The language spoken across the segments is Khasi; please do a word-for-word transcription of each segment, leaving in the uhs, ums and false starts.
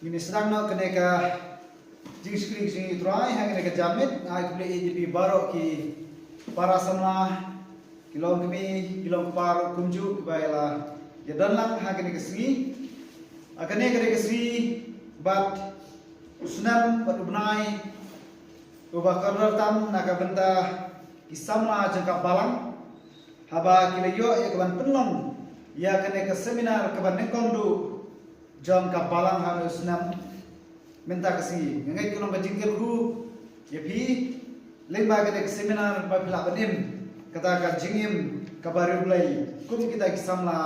Ngin ïa sdang noh kane ka jingshakri jong ngi Trai ha kane ka janmiet. Ai khublei ïa phi baroh ki para samla, ki longkmie, ki longkpa kumjuh kiba la ïa don lang ha kane ka sngi. Ha kane ka dei ka sngi bad u snem bad u bnai uba kordor tam na ka bynta ki samla jong ka balang, haba ki la ïoh ïa ka ban pynlong ïa kane ka seminar kaba nyngkong duh jong ka balang ha une u snem. Mynta ka sngi nga ngeit ka long ka jingkyrkhu ïa phi lyngba kane ka seminar ba phi lah ban im kata ka jingim kaba riewblei kum kita ki samla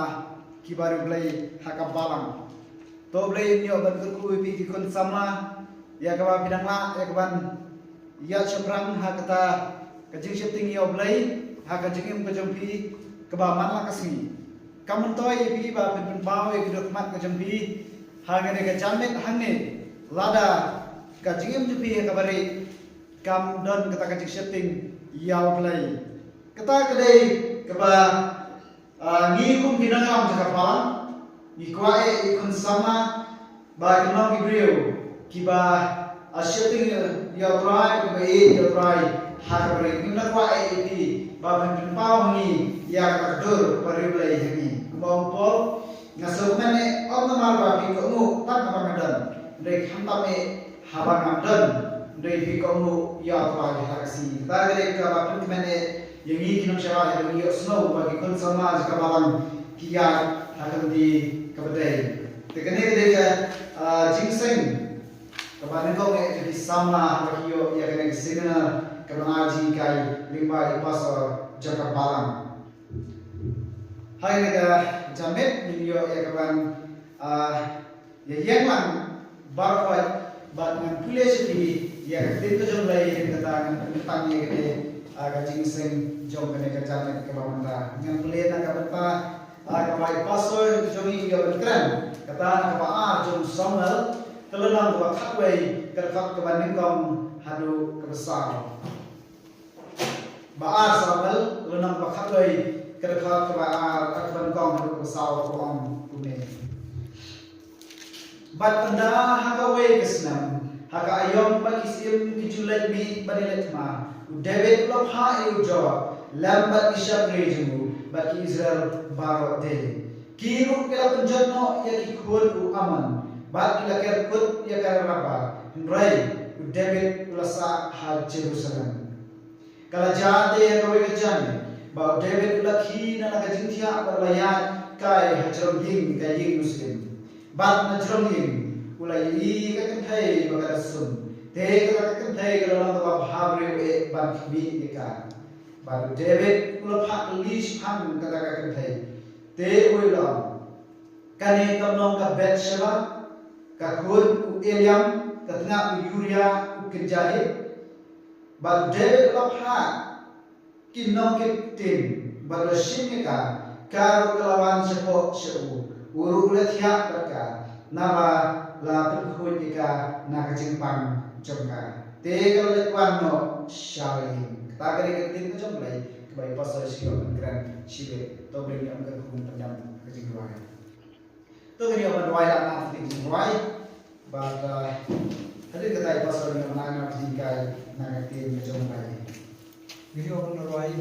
kiba riewblei ha ka balang. To Blei un ïoh ban kyrkhu ïa phi ki khun samla ïa kaba phi dang lah ïa ka ban ïa shaphrang ha kata ka jingsheptieng ïa U Blei ha ka jingim ka jong phi kaba man la ka sngi. Kam myntoi ïa phi ba phin pynpaw ïa ka dohnud ka jong phi ha kane ka janmiet hangne lada ka jingim jong phi ha kaba rieh kam don kata ka jingsheptieng ïa U Blei. Kata ka dei kaba Ah, ngi kum ki nongïalam jong ka balang ngi kwah eh ïa ki khun samla ba kin long ki briew kiba, ah, sheptieng ïa U Trai, kiba ïeit ïa U Trai ha kaba rieh. Ngim da kwah eh ïa phi ba phin pynpaw ha ngi ïa ka dur kaba riewblei ha ngi. Kumba ong u Paul, nga sngewkmen eh ym namar ba phi kohnguh tang kaba nga don, hynrei khamtam eh haba ngam don, hynrei phi kohnguh ïa U Trai ha ka sngi. Kata ka dei kaba pynkmen eh ïa ngi ki nongshakri, ïa ngi ïohsngew ba ki khun samla jong ka balang ki ïaid ha ka lynti kaba dei. Te kane ka dei ka, ah, jingseng kaba nyngkong eh ïa ki samla haba ki ïoh ïa kane ka seminar kaba nga ai jinghikai lyngba i pastor jong ka balang. Ha kane ka janmiet ngin ïoh ïa ka ban, ah, ïa ïeng lang baroh bad ngan pule sha phi ïa ka ktien ka jong U Blei, ïa kata ngan pynkyntang ïa kane, ah, ka jingseng jong kane ka janmiet kaba mynta. Ngan pule na ka bynta, ah, kaba i pastor jong ngi u ïa ban kren, kata na kaba ar jong Samuel, ka lynnong kaba khatwei, ka dkhot kaba nyngkong haduh kaba saw. Ba ar Samuel, lynnong ba khatwei, ka dkhot kaba ar, ka dkhot kaba nyngkong haduh kaba saw, ka ong kumne. Bad ynda ha kawei ka snem, ha ka aïom ba ki syiem ki ju leit mih ban ïaleit thma, u David u la phah ïa u Joab lem bad ki shakri jong u bad ki Israel baroh de. Ki ruh ki la pynjot noh ïa ki khun u Amnon bad ki la ker kut ïa ka Rabah, hynrei u David u la sah ha Jerusalem. Ka la jia te ha kawei ka janmiet ba u David u la khie na la ka jingthiah bad u la ïaid kai ha jrong ïing ka ïing mynsiem. Bad na jrong ïing u la ïohi ka kynthei ba ka da sum. Te kata ka kynthei ka la long kaba bha briew eh ban khmih ïa ka. Bad u David u la phah kylli shaphang kata ka kynthei. Te u la ong, kane kam long ka Bathsheba, ka khun u Eliam, ka tnga u Uriah u kynja Hit. Bad u David u la phah ki nongkit ktien bad u la shim ïa ka, ka ruh ka la wan shapoh sha u, u ruh u la thiah bad ka, naba la pynkhuid ïa ka na ka jingpang jong ka. Te ka la leit wan noh sha la ïing. Kata ka dei ka ktien ka jong U Blei kaba i pastor shu ïoh ban kren shibit. To Blei un ïoh ban kyrkhu ban pyndem ka jingduwai. To ngin ïa ban duwai lem na ka ktien jingduwai. Bad, uh, hadien kata i pastor ngin ïa ban ai na ka jinghikai na ka ktien ka jong U Blei. Ngin ïa ban duwai.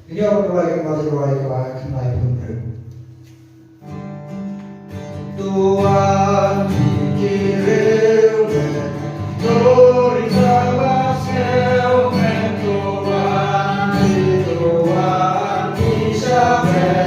Ngin ïa ban duwai, ka jingduwai kaba khyndai phew hynriew. Tuan, ki riewmen, to ri sa ba siew men, Tuan, ki Tuan, ki sa men.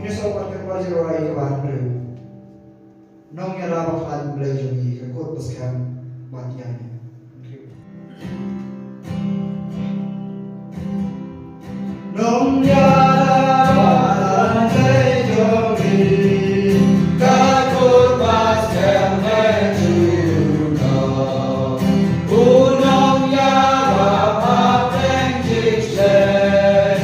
Ine so pat ka kwa jingrai ka ban briew. Nong ïarap ha klan Blei jong ngi ka kut ba skhem bad ïa ngi. Nong ïarap ha klan Blei jong ngi ka kut ba skhem bad ïa ngi. U nong ïarap ha pdeng jingshlei.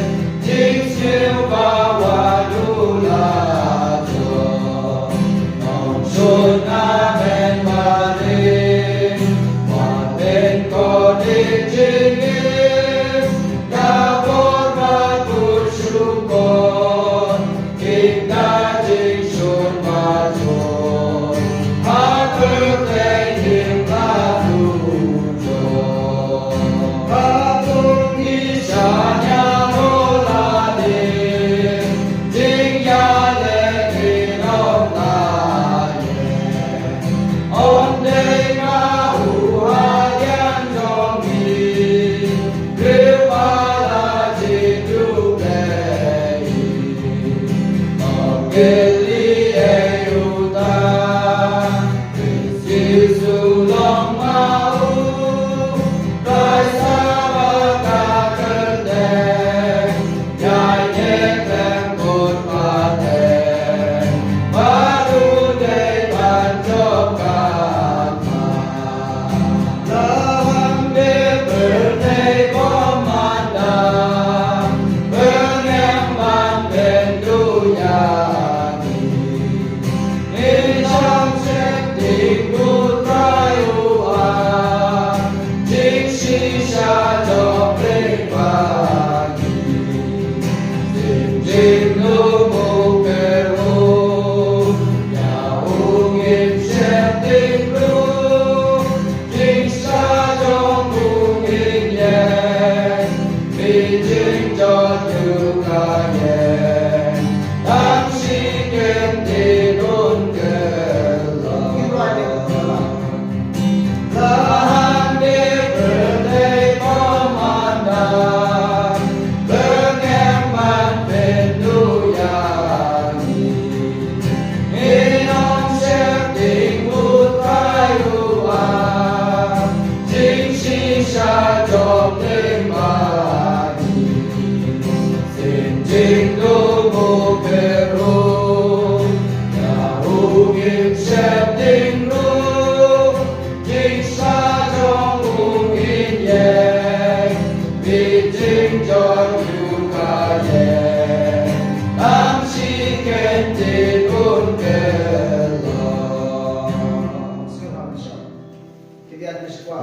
Ki biang ki shuwa,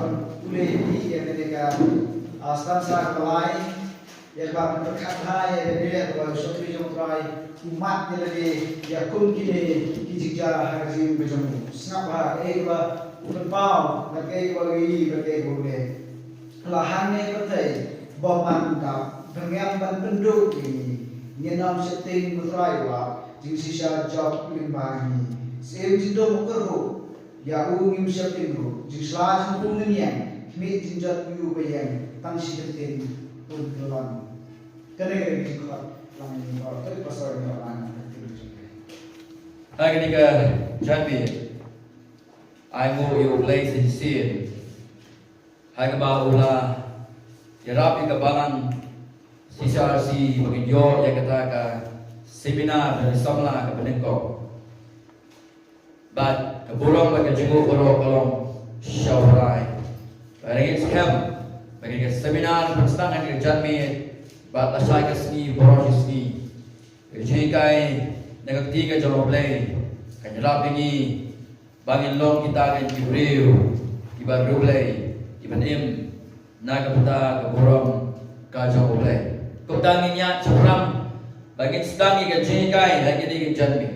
u lei ïa kane ka, ah, stanza kaba lai, ïa kaba pynpyrkhat bha ïa kane kaba u shakri jong u Trai u mad ïa lade ïa kum kine ki jingjia ha ka jingim ka jong u. Sngap bha kaei kaba u pynpaw, bad kaei kaba u ïohi, bad kaei kaba u leh. La hangne pyrthei bymman dap, byrngem ban pynduh ïa ngi. Ngin ym sheptieng, ko Trai, ba jingshisha jop lyngba ngi. Syiem jingdum u kyrhuh, ïa u ngim sheptieng ruh. Jingshla jingpung ngin ïeng, khmih jingjot u ba ïeng, tang shi kyntien un kyllon. Kane ka dei ka jingkhot lang ïa ngi baroh, to ïa pastor ïa ngi lang ïa ngi. Ha kane ka jingpyrkhat, ai nguh ïa U Blei sa shisien. Ha kaba u la ïarap ïa ka balang C C R C ba ngin ïoh ïa kata ka seminar da ki samla ka banyngkong. Bad ka burom bad ka jingnguh baroh ka long sha U Trai. Bad ngi skhem ba ka seminar kan sdang ha ka janmiet bad lashai ka sngi baroh shi sngi. Ka jinghikai na ka kti ka jong U Blei kan ïarap ïa ngi ba ngin long kita ki briew kiba riewblei, kiba im na ka bynta ka burom ka jong U Blei. Kumta ngin ïaid shaphrang ba ngin sdang ïa ka jinghikai ha kine ki janmiet.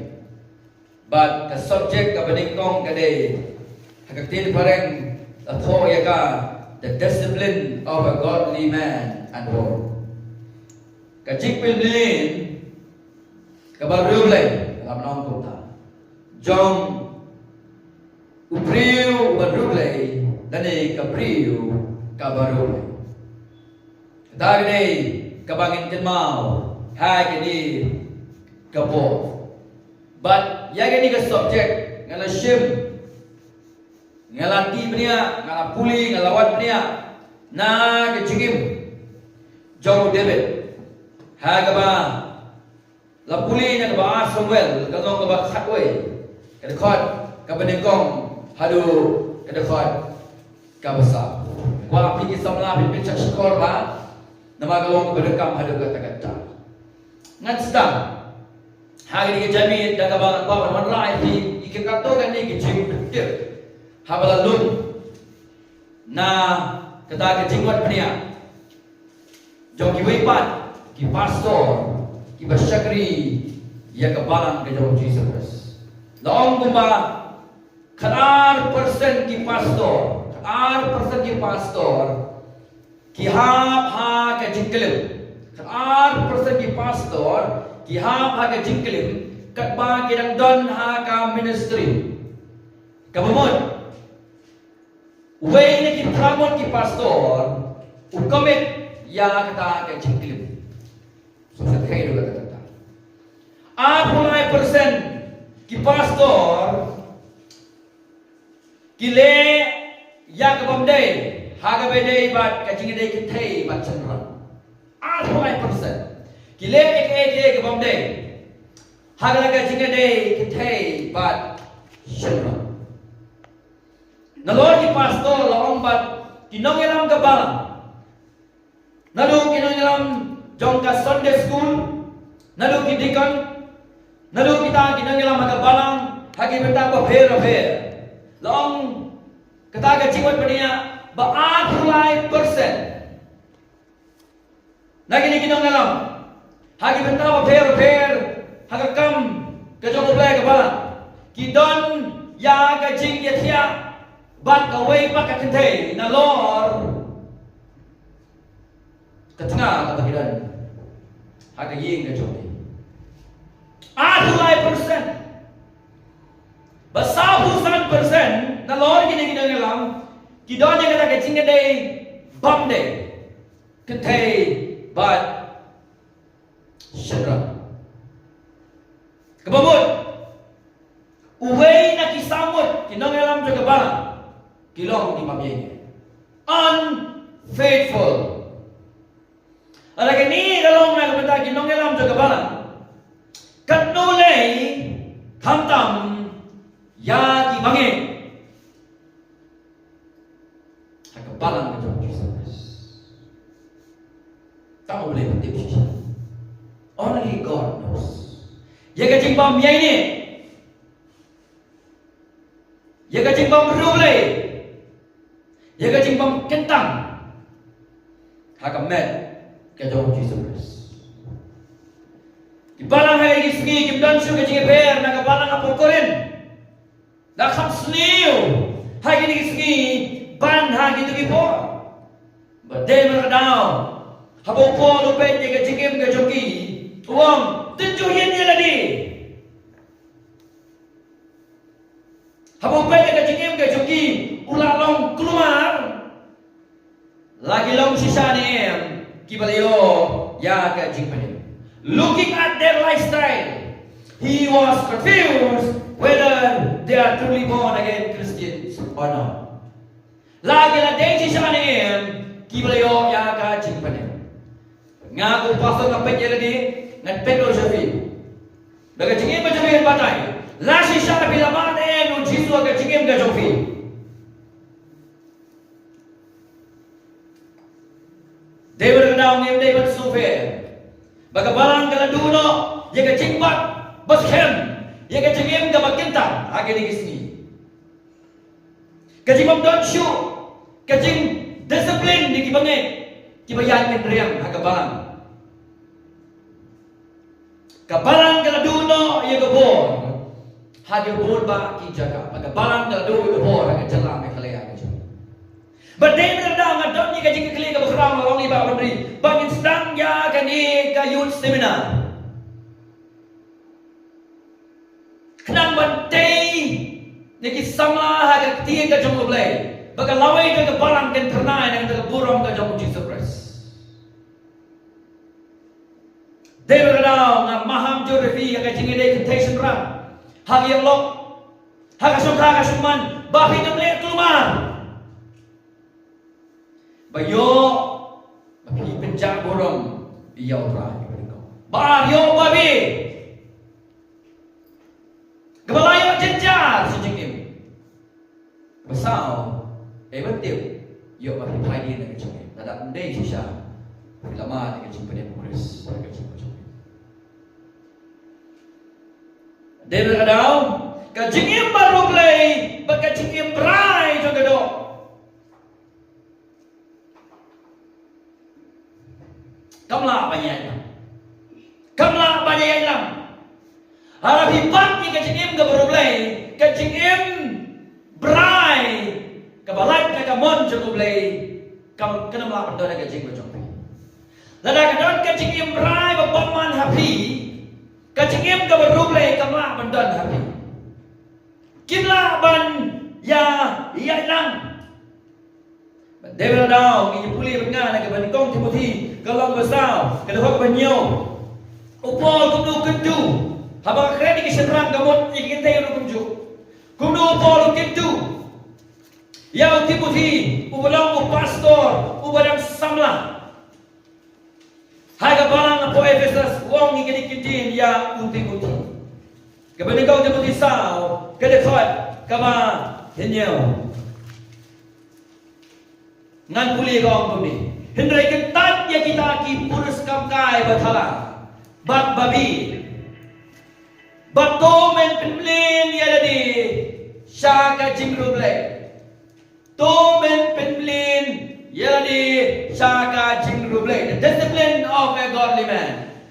Bad ka subject kaba nyngkong ka dei, ha ka ktien phareng la thoh ïa ka, The Discipline of a Godly Man and Woman. Ka jingpynlong kaba riewblei, la mynta kumta, jong u briew uba riewblei lane ka briew kaba riewblei. Kata ka dei kaba ngin kynmaw ha kane ka por. Bad ïa kane ka subject nga la shim, nga la tih bniah, nga la pule, nga la wad bniah na ka jingim jong u David, ha kaba la pule na kaba ar Samuel, ka lynnong kaba khatwei, ka dkhot kaba nyngkong haduh ka dkhot kaba saw. Kwah phi ki samla phin pynshah shkor bha, namar ka long kaba donkam haduh katta katta. Ngan sdang ha kane ka janmiet da kaba kwah ban wanrah ïa phi ïa katto katne ki jingpyntip haba la lum na kata ka jingwad bniah jong kiwei pat ki pastor kiba shakri ïa ka Balang ka jong U Jisu Khrist. La ong kumba khatar percent ki pastor, khatar percent ki pastor ki hap ha ka jingklim. Khatar percent ki pastor ki hap ha ka jingklim katba ki dang don ha ka ministry. Kaba mut, uwei na ki phra ngut ki pastor u commit ïa kata ka jingklim. So sa thei ruh kata kata. Arphew lai percent ki pastor ki leh ïa ka bym dei ha kaba ïadei bad ka jingïadei kynthei bad shynrang. Arphew lai percent ki leh ïa kaei kaei ka bym dei ha kaba ïadei kynthei bad shynrang. Nalor ki pastor la ong bad ki nongïalam ka Balang, naduh ki nongïalam jong ka Sunday school, naduh ki deacon, naduh kita ki nongïalam ha ka Balang ha ki bynta bapher bapher. La ong kata ka jingwad bniah ba arphew lai percent na kine ki nongïalam ha ki bynta bapher bapher ha ka kam ka jong U Blei ka Balang ki don ïa ka jingïathiah bad kawei pat ka kynthei nalor ka tnga kaba ki don ha ka ïing ka jong ki. Arphew lai percent, ba sawphew san percent nalor kine ki nongïalam ki don ïa kata ka jingïadei bym dei kynthei bad shynrang. Kaba mut, uwei na ki saw ngut ki nongïalam jong ka Balang ki long ki bym ïeit, unfaithful. Lada kane ka long na ka bynta ki nongïalam jong ka Balang, katno lei khamtam ïa ki bangeit ha ka Balang ka jong U Jisu Khrist. Tang U Blei u tip shisha. Only God knows. Ïa ka jingbym ïaineh, ïa ka jingbym riewblei, ïa ka jingbym kyntang ha ka met ka jong U Jisu Khrist. Ki Balang ha kine ki sngi kim don shuh ka jingïapher na ka Balang hapoh Korinth. La kham sniew ha kine ki sngi ban ha kito ki por. Bad dei man ka daw haba u Paul u peit ïa ka jingim ka jong ki, u ong, tynjuh ïa lade. Haba u peit ïa ka jingim ka jong ki, u la long kulmar. La ki long shisha ne em kiba la ïoh ïa ka jingpynim? Looking at their lifestyle, he was confused whether they are truly born again Christians or not. La ki la dei shisha ne em kiba la ïoh ïa ka jingpynim? Nga kum u pastor nga peit ïa lade, ngan peit ruh sha phi. Da ka jingim ba jong phi batai, la shisha phi la mad ne em? Ngim dei ban sngewpher ba ka Balang ka la duh noh ïa ka jingbat baskhem, ïa ka jingim kaba kyntang ha kine ki sngi. Ka jingbym don shuh ka jingdisiplin ïa ki bangeit kiba ïaid kynriang ha ka Balang. Ka Balang ka la duh noh ïa ka bor ha ki bun bah ki jaka. Ba ka Balang ka la duh ïa ka bor ha ka jylla Meghalaya ka jong. Ba dei na ka daw nga don ïa ka jingkylli kaba khraw, nga ong ïa i Bah Henry ba ngin sdang ïa kane ka youth seminar. Khnang ban tei na ki samla ha ka ktien ka jong U Blei ba ka lawei jong ka Balang kan phyrnai na ka burom ka jong U Jisu Khrist. Dei ba ka daw nga maham jur ïa phi ha ka jingïadei kynthei shynrang, ha ka ïalok, ha ka shongkha ka shongman, ba phin ym leh kulmar. Ba ïoh ba phi pynjah burom ïa U Trai. Ba ïoh ba phi, kaba la ïoh jynjar sha jingim. Ba saw, eh, ban tip ïoh ba phi phai dien na ka jingim. Lada ym dei shisha phi la mad ïa ka jingpynim U Khrist ha ka jingim jong phi. Dei ba ka daw ka jingim bad U Blei bad ka jingim brai jong ka doh kam lah ban ïaid lang. Kam lah ban ïaid lang. Haba phi bat ïa ka jingim ka bad U Blei, ka jingim brai kaba lait na ka mon jong U Blei kam, kam lah ban don ha ka jingim jong phi. Lada ka don ka jingim brai ba bymman ha phi, ka jingim ka bad U Blei kam lah ban don ha phi. Kim lah ban ïa, ïaid lang. Bad dei ba ka daw ngin ïa pule bad nga na kaba nyngkong Timothi ka lynnong ba saw, ka dkhot ba hynñiew. U Paul kumno u kyntu, haba ka kren ïa ki shynrang ka mut ïa ki kynthei ruh kumjuh. Kumno u Paul u kyntu ïa u Timothi uba long u pastor uba dang samla ha ka balang hapoh Ephesus, u ong ïa kine ki ktien ïa u Timothi. Kaba nyngkong Timothi saw, ka dkhot kaba hynñiew. Ngan pule, ka ong kumne: Hynrei kyntait ïa kita ki puriskam kai bathala bad babieit, bad to men pynmlien ïa lade sha ka jingriewblei. To men pynmlien ïa lade sha ka jingriewblei. The discipline of a godly man.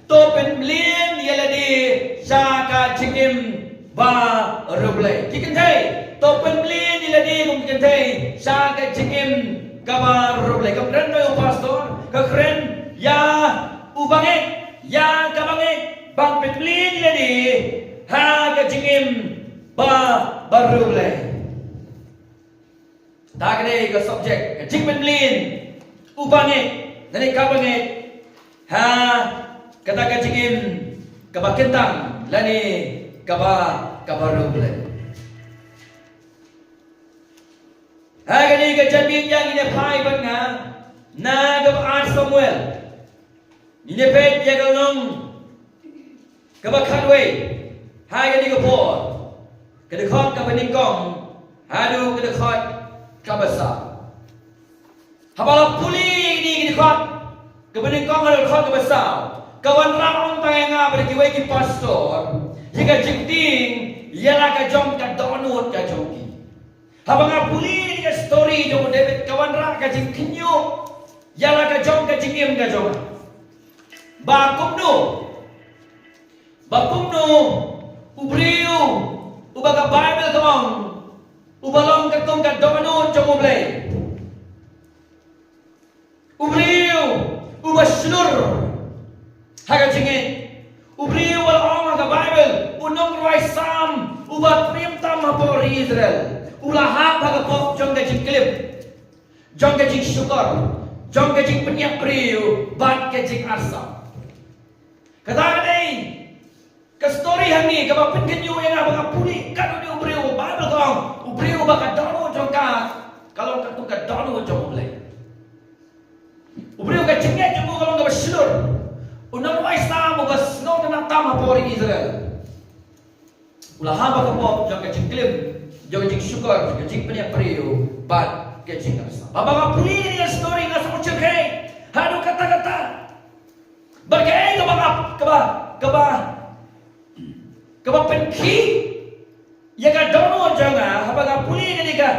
To pynmlien ïa lade sha ka jingim ba riewblei. Ki kynthei, to pynmlien ïa lade kum ki kynthei sha ka jingim kaba riewblei. Kam kren ïa u pastor, ka kren ïa u bangeit, ïa ka bangeit ban pynmlien ïa lade ha ka jingim ba, ba riewblei. Ta ka dei ka subject, ka jingpynmlien u bangeit lane ka bangeit ha kata ka jingim kaba kyntang lane kaba, kaba riewblei. Ha kane ka janmiet ngin ïa phai bad nga na kaba ar Samuel. Ngin ïa peit ïa ka lynnong kaba khatwei ha kane ka por, ka dkhot kaba nyngkong haduh ka dkhot kaba saw. Haba la pule ïa kane ka dkhot kaba nyngkong haduh ka dkhot kaba saw, ka wanrah ong tang ïa nga bad ïa kiwei ki pastor ïa ka jingtieng ïa la ka jong ka dohnud ka jong ki. Haba nga pule ïa ka story jong u David, ka wanrah ka jingkhynñiuh ïa la ka jong ka jingim ka jong nga. Ba kumno, ba kumno u briew uba ka Baibl ka ong uba long katkum ka dohnud jong U Blei. U briew uba shlur ha ka jingngeit. U briew uba la ong ha ka Baibl, u nongrwai salm uba triem tam hapoh ri Israel, u la hap ha ka pop jong ka jingklim, jong ka jingshukor, jong ka jingpynïap briew bad ka jingarsap. Kata ka dei ka story hangne kaba pynkhynñiuh ïa nga ba nga pule katto katne u briew, u Baibl ka ong u briew ba ka dohnud jong ka ka long katkum ka dohnud jong U Blei. U briew ka jingngeit jong u ka long kaba shlur. U nongrwai salm uba sngewtynnat tam hapoh ri Israel, u la hap ha ka pop jong ka jingklim, jong ka jingshukor, jong ka jingpynïap briew bad ka jingarsap. Haba nga pule ïa ka story nga sngewsih haduh katta katta. Kaba, kaba, kaba pynkhih ïa ka dohnud jong nga, haba nga pule ïa kane ka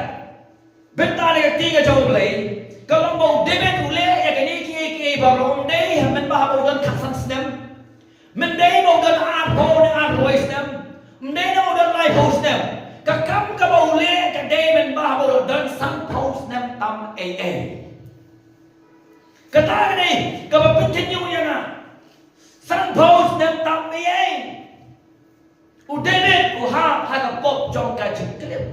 bynta na ka ktien ka jong U Blei, ka long ba u David u leh ïa kine kiei kiei baroh, ym dei mynba haba u don khatsan snem, ym dei ba u don arphew ne arphew snem, ym dei ba u don laiphew snem. Ka kam kaba u leh ka dei mynba haba u don sanphew snem tam ei ei. Kata ka dei kaba pynthikna ïa nga. Sanphew snem tam ei ei. U David u hap ha ka pop jong ka jingklim.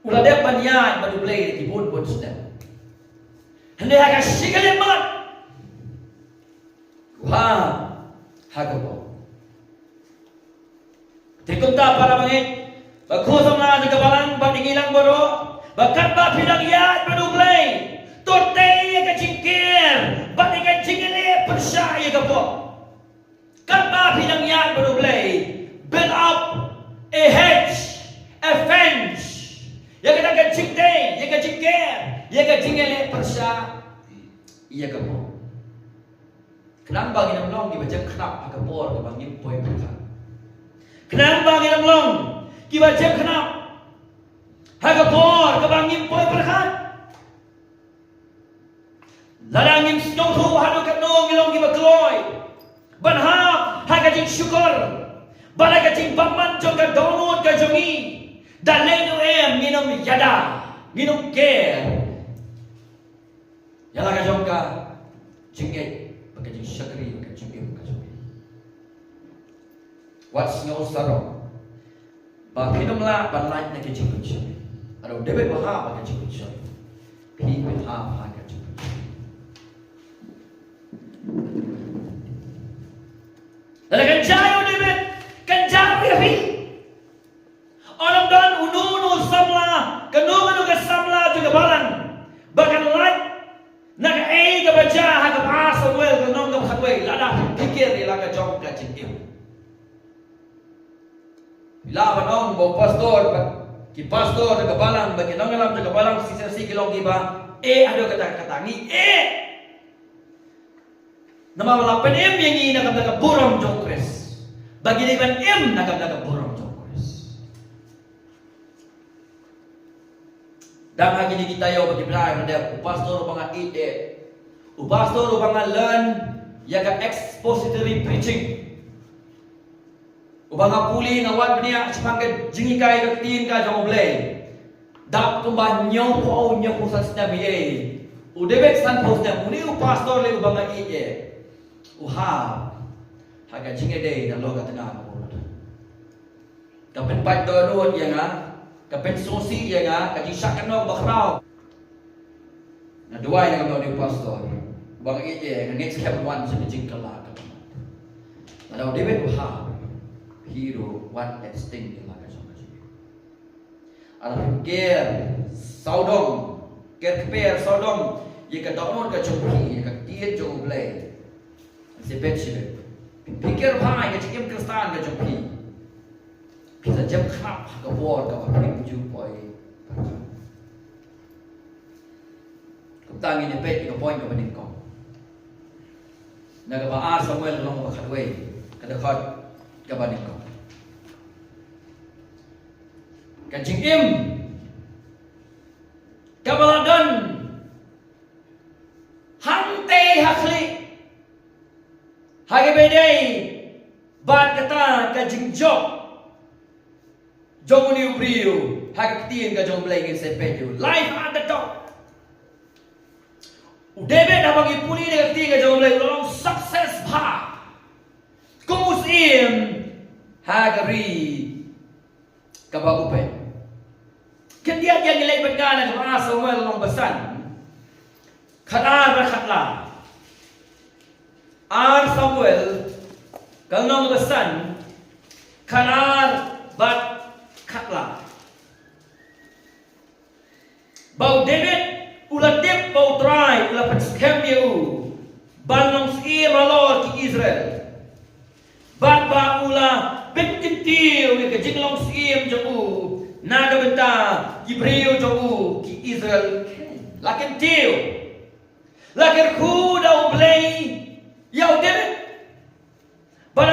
U la dep ban ïaid bad U Blei ki bun bun snem. Hynrei ha ka shi khyllipmat u hap ha ka pop. Te kumta para bangeit, ba ko samla jong ka balang bad ïa ngi lang baroh, ba katba phi dang ïaid bad U Blei, to tei ïa ka jingker bad ïa ka jingïaleh pyrshah ïa ka pop. Katba phi dang ïaid bad U Blei, build up a hedge, a fence, ïa kata ka jingtei ïa ka jingker, ïa ka jingïaleh pyrshah ïa ka pop. Khnang ba ngin ym long kiba jem khnap ha ka por kaba ngim poi pyrkhat. Khnang ba ngin ym long kiba jem khnap ha ka por kaba ngim poi pyrkhat. Lada ngim sngewthuh haduh katno ngi long kiba kloi ban hap ha ka jingshukor bad ha ka jingbymman jong ka dohnud ka jong ngi. Da lei ne em ngin ym ïada, ngin ym ker ïa la ka jong ka jingngeit bad ka jingshakri bad ka jingim ka jong ngi. Wat sngew sarong ba phin ym lah ban lait na ka jingpynshoi. Lada u David u hap ha ka jingpynshoi, phi phin hap ha ka jingpynshoi. Lada kan jia ïa u David, kan jia ruh ïa phi. Ym don uno uno u samla, kano kano ka samla jong ka balang ba kan lait na kaei kaba jia ha kaba ar Samuel ka lynnong kaba khatwei, lada phi phikir ïa la ka jong ka jingim. Phi lah ban ong ba u pastor bad ki pastor jong ka balang bad ki nongïalam jong ka balang C C C ki long kiba eh haduh katta katta, ngi eh. Namar ba la pynim ïa ngi na ka bynta ka burom jong u Khrist. Ba ngi dei ban im na ka bynta ka burom jong u Khrist. Dang ha kine ki taïew ba ki bnai ba la dep, u pastor uba nga ïeit eh, u pastor uba nga learn ïa ka expository preaching, uba nga pule, nga wad bniah shaphang ka jinghikai ka ktien ka jong U Blei. Dap kumba hynñiewphew, hynñiewphew san snem ïa u David, sanphew snem, une u pastor lei uba nga ïeit eh, u hap ha ka jingïadei nalor ka tnga kaba u la don. Ka pynpait dohnud ïa nga, ka pynsngewsih ïa nga, ka jingshah kynnoh bakhraw. Nga duwai na ka bynta une u pastor uba nga ïeit eh, nga ngeit skhem un wan sha ka jingkylla ka. Lada u David u hap, phi ruh wat leh sting ïa la ka jong ka jingim. Lada phi ker sawdong, ker kper sawdong ïa ka dohnud ka jong phi, ïa ka ktien jong U Blei, sa peit shibit, phi ker bha ïa ka jingim Khristan ka jong phi, phi sa jem khnap ha ka por kaba phim ju poi pyrkhat. Kumta ngin ïa peit ïa ka point kaba nyngkong na kaba ar Samuel lynnong kaba khatwei, ka dkhot kaba nyngkong. Ka jingim kaba la don hangtei ha khlieh, ha kaba ïadei bad kata ka jingjop jong une u briew, ha ka ktien ka jong U Blei ngin sa peit ïa u, life under the top. U David, haba ngi pule na ka ktien ka jong U Blei, u la long success bha kum u syiem ha ka ri kaba u peit. Khyndiat ïa ngi leit bad nga na kaba ar Samuel lynnong ba san, khatar bad khatla. Ar Samuel ka lynnong ba san, khatar bad khatla. Ba u David u la tip ba U Trai u la pynskhem ïa u ban long syiem halor ki Israel, bad ba u la pynkyntiew ïa ka jinglong syiem jong u na ka bynta ki briew jong u ki Israel. La kyntiew. La kyrkhu da U Blei ïa u David. Bad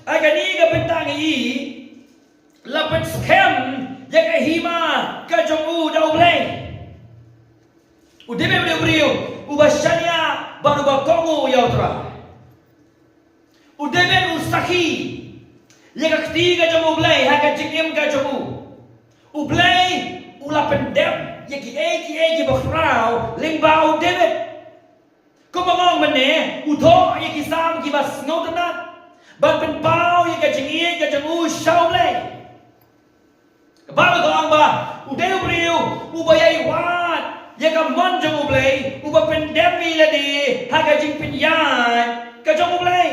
ha kane ka bynta ngi i la pynskhem ïa ka hima ka jong u da U Blei. U David u dei u briew uba shaniah bad uba kohnguh ïa U Trai. U David u sakhi ïa ka kti ka jong U Blei ha ka jingim ka jong u. U Blei u la pyndep ïa kiei kiei kiba khraw lyngba u David. Kumba nga ong mynne, u thoh ïa ki Salm kiba sngewtynnat ban pynpaw ïa ka jingïeit ka jong u sha U Blei. Ka Baibl ka ong ba u dei u briew uba ïai wad ïa ka mon jong U Blei, uba pyndem ïa lade ha ka jingpynïaid ka jong U Blei.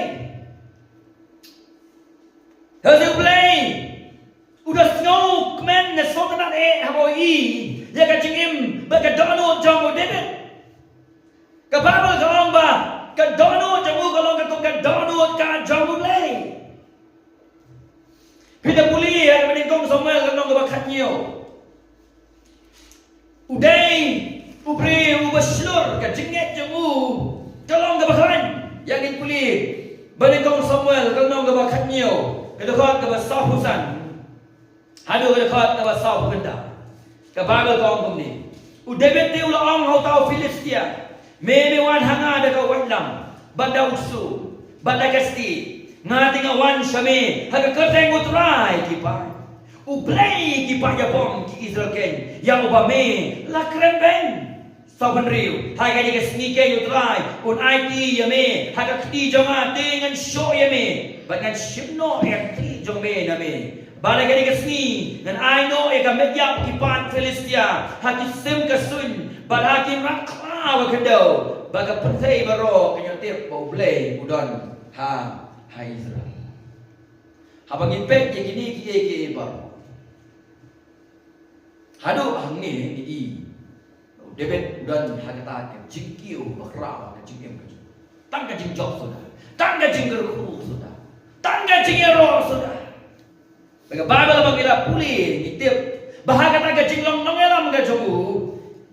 Te U Blei u da sngewkmen ne sngewtynnat eh haba u i ïa ka jingim bad ka dohnud jong u David. Ka Baibl ka ong ba ka dohnud jong u ka long katkum ka dohnud ka jong U Blei. Phi da pule ha kaba nyngkong Samuel ka lynnong kaba khathynñiew. U dei u briew uba shlur, ka jingngeit jong u ka long kaba khlaiñ. Ïa ngin pule ba nyngkong Samuel ka lynnong kaba khathynñiew, ka dkhot kaba sawphew san haduh ka dkhot kaba sawphew khyndai. Ka Baibl ka ong kumne: U David te u la ong ha uta u Philistia, me me wan ha nga da ka waitlam bad da u ksu bad da ka stieh, nga te nga wan sha me ha ka kyrteng U Trai ki paid, U Blei ki paid ïabong ki Israel keiñ, ïa uba me la kren beiñ. Sawphew hynriew. Ha kane ka sngi keiñ U Trai un aiti ïa me ha ka kti jong nga, te ngan shoh ïa me bad ngan shim noh ïa ka kti jong me na me. Bad ha kane ka sngi ngan ai noh ïa ka met ïap ki paid Philistia ha ki sim ka suiñ bad ha ki mrad khlaw ka khyndew, bad ka pyrthei baroh kan ïoh tip ba U Blei u don ha, ha Israel. Haba ngi peit ïa kine kiei kiei baroh, haduh hangne ngi i u David u don ha kata ka jingkiew ba khraw ha ka jingim ka jong u. Tang ka jingjop suda, tang ka jingkyrkhu suda, tang ka jingïaroh suda. Bad ka Baibl ba ngi la pule ngi tip ba ha kata ka jinglong nongïalam ka jong u,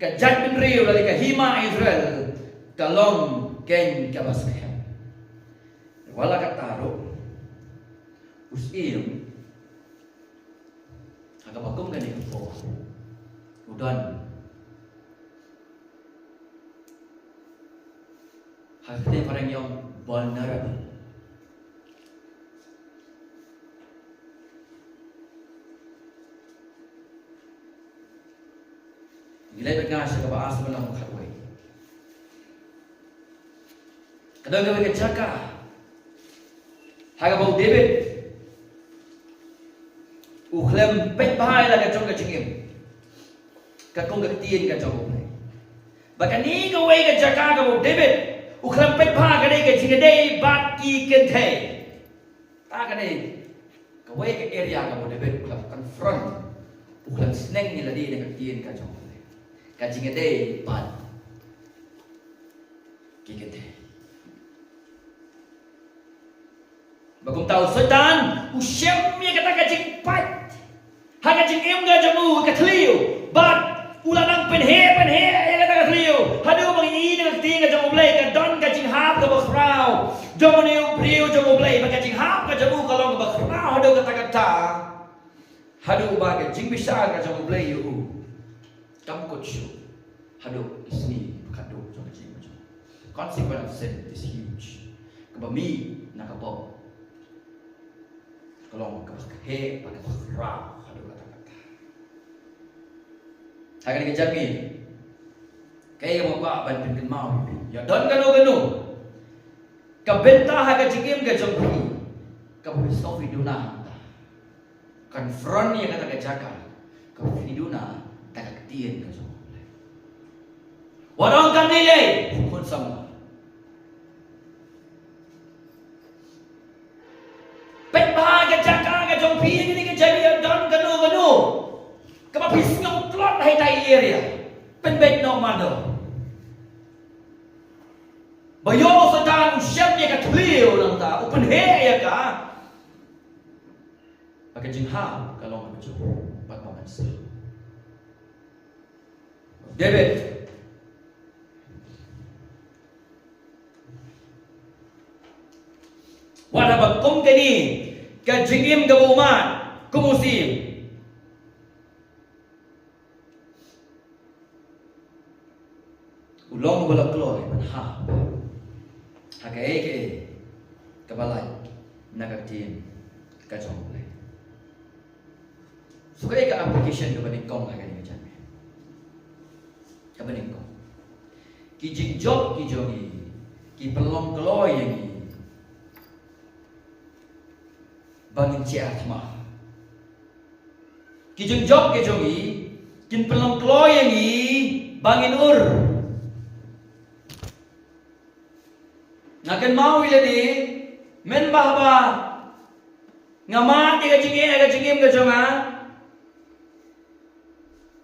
ka jaitbynriew lane ka hima Israel ka long keiñ kaba skhem. Wat la katta ruh, u Syiem ha kaba kum kane ka por u don ha ka ktien phareng ïa ong vulnerable. Ngi leit bad nga sha kaba ar Samuel lynnong khatwei. Ka don kawei ka jaka ha kaba u David u khlem peit bha ïa la ka jong ka jingim, ka kum ka ktien ka jong U Blei. Ba kane kawei ka jaka kaba u David u khlem peit bha ka dei ka jingïadei bad ki kynthei. Ta ka dei kawei ka area kaba u David u khlem confront, u khlem sneng ïa lade na ka ktien ka jong U Blei, ka jingïadei bad ki kynthei. Ba kumta u Soitan u shem ïa kata ka jingpait ha ka jingim ka jong u ka thliew, bad u la nang pynheh pynheh ïa kata ka thliew. Haduh ba ngi i na ka ktien ka jong U Blei ka don ka jinghap kaba khraw jong une u briew jong U Blei, ba ka jinghap ka jong u ka long kaba khraw haduh katta katta, haduh ba ka jingbishar ka jong U Blei ïa u kam kut shuh haduh ki sngi ba khatduh jong ka jingim ka jong u. Consequence of sin is huge. Kaba mih na ka pop ka long kaba heh bad kaba khraw haduh katta katta. Ha kane ka jingim, kaei kaba nga kwah ban pynkynmaw ïa phi, ïa don kano kano ka bynta ha ka jingim ka jong phi kaba phi sngew phi duna hangta, confront ïa kata ka jaka kaba phi duna da ka ktien ka jong U Blei. Wat ong kam dei lei, khun samla. Peit bha ka jaka ka jong phi, kane ka jaka, don kano kano kaba phi sngew tlot ha ita i area, pynbeit noh mano. Ba ïoh u Soitan u shem ïa ka thliew nangta, u pynheh ïa ka. Ba ka jinghap ka long kaba jur bad ba mynsaw. David Kane ka jingim kaba u mad kum u siem, u long uba la kloi ban hap ha kaei kaei kaba lait na ka ktien ka jong U Blei. So kaei ka application kaba nyngkong ha kane ka jingim? Kaba nyngkong, ki jingjop ki jong ngi ki pynlong kloi ïa ngi ba ngin jia thma. Ki jingjop ki jong ngi kin pynlong kloi ïa ngi ba ngin ur. Nga kynmaw ïa lade, mynba haba nga mad ïa ka jingeh, ïa ka jingim ka jong nga,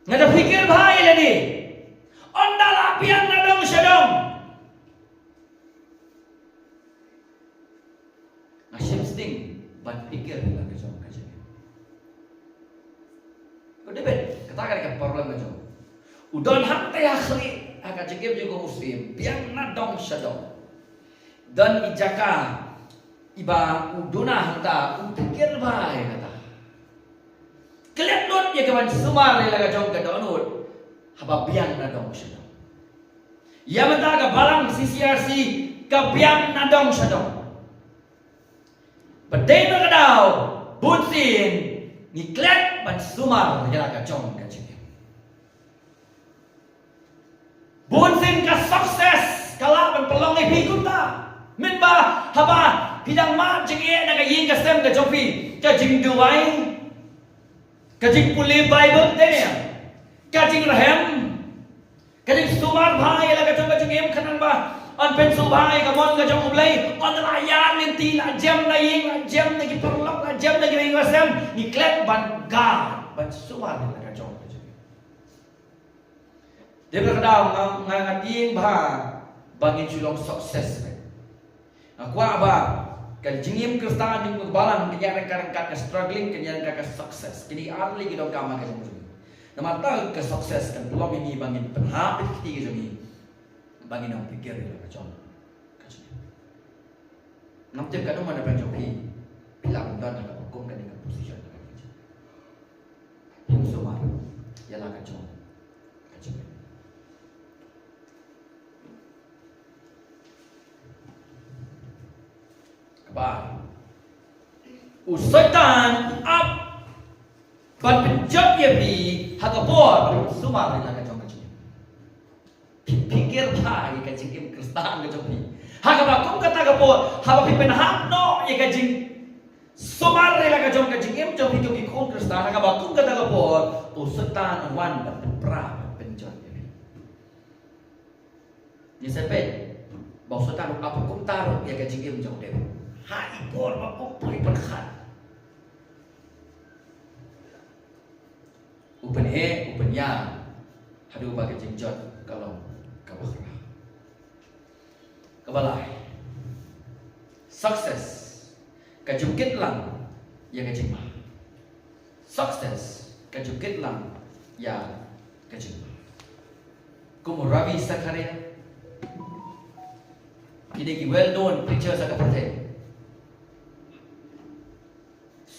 nga da pyrkhat bha ïa lade. Ynda la biang na dong sha dong, nga shim sting ban pyrkhat ïa la ka jong ka jingim. Ko dei, kata ka dei ka problem ka jong u. U don hangta ha khlieh ha ka jingim jong u siem, biang na dong sha dong. Don i jaka iba u duna hangta, u pyrkhat bha ïa kata. Klet lut ïa ka ban sumar ïa la ka jong ka dohnud haba biang na dong sha dong. Ïa mynta ka balang C C R C ka biang na dong sha dong. Ba dei na ka daw bunsien ngi klet ban sumar ïa la ka jong ka jingim. Bunsien ka success ka lah ban pynlong ïa phi kumta. Mynba haba phi dang mad jingeh na ka ïing ka sem ka jong phi, ka jingduwai, ka jingpule Bible te, ka jingrhem, ka jingsumar bha ïa la ka jong ka jingim, khnang ba yn pynsngewbha ïa ka mon ka jong U Blei. Ynda la ïaid lynti, la jem na ïing, la jem na ki paralok, la jem na ki ïing ka sem, ngi klet ban guard, ban sumar ïa la ka jong ka jingim. Dei ba ka daw nga, nga, nga tieng bha ba ngin shu long success, mate. Nga kwah ba ka jingim Khristan jong ka balang kan ïaid ryngkat ryngkat ka struggling, kan ïaid ryngkat ka success. Kine ar tylli ki donkam ha ka jingim. Namar ta ka success kan pynlong ïa ngi ba ngin pynhap ïa ka kti ka jong ngi, ba ngin ym pyrkhat ïa la ka jong ka jingim. Ngam tip katno na pyrshah jong phi, phi lah ban don ha kaba kum kane ka position. Phim sumar ïa la ka jong ka jingim. Kaba ar, u Soitan u ap ban pynjot ïa phi ha ka por ba phim sumar ïa la ka jong ka jingim. Phi pyrkhat bha ïa ka jingim Khristan ka jong phi. Ha kaba kum kata ka por, haba phi pynhap noh ïa ka jingsumar ïa la ka jong ka jingim jong phi, jong ki khun Khristan, ha kaba kum kata ka por, u Soitan u wan ban pynpra, ban pynjot ïa phi. Ngi sa peit ba u Soitan u ap kumta ruh ïa ka jingim jong u David. Ha i por ba u poi pyrkhat, u pynheh, u pynïar, haduh ba ka jingjot ka long kaba khraw. Kaba lai, success ka ju kit lang ïa ka jingma. Success ka ju kit lang ïa ka jingma. Kum u Ravi Zacharias, ki dei ki well known preachers ha ka pyrthei.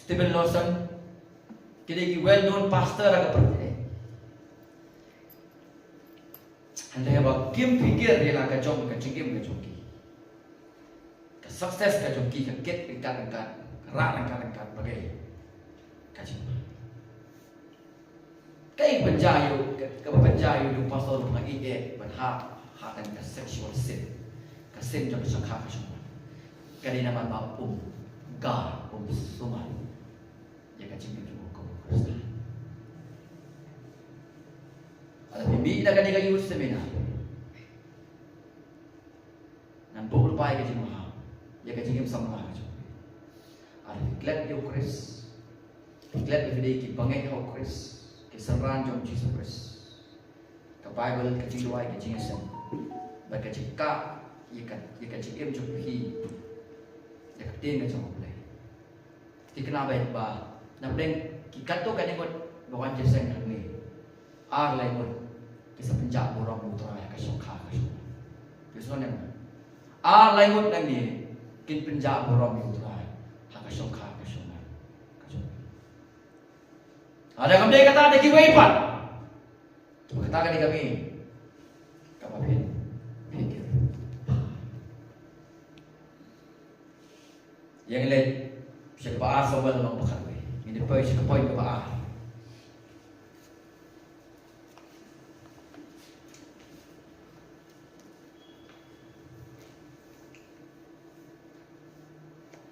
Steven Lawson, ki dei ki well known pastor ha ka pyrthei. Hynrei haba kim pyrkhat ïa la ka jong ka jingim ka jong ki, ka success ka jong ki ka kit ryngkat ryngkat, ka rah ryngkat ryngkat bad ka jingma. Kaei pynjah ïa u, ka, kaba pynjah ïa u pastor ba ïeit ban hap ha kane ka sexual sin, ka sin jong ka shongkha ka shongman? Ka dei namar ba um guard, um sumar ïa ka jingim jong u kum u Khristan. Lada phi mih na kane ka youth seminar, ngan buh lypa ïa ka jingmaham ïa ka jingim samla ka jong phi. Lada phi klet ïa u Khrist, phi klet ba phi dei ki bangeit ha u Khrist, ki synran jong u Jisu Khrist, ka Baibl, ka jingduwai, ka jingïaseng, bad ka jingkah ïa ka, ïa ka jingim jong phi ïa ka ktien ka jong U Blei. Thikna bad ba napdeng ki katto katne ngut ba wan jingïaseng hangne, ar lai ngut ki sa pynjah burom ïa u Trai ha ka shongkha ka shongman. Phi sngewthuh ne em? Ar lai ngut nangne kin pynjah burom ïa u Trai ha shongkha ka shongman ka jong u. Lada kam dei kata da kiwei pat, to kata ka dei ka mih kaba phin, phin kiew. Ïa ngi leit sha kaba ar Samuel lynnong ba khatwei. Ngin ïa poi sha ka point kaba ar.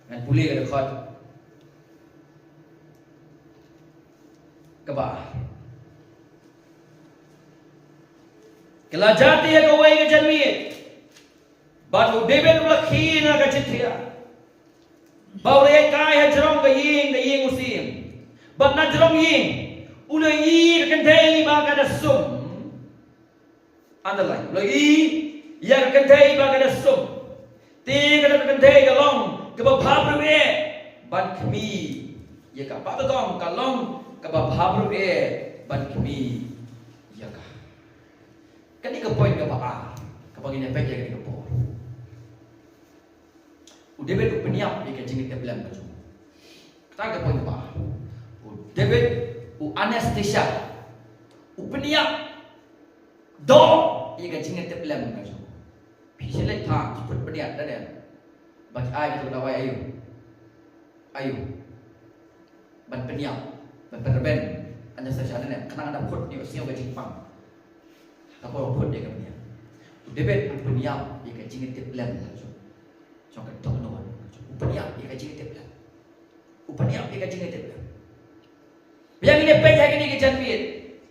Ngan pule ka dkhot kaba ar. Ka la jia ïa kawei ka janmiet. Bad u David u la khie na ka jingthiah. Bad u la ïaid kai ha jrong ka ïing, ka ïing u syiem. Bad na jrong ïing u la ïohi ka kynthei ba ka da sum. Underline. U la ïohi ïa ka kynthei ba ka da sum. Te kata ka kynthei ka long kaba bhabriew eh ban khmih ïa ka. Ba ka kong ka long kaba bhabriew eh ban khmih ïa ka. Kane ka point kaba ar kaba ngin ïa peit ïa kane ka por. U David u pynïap ïa ka jingïatiplem ka jong u. Kata ka point kaba ar. U David u anesthesia. U pynïap doh ïa ka jingïatiplem ka jong u. Phi shu leit tang, shu pynïap da dei. Ba ki ai ka dawai aïu. Aïu. Ban pynïap, ban pynrben. Anesthesia ne, khnang ba khut ïoh sngew ka jingpang. Ka por khut ïa ka pynïap. U David u pynïap ïa ka jingïatiplem ka jong u. Jong ka dohnud. U pynïap ïa ka jingïatiplem. U pynïap ïa ka jingïatiplem. Ïa ngin ïa peit ha kine ki janmiet.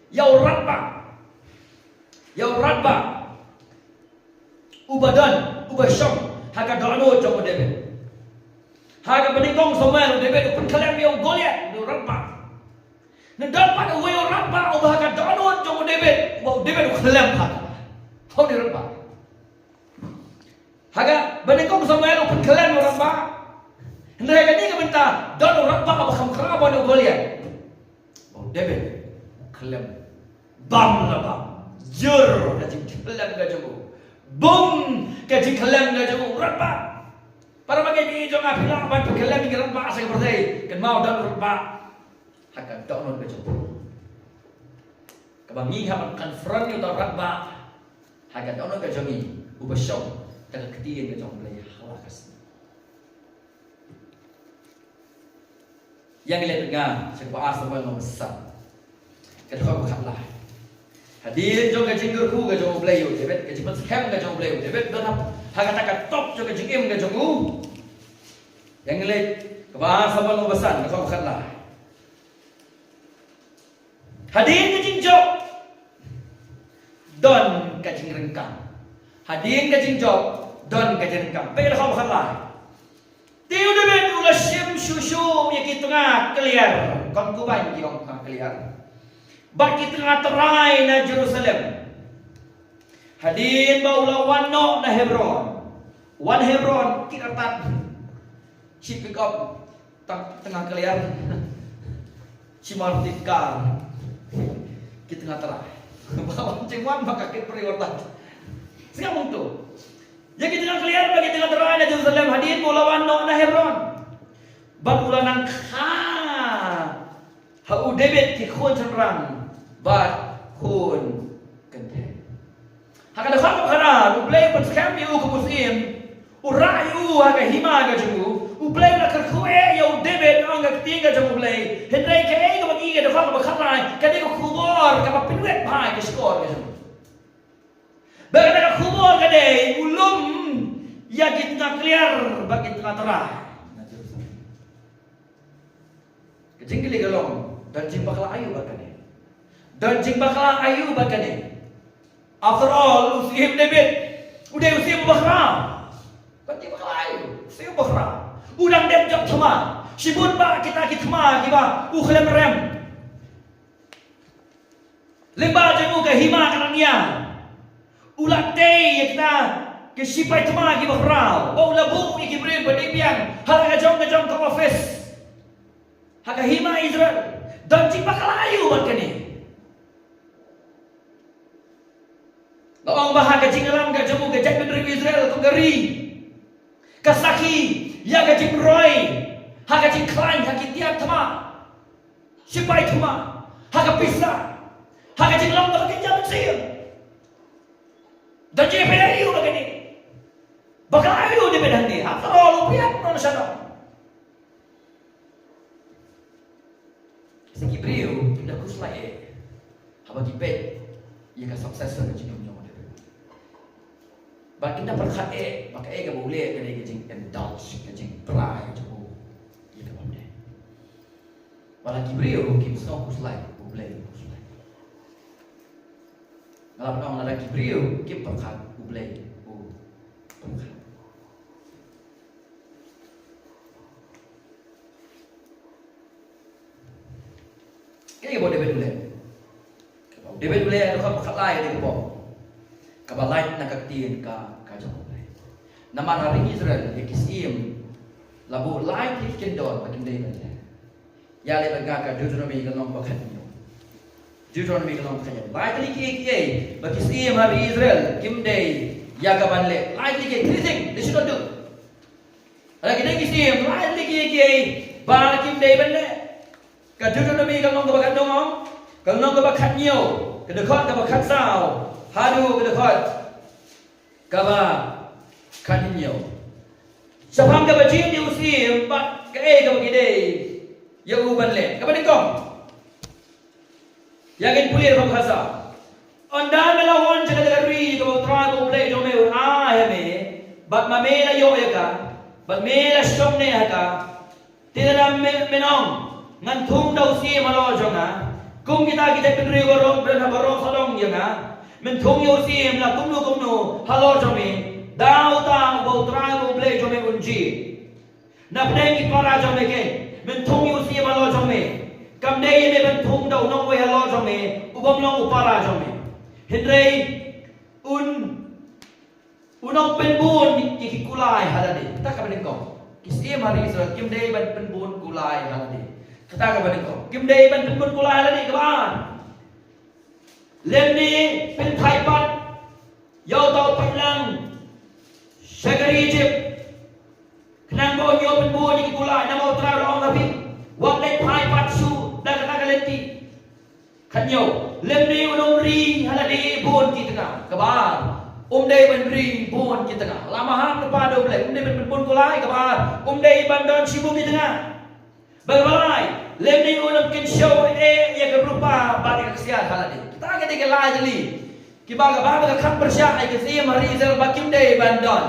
Ïa u rangbah. Ïa u rangbah. Uba don, uba shong ha ka dohnud jong u David. Ha kaba nyngkong Samuel, u David u pynkhlem ïa u Goliath, u rangbah. Nang don pat uwei u rangbah uba ha ka dohnud jong u David, uba u David u khlem pat. Hynrei u rangbah. Ha kaba nyngkong Samuel u pynkhlem ïa u rangbah. Hynrei ha kane ka bynta don u rangbah uba kham khraw ban ïa u Goliath. Ba u David u khlem bam la bam. Jur ka jingkhlem ka jong u. Bun ka jingkhlem ka jong u rangbah. Para bangeit jong nga, phi lah ban pynkhlem ïa ki rangbah sha ka pyrthei. Kynmaw don rangbah ha ka dohnud ka jong u. Kaba ngi hap ban confront ïa uta u rangbah ha ka dohnud ka jong ngi, uba shong da ka ktien ka jong U Blei ha la ka sngi. Ïa ngi leit nga sha kaba ar Samuel lynnong ba san. Ka dkhot ba khatlai. Hadien jong ka jingkyrkhu ka jong U Blei ïa u David, ka jingpynskhem ka jong U Blei ïa u David, don ha kata ka top jong ka jingim ka jong u. Ïa ngi leit kaba ar Samuel lynnong ba san, ka dkhot ba khatlai. Hadien ka jingjop don ka jingryngkang. Hadien ka jingjop don ka jingryngkang. Peit ka dkhot ba khatlai. Te u David u la shim shuh shuh ïa ki tnga kliar, concubine ki ong, tnga kliar, bad ki tnga trai na Jerusalem. Hadien ba u la wan noh na Hebron. Wan Hebron, kit artat. Shi pick up. Tang, tnga kliar. Shi Maruti car. Ki tnga trai. Ba wan jingwan ba ka kit briew artat. Sngap hangto. Ïa ki tnga kliar bad ki tnga trai na Jerusalem hadien ba u la wan noh na Hebron. Bad u la nang kha ha u David ki khun shynrang bad khun kynthei. Ha ka dkhot kaba khatar, U Blei u pynskhem ïa u kum u syiem, u rah ïa u ha ka hima ka jong u, U Blei u la kyrkhu ïa u David, ong ka ktien ka jong U Blei. Hynrei kaei kaba ngi ïohi ha ka dkhot kaba khatlai, ka dei ka khubor kaba pynwit bha ïa ka shkor ka jong u. Bad kata ka khubor ka dei u lum ïa ki tnga kliar bad ki tnga trai. Ka jingkylli ka long, don jingbakla aïu bad kane? Don jingbakla aïu bad kane? After all, u Syiem David u dei u syiem uba khraw. Don jingbakla aïu? U syiem uba khraw. U dang dep jop thma. Shibun bah kita ki thma kiba u khlem rem. Lyngba jong u ka hima ka dang ïaid. U la tei ïa kita ki shipai thma kiba khraw. Ba u la buh ïa ki briew ba dei biang ha la ka jong ka jong ka office ha ka hima Israel. Don jingbakla aïu bad kane? Nga ong ba ha ka jingïalam ka jong u, ka jaitbynriew Israel kum ka ri, ka sakhi ïa ka jingroi Ha ka jingkhlaiñ, ha ki tiar thma, shipai thma, ha ka pisa, ha ka jinglong kaba kynja mynsiem. Don jingpynïap ïa u ba kane. Bakla ïa u David hangne, ha ka rol u pynïap noh sha noh. Sa ki briew kim da khuslai eh haba ki peit ïa ka successor ka jingim jong u David. Ba kim da pyrkhat eh ba kaei kaba u leh ka dei ka jing-indulge, ka jingpra ïa u ïa kaba bymdei. Ba la ki briew kim sngew khuslai, U Blei u khuslai. Nga la ong lada ki briew kim pyrkhat, U Blei u pyrkhat. Kaei kaba u David u leh? Kaba u David u leh, dkhot ba khatlai, dei kaba, kaba lait na ka ktien ka, ka jong U Blei. Namar ha ri Israel ïa ki syiem la buh lai tylli ki kyndon ba kim dei ban leh. Ïa leh bad nga ka Deuteronomy ka lynnong ba khathynñiew. Deuteronomy ka lynnong ba khathynñiew. Lai tylli kiei kiei ba ki syiem ha ri Israel kim dei ïa ka ban leh. Lai tylli kiei, three things they should not do. Lada ki dei ki syiem, lai tylli kiei kiei ba kim dei ban leh. Ka Deuteronomy ka lynnong kaba khathynñiew, ka lynnong kaba khathynñiew, ka dkhot kaba khatsaw haduh ka dkhot kaba khathynñiew. Shaphang kaba jied ïa u syiem bad kaei kaba ki dei ïa u ban leh. Kaba nyngkong, ïa ngin pule ha ka bhasa. Ynda me la wan sha kata ka ri kaba U Trai U Blei jong me u ai ha me, bad ma me la ïoh ïa ka, bad me la shong ne ha ka, te lada me, men ong, ngan thung da u syiem halor jong nga, kum kita ki jaitbynriew baroh, baroh, baroh sawdong ïa nga, men thung ïa u syiem la kumno kumno halor jong me, da uta uba U Trai U Blei jong me un jied. Na pdeng ki para jong me keiñ, men thung ïa u syiem halor jong me. Kam dei ïa me ban thung da u nongwei halor jong me, u bym long u para jong me. Hynrei un, un ong pynbun ïa ki kulai ha lade. Kata kaba nyngkong. Ki syiem ha ri Israel kim dei ban pynbun kulai ha lade. Kata kaba nyngkong. Kim dei ban pynbun kulai ha lade, kaba ar. Lymne pynphai pat ïa uta u paidlang sha ka ri Ijipt. Khnang ba un ïoh pynbun ïa ki kulai, namar U Trai u la ong ha phi, wat leit phai pat shuh da kata ka lynti. Khathynñiew, lymne un ym ri ha lade bun ki tnga. Kaba ar, um dei ban ri bun ki tnga. La maham lypa da U Blei, um dei ban pynbun kulai, kaba ar, um dei ban don shibun ki tnga. Bad kaba lai, lymne un ym kynshew eh ïa ka rupa bad ïa ka ksiar ha lade. Kita ki dei ki lai tylli kiba ka Baibl ka kham pyrshah ïa ki syiem ha ri Israel ba kim dei ban don.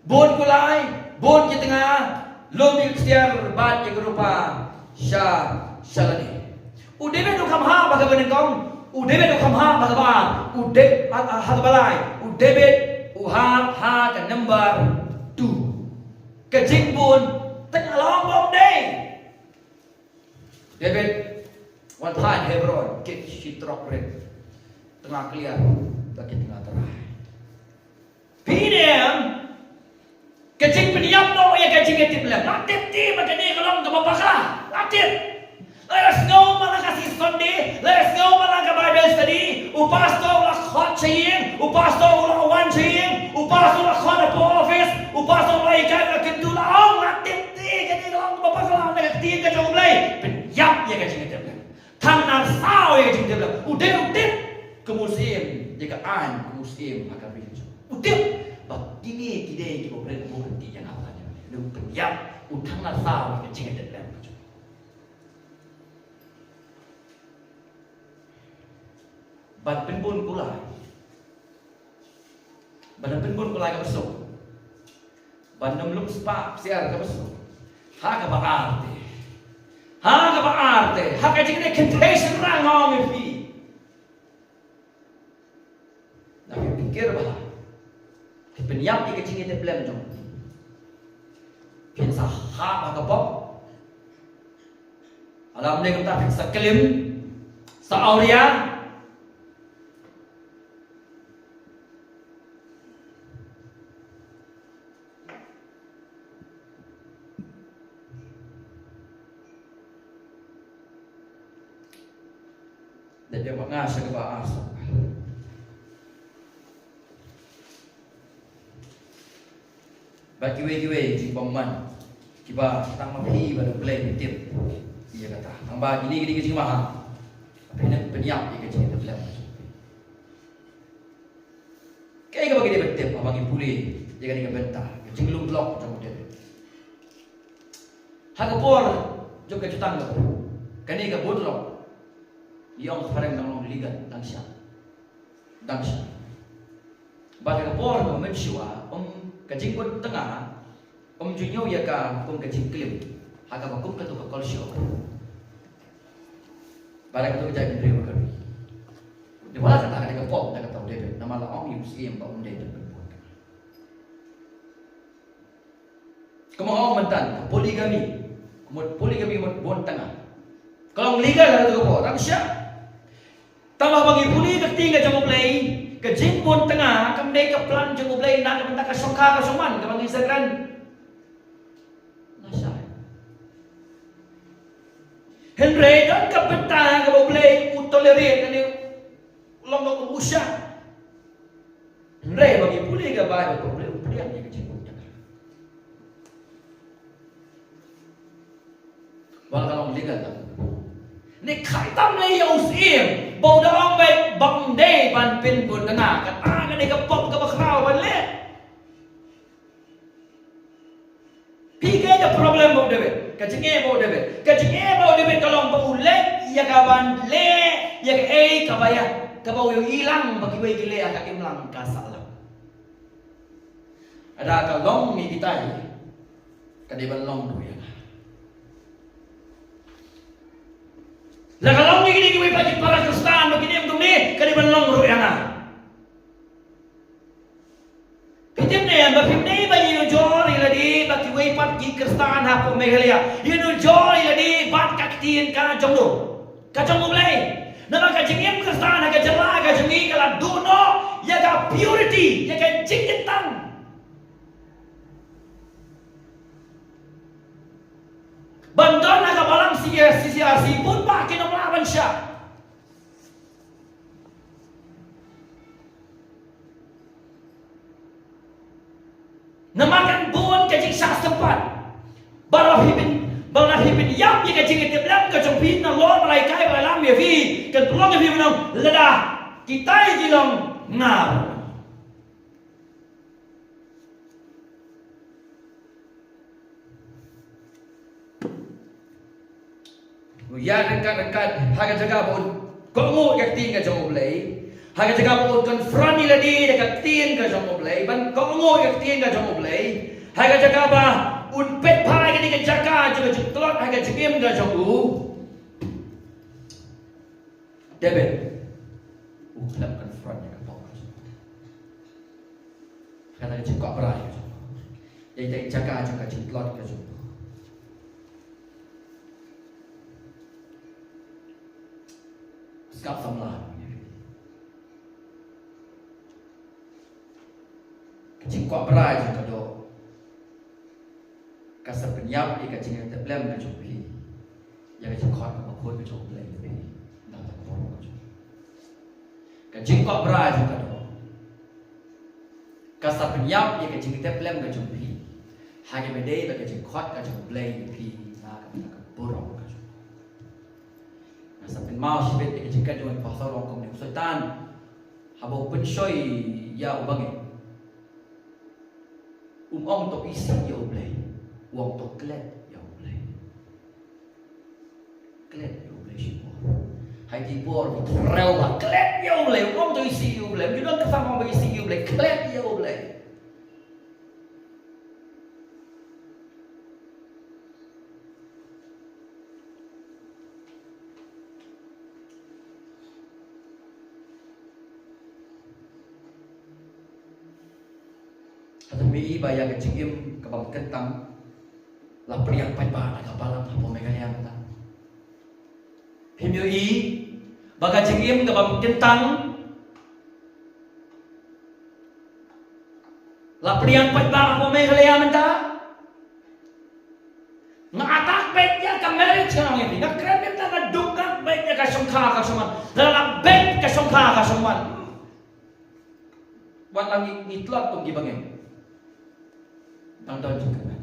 Bun kulai, bun ki tnga, lum ïa ka ksiar bad ïa ka rupa sha, sha lade. U David u kham hap ha kaba nyngkong, u David u kham hap ha kaba ar, u David, ha, ha, ha kaba lai, u David u hap ha ka number two. Ka jingbun tnga long bym dei. David wan thaiñ Hebron, kit shi trok rit. Tnga kliar bad ki tnga trai. Phi ïa ka jingpynïap noh ïa ka jingïatiplem. La tip te ba kane ka long kaba bakla. La tip. La ïa sngew ma la ka shisha Sunday, la ïa sngew ma la ka Bible study, u pastor u la khot sha ïing, u pastor u la wan sha ïing, u pastor u la khot hapoh office, u pastor u la hikai, u la kyntu, la ong, la tip te kane ka long kaba bakla na ka ktien ka jong U Blei. Pynïap ïa ka jingïatiplem. Tang na saw ïa ka jingïatiplem. U dei u tip kum u syiem ïa ka aiñ, kum u syiem ha ka ri. U tip ba kine ki dei kiba bret buh ki ïa nga. U pynïap, u tang na saw ïa ka jingïatiplem. Ban pynbun kulai. Ban pynbun kulai kaba suk. Ban ym lum spah ksiar kaba suk. Ha kaba ar te. Ha kaba ar te. Ha ka jingkynthei shynrang, nga ong ïa phi. Lada phi pyrkhat bha, phi pynïap ïa ka jingïatiplem jong phi. Phin sa hap ha ka pop. Lada ym dei kumta phin sa klim, sa awria. Dei ba nga sha kaba ar sa. Bad kiwei kiwei jingbymman ki Ba tang ma phi bad U Blei phi tip ïa kata. Tang ba kine ki dei ki jingmaham. Phi nang pynïap ïa ka jingïatylli. Kaei kaba ngi dei ban tip haba ngi pule ïa kane ka bynta ka jinglong lok jong u David. Ha ka por jong ka jutang ka por, kane ka bun lok, ngi ong ka phareng dang long legal, dang shai. Dang shai. Bad ha ka por kaba mynshuwa, um, ka jingbun tnga um ju ñiew ïa ka kum ka jingklim ha kaba kum kato ka culture. Bad ha kato ka jaitbynriew ka ri. Dei wala kata ka dei ka pop da kata u David, namar la ong ïa u Syiem ba um dei ban bun tnga. Kumba nga ong mynta, ka polygamy. Ka mut polygamy, ka mut bun tnga. Ka long legal ha kato ka por, dang shai. Tang ba haba ngi pule ka ktien ka jong U Blei, ka jingbun tnga kam dei ka plan jong U Blei na ka bynta ka shongkha ka shongman kaba ngi sa kren. Lashai. Hynrei don ka bynta kaba U Blei u tolerate, lane u long ba u sha. Hynrei ba ngi pule ka Baibl, U Blei u pdiang ïa ka jingbun tnga. Ba ka long legal. Ne khlem tam lei ïa u Syiem ba u da ong ba um dei ban pynbun tnga, kata ka dei ka pop kaba khraw ban leh. Phi, kaei ka problem ba u David? Ka jingeh ba u David, ka jingeh ba u David ka long ba u leh ïa ka ban leh ïa kaei kaba ïa, kaba u ïohi lang ba kiwei ki leh ha ka imlang ka sahlang. Lada ka long ïa kitai, ka dei ban long ruh ïa nga. Lada ka long ïa kine kiwei pat ki para Khristan ba kine kum ne, ka dei ban long ruh ïa nga. Phi tip ne em ba phim dei ban ïanujor ïa lade bad kiwei pat ki Khristan hapoh Meghalaya. Ïanujor ïa lade bad ka ktien ka jong u, ka jong U Blei. Namar ka jingim Khristan ha ka jylla ka jong ngi ka la duh noh ïa ka purity, ïa ka jingkyntang. Ban don ha ka balang C C R C bun bah kin ym lah ban shah. Namar kan bun ka jingshah sympat. Ba la phi pyn, ba la phi pynïap ïa ka jingïatiplem ka jong phi nalor ba la hikai ba la lam ïa phi. Kan pynlong ïa phi ban ong lada kitai ki long, nga ruh. Ïa ryngkat ryngkat ha ka jaka ba un kohnguh ïa ka ktien ka jong U Blei, ha ka jaka ba un confront ïa lade da ka ktien ka jong U Blei, ban kohnguh ïa ka ktien ka jong U Blei, ha ka jaka ba un peit phai ïa kane ka jaka jong ka jingtlot ha ka jingim ka jong u. David u khlem confront ïa ka pop ka jong u. Kata ka jingkwah brai ka jong u. Ïa ita i jaka jong ka jingtlot ka jong u. Skap samla. Ka jingkwah brai jong ka doh ka sa pynïap ïa ka jingïatiplem ka jong phi ïa ka jingkhot kaba khuid ka jong U Blei ïa phi. Nda ka por ka jong ka jingkwah brai jong ka doh ka sa pynïap ïa ka jingïatiplem ka jong phi ha kaba dei ba ka jingkhot ka jong U Blei ïa phi na ka bynta ka burom ka jong. Nga sa pynmaw shibit ïa ka jingkren jong u pastor, u ong kumne, u Soitan haba u pynshoi ïa u bangeit, um ong to isih ïa U Blei, u ong to klet ïa U Blei. Klet ïa U Blei shibun. Hai, ki por ki trew ba klet ïa U Blei, um ong to isih ïa U Blei. Ki don ka sam ong ba isih ïa U Blei, klet ïa U Blei. Hato me i ba ïa ka jingim kaba kyntang la pdiang paidbah na ka balang hapoh Meghalaya mynta? Phim ïohi ba ka jingim kaba kyntang la pdiang paidbah hapoh Meghalaya mynta? Nga attack beit ïa ka marriage, nga ong ïa phi. Nga kren mynta nga dukak beit ïa ka shongkha ka shongman. Lada la beit ka shongkha ka shongman, wat la ngi, ngi tlot kum ki bangeit. Dang don jingkyrmen.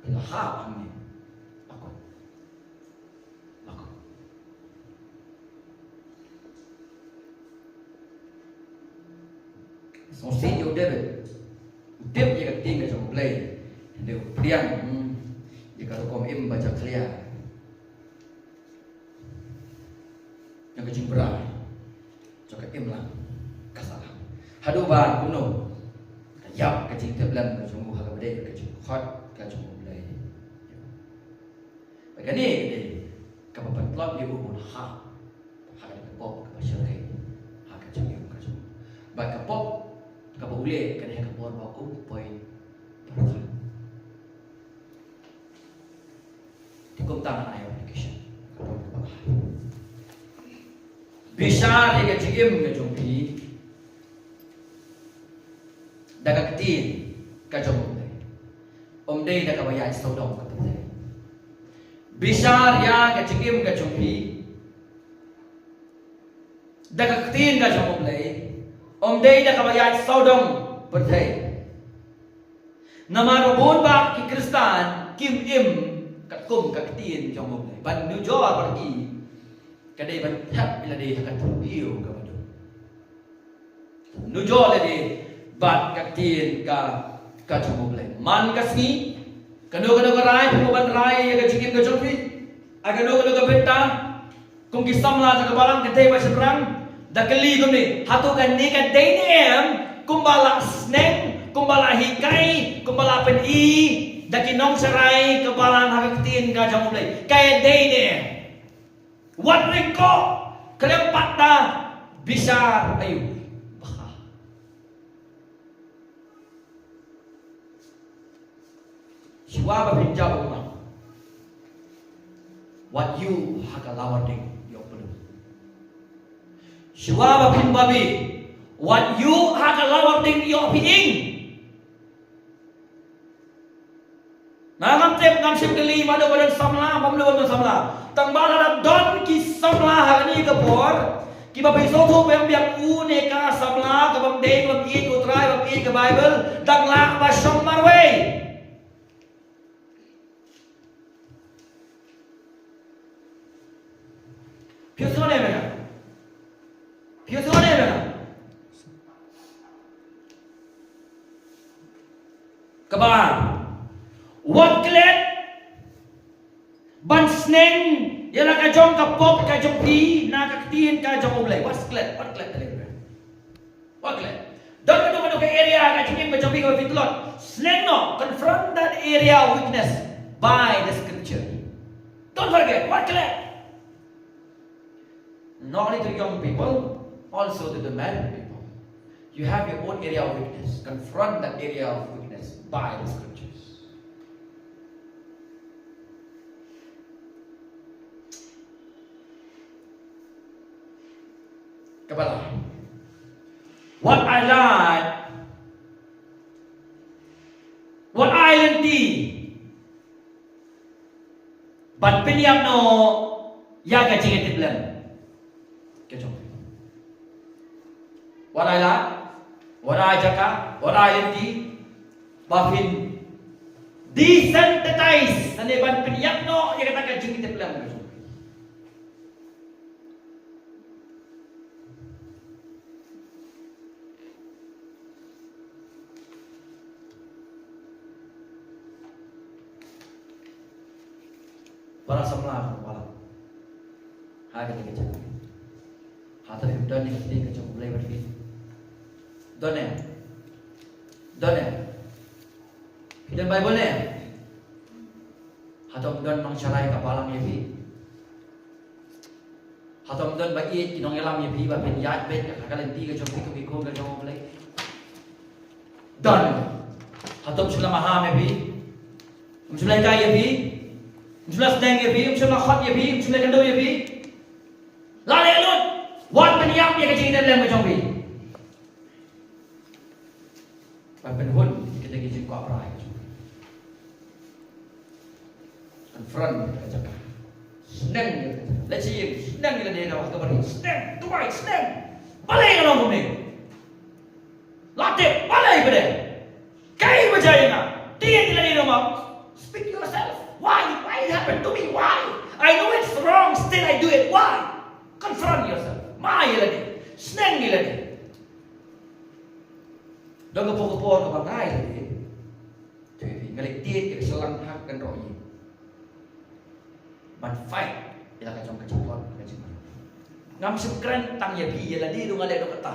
Nga hap hangne. Akut. Akut. Sngewsih ïa u David. U tip ïa ka ktien ka jong U Blei. Hynrei u pdiang, hmm, ïa ka rukom im ba jakhlia jong ka jingbra jong ka imlang ka sahlang. Haduh ba kumno ka ïap ka jingtip lem ka jong u ha kaba dei ka jingkhot ka jong U Blei. Ba kane ka dei kaba pyntlot ïa u ban hap ha kane ka pop kaba shyrkhei ha ka jingim ka jong u. Ba ka pop kaba u leh ka dei ha ka por ba um poi pyrkhat. Te kumta ngan ai application. Bishar ïa ka jingim ka jong phi da ka ktien ka jong U Blei. Ym dei da kaba ïaid sawdong ka pyrthei. Bishar ïa ka jingim ka jong phi da ka ktien ka jong U Blei. Ym dei da kaba ïaid sawdong pyrthei. Namar ba bun bah ki Khristan kim im katkum ka ktien jong U Blei. Ban nujor bad ki ka dei ban thep ïa lade ha ka thyrpiew kaba dum. Nujor lade bad ka ktien ka, ka jong U Blei. Man ka sngi kano kano ka rai phi ban rai ïa ka jingim ka jong phi. Ai kano kano ka bynta. Kum ki samla jong ka balang ka dei ba shynrang da kylli kumne, hato kane ka dei ne em? Kumba la sneng, kumba la hikai, kumba la pyni da ki nongsharai ka balang ha ka ktien ka jong U Blei, ka dei ne em? Wat ryngkoh khlem pat da bishar aïu. Bah. Shuwa ba phin jaw u mat, wat ïuh ha ka lawar ding ïoh pyllut. Shuwa ba phin babe, wat ïuh ha ka lawar ding ïoh phi ing. Nga ngam tip, ngam shym kylli mano ba don samla, mano ba don samla. Tang ba lada don ki samla ha kane ka por kiba phi sngewthuh biang biang une ka samla ka bym dei, bym ïeit U Trai, bym ïeit ka Baibl, dang lah ba shong marwei. Phi sngew ne em? Phi sngew ne em? Kaba ar, wat klet ban sneng ïa la ka jong ka pop ka jong phi na ka ktien ka jong U Blei. Wat klet, wat klet. Wat klet. Don kano kano ka area ka jingim ka jong phi kaba phi tlot. Sneng noh, confront that area of weakness by the scripture. Don't forget, wat klet. Not only to young people, also to the married people. You have your own area of weakness. Confront that area of weakness by the scriptures. Kaba lai. Wat ai lad, wat ai lynti ban pynïap noh ïa ka jingïatiplem ka jong phi. Wat ai lad, wat ai jaka, wat ai lynti ba phin desensitize ne ban pynïap noh ïa kata ka jingïatiplem ka jong phi. Para samla ka balang, ha kane ka jaka, hato phim don ïa ka ktien ka jong U Blei bad phi? Don ne? Don ne? Phi don Baibl ne? Hato don nongsharai ka balang ïa phi? Hato don ba ïeit ki nongïalam ïa phi ba phin ïaid beit ha ka lynti ka jong phi kum ki khun ka jong U Blei? Don. Hato ym shym la maham ïa phi? Ym shym la hikai ïa phi? Ym shym la sneng ïa phi? Ym shym la khot ïa phi? Ym shym la kynduh ïa phi? La leh lut. Wat pynïap ïa ka jingïatiplem ka jong phi. Ban pynhun ïa kita ki jingkwah brai. Confront ïa ka jaka. Sneng ïa ka jaka. Leit sha ïing, sneng ïa lade na ka bynta. Sneng, duwai, sneng. Balei nga long kumne? La tip, balei phi dei? Kaei ba jia ïa nga? Tieng ïa lade na ka bynta. Pick yourself. Why? Why it happened to me? Why? I know it's wrong, still I do it. Why? Confront yourself. Mad ïa lade. Sneng ïa lade. Don ka por ka por kaba nga ïa lade. Te nga leit tied ïa ka shyllangthnga ha ka kynroh ïing ban fight ïa la ka jong ka jingkot ka jingkot. Ngam shym kren tang ïa phi, ïa lade ruh nga leh noh kata.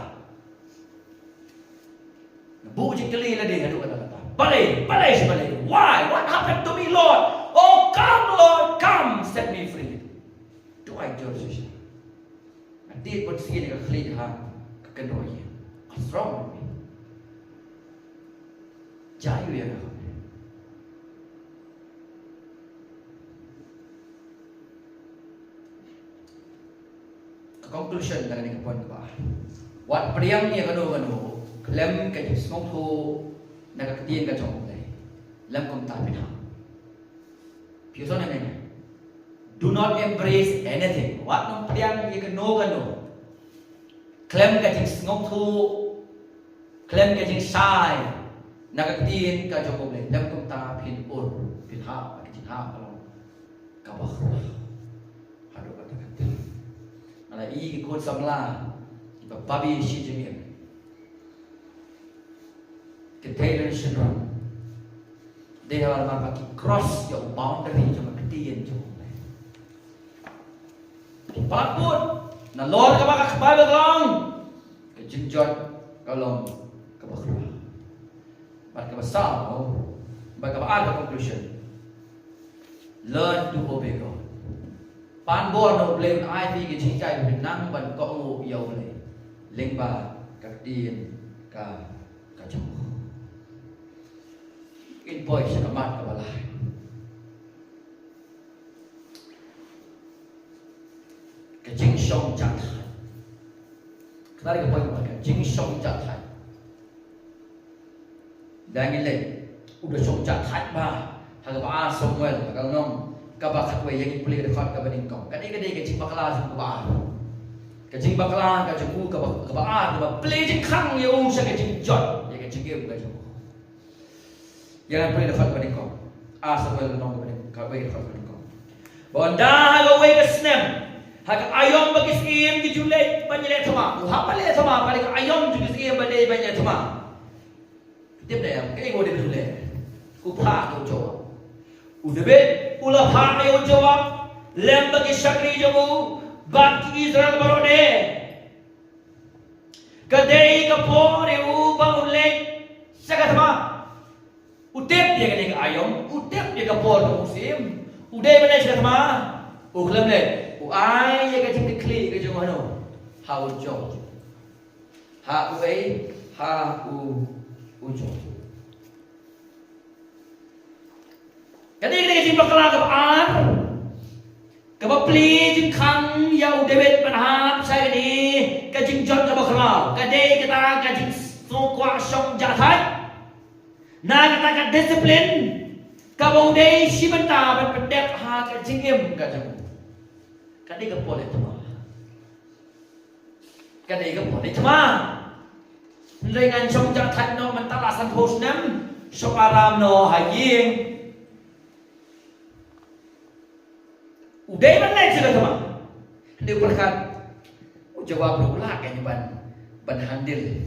Nga buh jingkylli ïa lade haduh katta katta. Balei, balei shi balei? Why? What happened to me, Lord? Oh, come, Lord, come, set me free. To ai jor shisha. Nga tied bad sien ïa ka khlieh ha ka kynroh ïing. What's wrong with me? Jia aiu ïa nga. Ka conclusion na kane ka point kaba ar. Wat pdiang ïa kano kano khlem ka jingsngewthuh na ka ktien ka jong U Blei. Lym kumta phin hap. Phi ïohsngew ne em? Do not embrace anything. Wat nym pdiang ïa kano kano khlem ka jingsngewthuh, khlem ka jingshai na ka ktien ka jong U Blei. Lym kumta phin ur, phin hap, ka jinghap ka long kaba khraw. Haduh katta katta. Nga la ïohi ki khun samla kiba babe shi jingim. Ki thei lane shynrang. Dei namar ba ki cross ïa u boundary jong ka ktien jong U Blei. Ki palat bud nalor kaba ka Baibl ka long, ka jingjot ka long kaba khraw. Bad kaba saw, bad kaba ar ka conclusion. Learn to obey God. Pan bor na U Blei un ai phi ka jinghikai ba phin nang ban kohnguh ïa U Blei lyngba ka ktien ka, ka jong u. Ngin poi sha ka mat kaba lai. Ka jingshong jahthait. Kata ka point ba ka jingshong jahthait. Dang ngi leh, u da shong jahthait bha ha kaba ar Samuel, ha ka lynnong kaba khatwei, ïa ngi pule dkhot kaba nyngkong. Ka dei, ka dei ka jingbakla jong u kaba ar. Ka jingbakla ka jong u kaba, kaba ar, kaba plie jingkhang ïa u sha ka jingjot, ïa ka jingim ka jong u. Ïa ngi pule dkhot kaba nyngkong. Ar Samuel lynnong kaba nyngkong, khatwei, dkhot kaba nyngkong. Ba ynda ha kawei ka snem, ha ka aïom ba ki syiem ki ju leit ban ïaleh thma. U hap ban leh thma, ka dei ka aïom jong ki syiem ba dei ban ïaleh thma. Tip ne em, kaei ba u David u leh? U phah ïa u Joab. U David u la phah ïa u Joab lem bad ki shakri jong u bad ki Israel baroh de. Ka dei ka por ïa u ba un leit sha ka thma. U tip ïa kane ka aïom, u tip ïa ka por ka mynsiem. U dei ban leit sha ka thma. U khlem leit. U ai ïa ka jingkitkhlieh ka jong u hano? Ha u Joab. Ha uei? Ha u, u Joab. Kane, kane ka jingbakla kaba ar, kaba plie jingkhang ïa u David ban hap sha kane ka jingjot kaba khraw. Ka dei kata ka jingsngewkwah shong jahthait. Na kata ka discipline kaba u dei shi bynta ban pyndep ha ka jingim ka jong u. Ka dei ka por leit thma. Ka dei ka por leit thma. Hynrei ngan shong jahthait noh mynta la sanphew snem, shong aram noh ha ïing. U dei ban leit sha ka thma. Hynrei u pyrkhat, u Joab ruh u lah kein ban, ban handle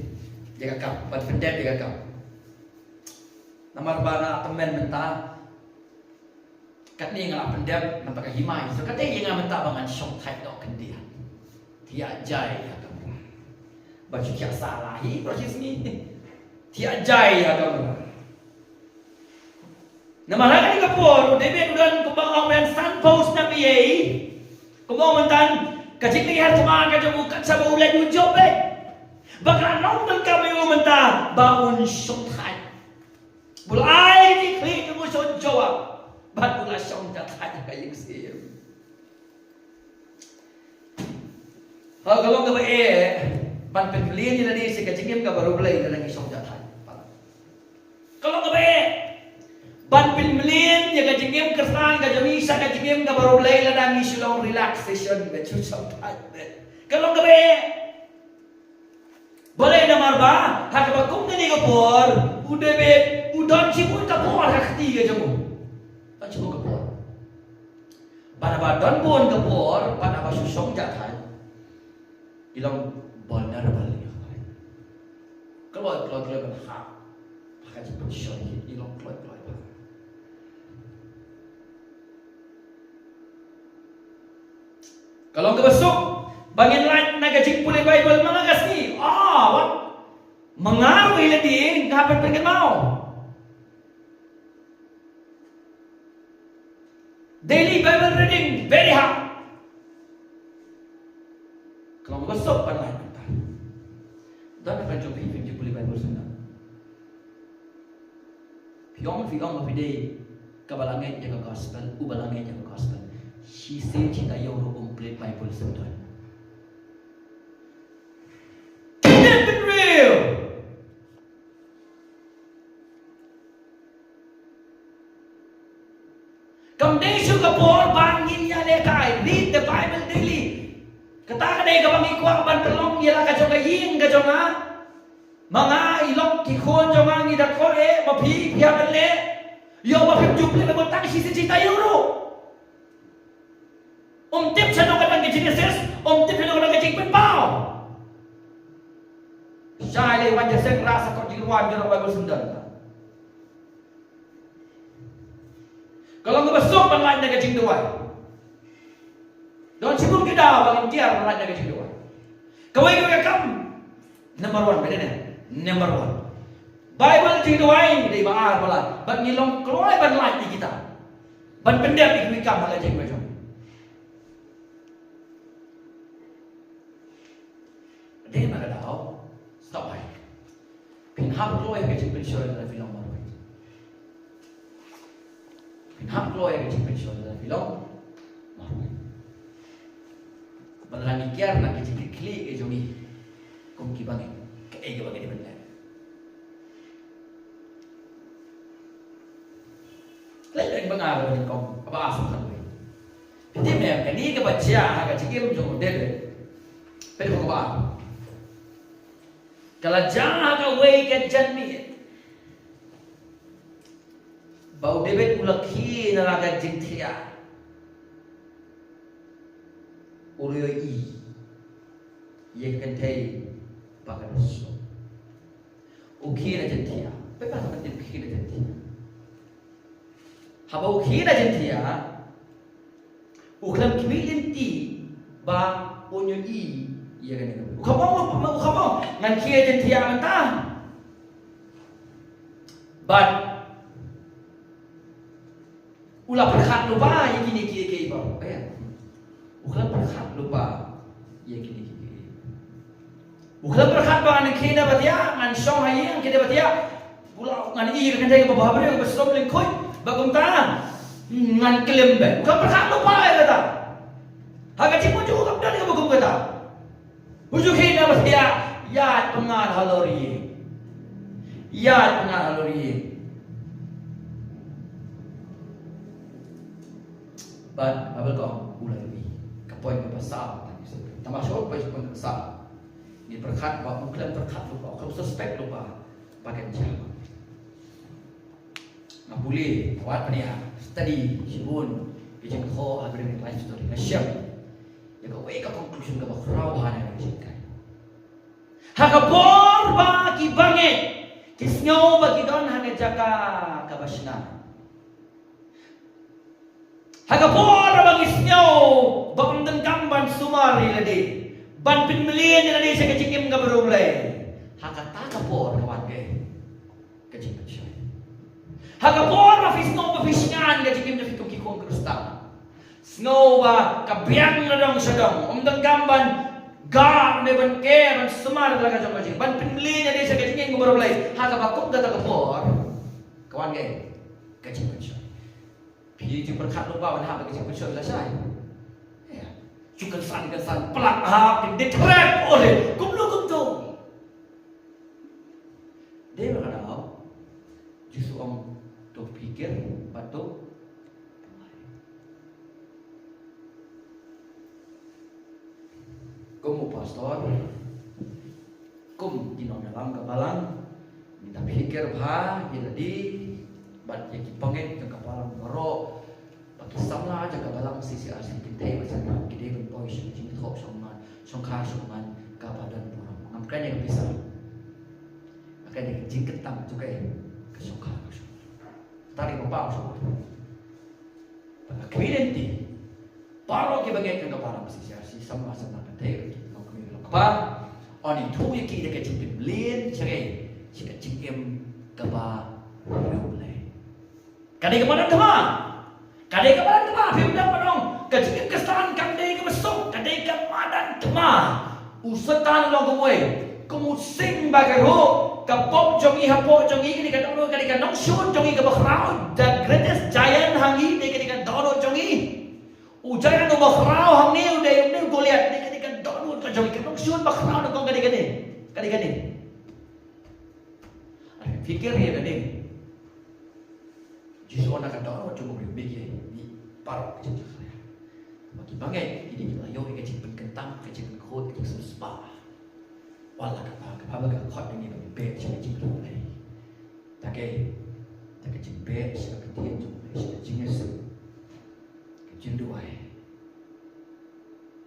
ïa ka kam, ban pyndep ïa ka kam. Namar ba nga tymmen mynta, katne nga la pyndep namar ka hima. So ka dei ïa nga mynta ba ngan shong thait noh khyndiat. Thiah jai ha kamra. Ba shu thiah sala hi baroh shi sngi. Thiah jai ha kamra. Namar ha kane ka por u David u don kumba ong ban sanphew snem ïa i. Kumba ong mynta ka jinghiar thma ka jong u kat shaba u leit u jop beit. Ba ka nongdonkam ïa u mynta ba un shong thait. Ba u la ai ka jingkitkhlieh jong u sha u Joab bad u la shong jahthait ha ka ïing syiem. Ha, ka long kaba eh ban pynmlien ïa lade sha ka jingim kaba riewblei lada ngi shong jahthait. Ka long kaba eh ban pynmlien ïa ka jingim Khristan ka jong ngi sha ka jingim kaba riewblei lada ngi shu long relaxation, ngi shu shong thait. Ka long kaba eh. Balei? Namar ba ha kaba kum kane ka por u David u don shibun ka por ha ka kti ka jong u. Haba don bun ka por, haba shu shong jahthait, i long vulnerable ïa ka. Kloi, kloi, kloi ban hap ha ka jingpynshoi, i long kloi, kloi bha. Ka long kaba suk ba ngin lait na ka jingpule Baibl man la ka sngi. Ah, wat. Ma nga ruh hi lade nga hap ban pynkynmaw. Daily Bible reading, very hard. Ka long kaba suk ban lait mynta. Don ha ka jong phi, phim ju pule Bible syndon. Phi ong, phi ong ba phi dei kaba la ngeit ïa ka gospel, uba la ngeit ïa ka gospel. Shisien shi taïew ruh um pule Bible syndon. Keep it real. Kam dei shuh ka por ba ngin ïalehkai, read the Bible daily. Kata ka dei kaba ngi kwah ban pynlong ïa la ka jong ka ïing ka jong nga. Ma nga, i lok, ki khun jong nga, ngi da kor eh, ma phi, phi hap ban leh. Ïoh ba phim ju pule Baibl tang shisien shi taïew ruh. Um tip shaduh katne ka Genesis, um tip shaduh katne ka Jingpynpaw. Shai lei wan ja seng, rah sa kot jingrwai, ym ju rah Baibl syndon. Ka long kaba suk ban lait na ka jingduwai. Don shibun ki daw ba ngin kiar ban lait na ka jingduwai. Kawei kawei ka kam. Number one, bad ne? Number one. Baibl, jingduwai, dei ba ar palat. Bad ngi long kloi ban lait ïa kita. Ban pyndep ïa kiwei ki kam ha la jong ka jong. Dei ma ka daw. Stop hai. Phin hap kloi ha ka jingpynshoi lada phi long marwei. Phin hap kloi ha ka jingpynshoi lada phi long marwei. Ba lada ngi kiar na ka jingkitkhlieh ka jong ngi kum ki bangeit, kaei kaba ngi dei ban leh? Leh leh ba nga ba nyngkong, kaba ar, sngewthuh. Phi tip ne em, kane kaba jia ha ka jingim jong u David. Peit kaba ar. Ka la jia ha kawei ka janmiet ba u David u la khie na la ka jingthiah. U ïohi ïa ka kynthei ba ka dei shnong. U khie na jingthiah. Peit ba ka kynthei khie na jingthiah. Haba u khie na jingthiah, u khlem khmih lynti ba un ïohi ïa kane. U khlem ong, u khlem ong, ngan khie jingthiah mynta. Bad u la pyrkhat lypa ïa kine kiei baroh. U khlem pyrkhat lypa ïa kine kiei. U khlem pyrkhat ba ngan khie na ba thiah, ngan shong ha ïing, khie na ba thiah. U la, ngan ïohi ïa ka kynthei kaba bhabriew, kaba shlem lyngkhuit, ba kumta ngan klim beit. U khlem pyrkhat lypa ïa kata. Ha ka jingmut jong u kam don kaba kum kata. U ju khie na ba thiah, ïaid pynngat halor ïing. Ïaid pynngat halor ïing. Bad Baibl ka ong u la ïohi. Ka point kaba saw. Tang ba shuh, point kaba saw. Ngi pyrkhat ba u khlem pyrkhat lypa, u khlem suspect lypa ba kan jia. Nga pule, wat pynïaid, study shibun ki jingthoh ha ka life story, nga shem ïa kawei ka conclusion kaba khraw bha na ka jinghikai. Ha ka por ba ki bangeit ki sngew ba ki don ha ka jaka kaba shna, ha ka por ba ngi sngew ba ym donkam ban sumar ïa lade, ban pynmlien ïa lade sha ka jingim kaba riewblei, ha kata ka por ka wan ka, ka jingpynshoi. Ha ka por ba phi sngew ba phi shngaiñ ka jingim jong phi kum ki khun Khristan, sngew ba ka biang na dong sha dong, ym donkam ban gar ne ban ker, ban sumar la ka jong ka jingim, ban pynmlien ïa lade sha ka jingim kaba riewblei, ha kaba kum kata ka por ka wan ka, ka jingpynshoi. Phi ju pyrkhat lypa ban hap ka jingpynshoi lashai. Ïa. Ju kynsan kynsan, pynlap hap, dei trep, oh dei, kumno kumto. Dei ba ka daw, Jisu ong to pyrkhat bad to Kum u pastor, kum ki nongïalam ka balang, ngin da pyrkhat bha ïa lade bad ïa ki bangeit jong ka balang baroh, ba Samla jong ka balang C C R C, kynthei bad synran, ki dei ban poi sha ka jingthoh shongman, shongkha shongman kaba don burom. Ngam kren ïa ka pisa. Nga kren ïa ka jingkyntang jong ka, ka shongkha ka shongman. Tang ïa ka pisa shongman. Bad ka khmih lynti. Baroh kiba ngeit ïa ka balang C C R C, samla samla, kynthei bad ki longkmie longkpa, yn ithuh ïa ki da ka jingpynmlien sha ka, sha ka jingim kaba riewblei. Ka dei ka madan thma. Ka dei ka madan thma, phim dang ban ong ka jingim Khristan kam dei kaba suk, ka dei ka madan thma. U Soitan u long kumwei, kum u sing ba ka ruh, ka pop jong ngi hapoh jong ngi, ka dei ka dohnud, ka dei ka nongshun jong ngi kaba khraw, the greatest giant ha ngi, ka dei ka dohnud jong ngi. U giant uba khraw hangne u dei, u dei u Goliath, ka dei ka dohnud ka jong ngi, ka nongshun ba khraw na kong ka dei kane. Ka dei kane. Phi kyrpad ïa kane. Jisu u ong ka dohnud jong u briew, mih, mih baroh ka jingkyrpad. Bad kiba ngeit ki dei kiba ïoh ïa ka jingpynkyntang, ka jingpynkhuid, ka jingpynspah. Wat la kaba, kaba ka khot ïa ngi ban beh sha ka jingriewblei. Da ka, da ka jingbeh sha ka ktien jong U Blei, sha ka jingïaseng, ka jingduwai.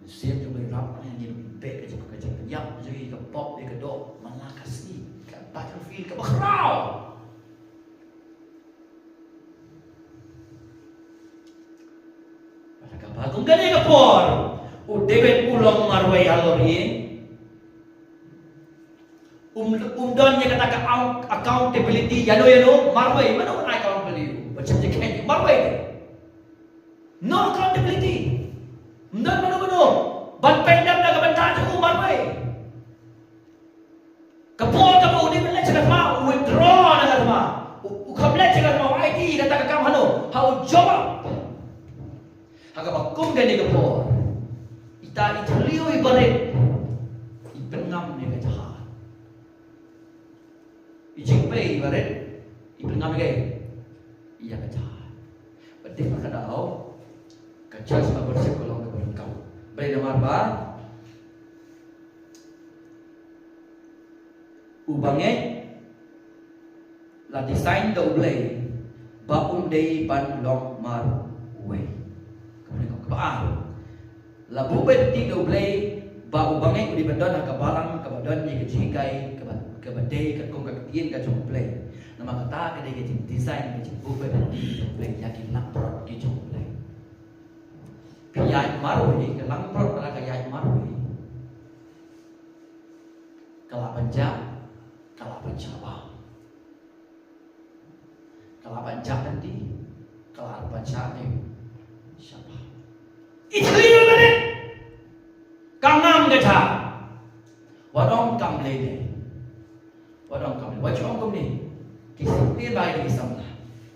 Mynsiem jong U Blei rap ïa ngi ban beh ka jing, ka jingpynïap jong ngi, ka pop, ïa ka doh man la ka sngi, ka battlefield kaba khraw. Bad kaba kum kane ka por, u David u long marwei halor ïing. Um, um don ïa kata ka au-, accountability ïano ïano, marwei, mano ban accountability? Ban shym jingkheiñ, marwei. No accountability. Um don mano mano ban pyndem na ka bynta jong u, marwei. Ka por kaba u dei ban leit sha ka thma, u withdraw na ka thma. U, u kham leit sha ka thma, u aiti kata ka kam hano, ha u Joab. Ha kaba kum kane ka por, ita i thliew iba rit i pynngam ïa ka jahar. I jingpei iba rit i pynngam ïa ka, ïa ka jahar. Bad dei ba ka daw ka church membership ka long kaba donkam. Balei? Namar ba u bangeit la design da U Blei ba um dei ban long marwei. Kaba nyngkong. Kaba ar, la buh beit lynti da U Blei ba u bangeit u dei ban don ha ka balang kaba don ïa ka jinghikai kaba, kaba dei katkum ka ktien ka jong U Blei. Namar kata ka dei ka jingdesign, ka jingbuh beit lynti ka jong U Blei ïa ki langbrot ki jong U Blei. Ka ïaid marwei, ka langbrot lane ka ïaid marwei, ka lah ban jah, ka lah ban shah bam. Ka lah ban jah lynti, ka lah ban shah, eh, shah bam. I thliew iba rit, ka ngam ka jahar. Wat ong kam lei lei. Wat ong kam lei. Wat ju ong kumne. Ki sngewthuh ba ki samla.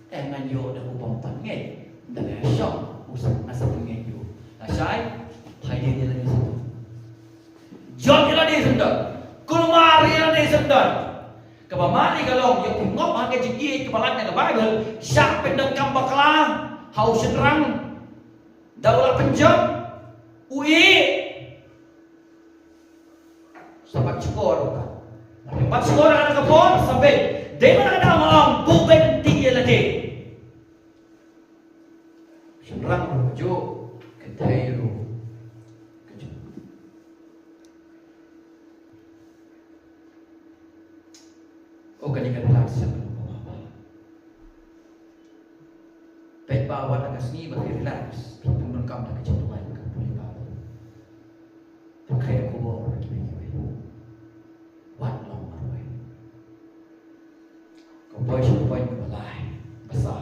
Eh, ngan ïoh da u bym pat ngeit. Ynda nga shong, u sa, nga sa pynngeit ïa u. Lashai, phai dien ïa lade syndon. Jot ïa lade syndon. Kulmar ïa lade syndon. Kaba mane ka long, ïa u ngop ha ka jingïeit kaba lait na ka Baibl, shah pyndonkam bakla ha u shynrang. Da u la pynjot, u ïeit. Sa bat shkor u ka. Hynrei bat shkor ha ka por, sa beit. Dei ba la ka daw ma ong, buh beit lynti ïa lade. Shynrang ruh kajuh, kynthei ruh kajuh. Oh, kane ka relax sha ka. Peit ba wat la ka sngi ba phi relax, phi pyndonkam da ka jingduwai, ka pule Baibl. Pynkheiñ khubor kiwei kiwei. Wat long marwei. Ka poi sha ka point kaba lai, ba saw.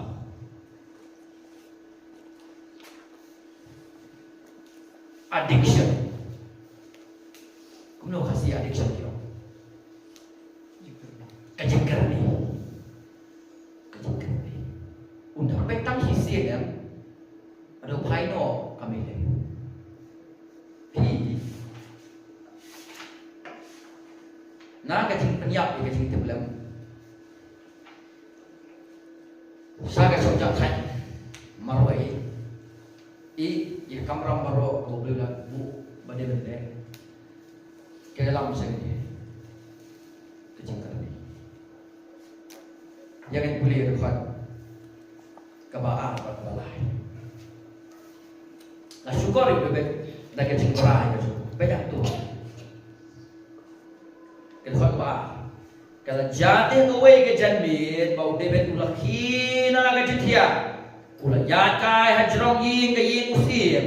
Addiction. Kumno Khasi addiction ki ong? Ka jingkyrni. Ka jingkyrni. Ynda peit tang shisien em, haduh phai noh kam lei. Phi, na ka jingpynïap ïa ka jingtip lem, sha ka shong jahthait marwei. I, i kamram baroh kaba U Blei u la buh ba dei ban leh, ka lam sha ngi. Ka jingkyrni. Ïa ngan pule ïa ka dkhot kaba ar bad kaba lai. La shukor ïa u David da ka jingbrai ka jong u. Peit ïa u. Ka dkhot ba ar. Ka la jia te kawei ka janmiet ba u David u la khie na ka jingthiah. U la ïaid kai ha jrong ïing ka ïing u syiem.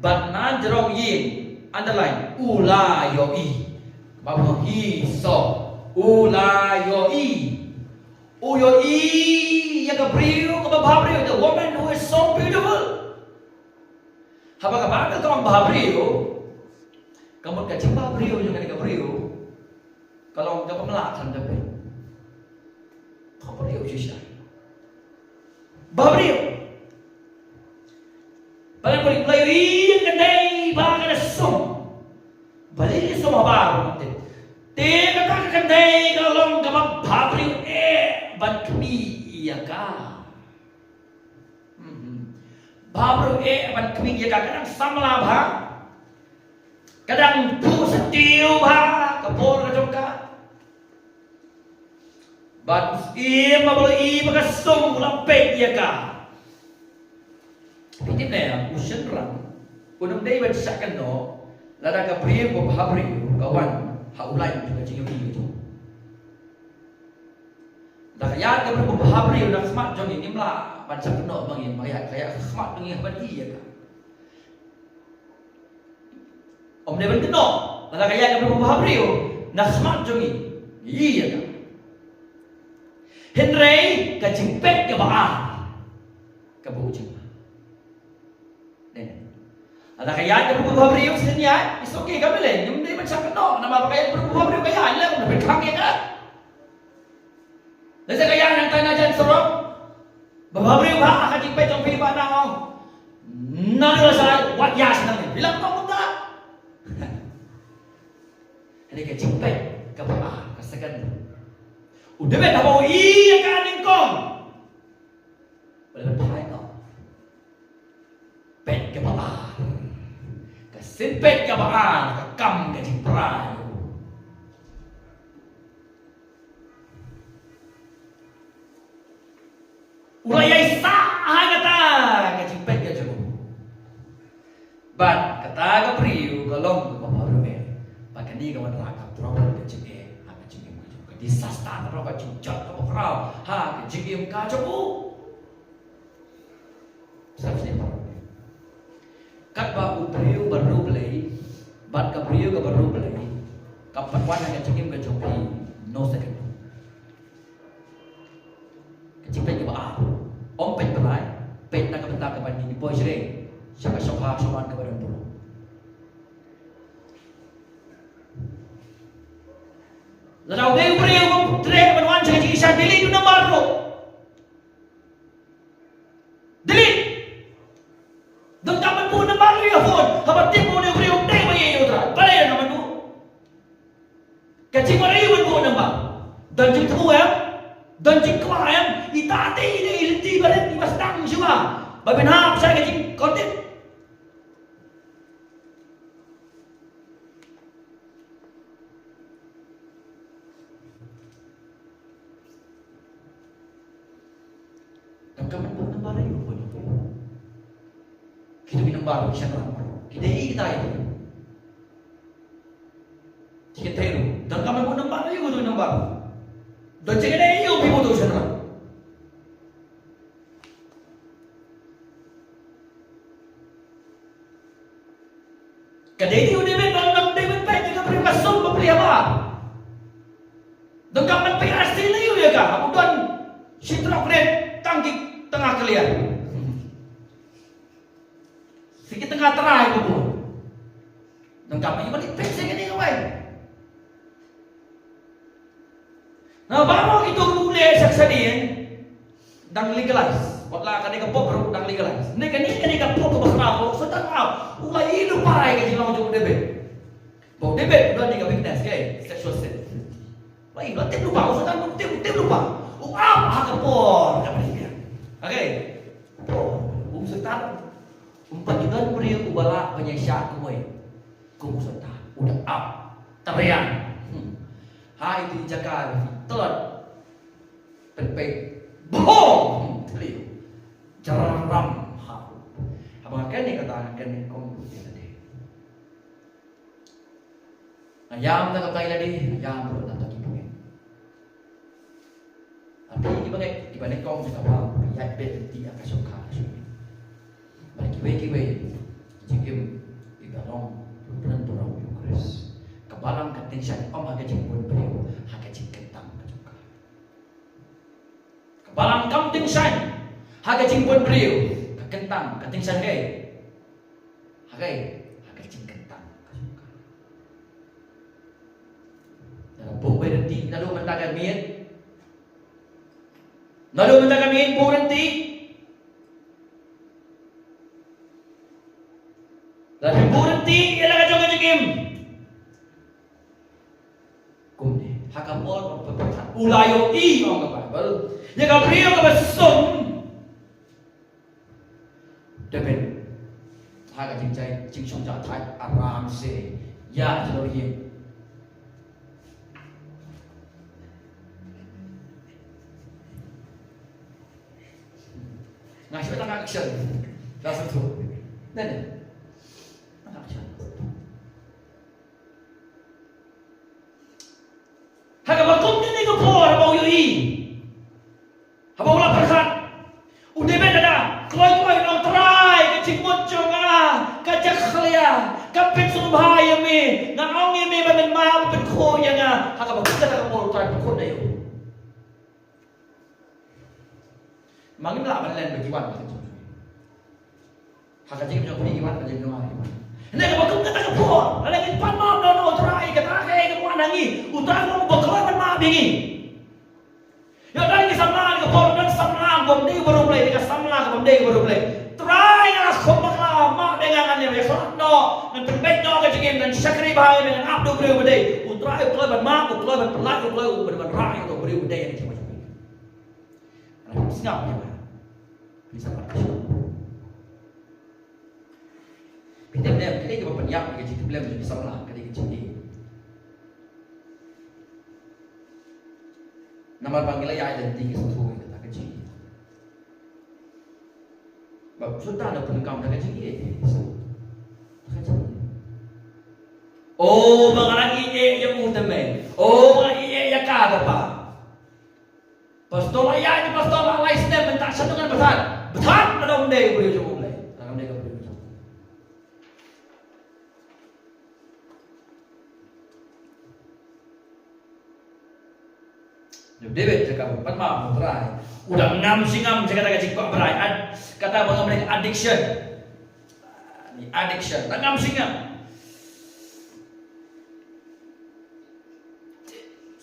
Bad na jrong ïing, underline, u la ïohi. Ba u he saw. U la ïohi. U ïohi ïa ka briew kaba bhabriew, the woman who is so beautiful. Haba ka Baibl ka ong bhabriew, ka mut ka jingbhabriew jong kane ka briew ka long kaba mlak khlem da peit. Bhabriew shisha. Bhabriew. Ba la peit, la ïohi ïa ka khyndai ba ka da sum. Balei ka sum habar, te kata ka khyndai ka long kaba bhabriew eh ban khmih ïa ka. Mhm. Bhabriew eh ban khmih ïa ka, ka dang samla bha. Ka dang buh shatei bha ka por ka jong ka. Bad u syiem ba u la ïohi ba ka sum u la peit ïa ka. Phi tip ne, u shynrang un ym dei ban shah kynnoh lada ka briew ba bhabriew ka wan ha u lain jong ka jingïohi ka jong u. Da ka ïa ka briew ba bhabriew na khmat jong ngi, ngim lah ban shah kynnoh ba ngi, ba ka ïa ka khmat jong ngi ban ïohi ïa ka. Ym dei ban kynnoh lada ka ïa ka briew ba bhabriew na khmat jong ngi, ngi ïohi ïa ka. Hynrei ka jingpeit kaba ar ka buh jingma. Lada ka ïaid ka briew ba bhabriew, shisien ïaid, it's okay, kam lei, ngim dei ban shah kynnoh, namar ba ka ïaid ka briew ba bhabriew ka ïaid lem, na pynkhang ïa ka. Lada ka ïaid hangtai na jan surok, ba bhabriew bha ka jingpeit jong phi ba na ong, na dei sa wat ïa shnong ni, bilang kong kumta. Hynrei ka jingpeit kaba ar, ka second. U David haba u ïohi ïa ka nyngkong. Ba la phai noh. Peit kaba ar. Ka sien peit kaba ar ka kam ka jingbrai. U la ïai sah ha kata ka jingpeit ka jong u. Bad kata ka briew ka long kaba bhabriew eh. Bad kane ka wanrah ka problem ka jingeh ha ka jingim ka jong u, ka disaster, ka long ka jingjot kaba khraw ha ka jingim ka jong u. Sa shisien, katba u briew ba riewblei bad ka briew kaba riewblei ka pat wan ha ka jingim ka jong phi, no second. Ka jingpeit kaba ar. Ym peit balei, peit na ka bynta kaba ngi poi shreng sha ka shongkha shongman kaba don burom. Lada u dei u briew ba treh ban wan sha ka jingshisha, delete u number ruh. Delete. Donkam ban buh number ruh ïa phone. Haba tip ba u dei u briew ba treh ban ïeit ïa U Trai, balei donkam ban buh? Ka jingmut aïu ban buh number? Don jingthmu em? Don jingkwah em? Ita te i dei i lynti barit iba sdang shuwa ba phin hap sha ka jingkordit. Donkam ban buh number aïu ban buh? Kito ki number ki shynrang. Ki dei kita ïa ki. Ki kynthei ruh. Donkam ban buh number aïu kito ki number? Don jingïadei aïu phi buh to shynrang? Ka dei u David, don, don David peit ïa ka briew ka sum ba plie ba. Donkam ban peit arsien aïu ïa ka, haba u don shi trok rit tang ki tnga clear. Shi ki tnga trai ba bun. Donkam ban peit sha kane kawei. Na baroh kito kiba leh sex addiction dang legalize. Wat la kane ka pop ruh dang legalize. Ne kane, kane ka pop ba khraw, u Soitan u la ïohi lypa ïa ka jinglong jong u David. Ba u David u don ïa ka weakness, ka sexual sin. La ïohi, la tip lypa, u Soitan u tip, u tip lypa. U ap ha ka por kaba dei biang. Okay. Por, u Soitan um pat ju don briew uba lah ban ïaishah kumwei. Kum u Soitan u da ap, tariang. Hmm. Ha iti i jaka ba phi tlot, pynpeit, bhong, hmm, tliw, jyrram ha u. Haba nga kren ïa kata, nga Nga ïam na ka bynta ïa lade, nga ïam ruh na ka bynta ki bangeit. Phi ki bangeit kiba nyngkong ïa ka balang, ïa bad lynti ha ka shongkha ka shongkha. Bad kiwei kiwei ki jingim kiba long ki kren burom ïa u Khrist. Ka balang ka tyngshaiñ ym ha ka jingbun briew, ha ka jingkyntang ka jong ka. Ka balang kam tyngshaiñ ha ka jingbun briew, ka kyntang ka tyngshaiñ ha kaei? Ha kaei? Ha ka jingkyntang ka jong ka. Lada buh bad lynti, naduh mynta ka miet, naduh mynta ka miet buh lynti. Lada buh lynti ïa la ka jong ka jingim. Kumne, ha ka por ba pynpyrkhat u la ïohi, ong ka Baibl, ïa ka briew kaba sum. David, ha ka jingjia, jingshong jia thait aram se ïa jong ïa. Nga shu tang action. Dah sentuh. Dah ni. Tang action. Ha kaba kum kine ki por haba u ïohi, haba u la pyrkhat, u David u ong, kloi kloi, ong Trai, ka jingmut jong nga ka jakhlia, ka pynsngewbha ïa me, nga ong ïa me ba men map, ba men khuid ïa nga. Ha kaba kum kata ka por u Trai u pynkhuid ïa u. Ma ngim lah ban len ba ki wan ba ki jong. Ha ka jingim jong phi ki wan, ka jingim jong nga ki wan. Hynrei kaba kum kata ka por, lada ngin pan map noh na u Trai, kata kaei kaba wan ha ngi, u Trai u ong ba kloi ban map ïa ngi. Ïoh, lada ngi samla ha ka por, don samla bym dei baroh Blei, ka samla ka bym dei baroh Blei. Trai, nga la khum bakla, map ïa nga, ngan ïa khlad noh, ngan pynbeit noh ka jingim, ngan shakri bha ïa me, ngan ap da u briew ba dei. U Trai u kloi ban map, u kloi ban pyllait, u kloi ban rai ïa u briew ba dei ha ka jingim jong phi. Lada phim sngap ïa nga, phin sa pat sngap. Phi tip ne em, kane kaba pynïap ïa ka jingtip lem jong ki samla ka dei ka jingïeit. Namar ba ngi la ïaid lynti ngi sngewthuh ïa kata ka jingïeit. Ba shu tang da pyndonkam da ka jingïeit. Da ka jingïeit. O, ba nga la ïeit ïa u te me. O, ba nga la ïeit ïa ka kpa. Pastor la ïaid, pastor la lai snem mynta, sha tngan bthat. Bthat, lada ym dei u briew jong U Blei. Lada ym dei u briew jong U Blei. David jaka ban map na u Trai, u dang ngam shi ngam jaka, kata ka jingkwah brai, ad-, kata ba ngam leh addiction. Ni addiction, dang ngam shi ngam.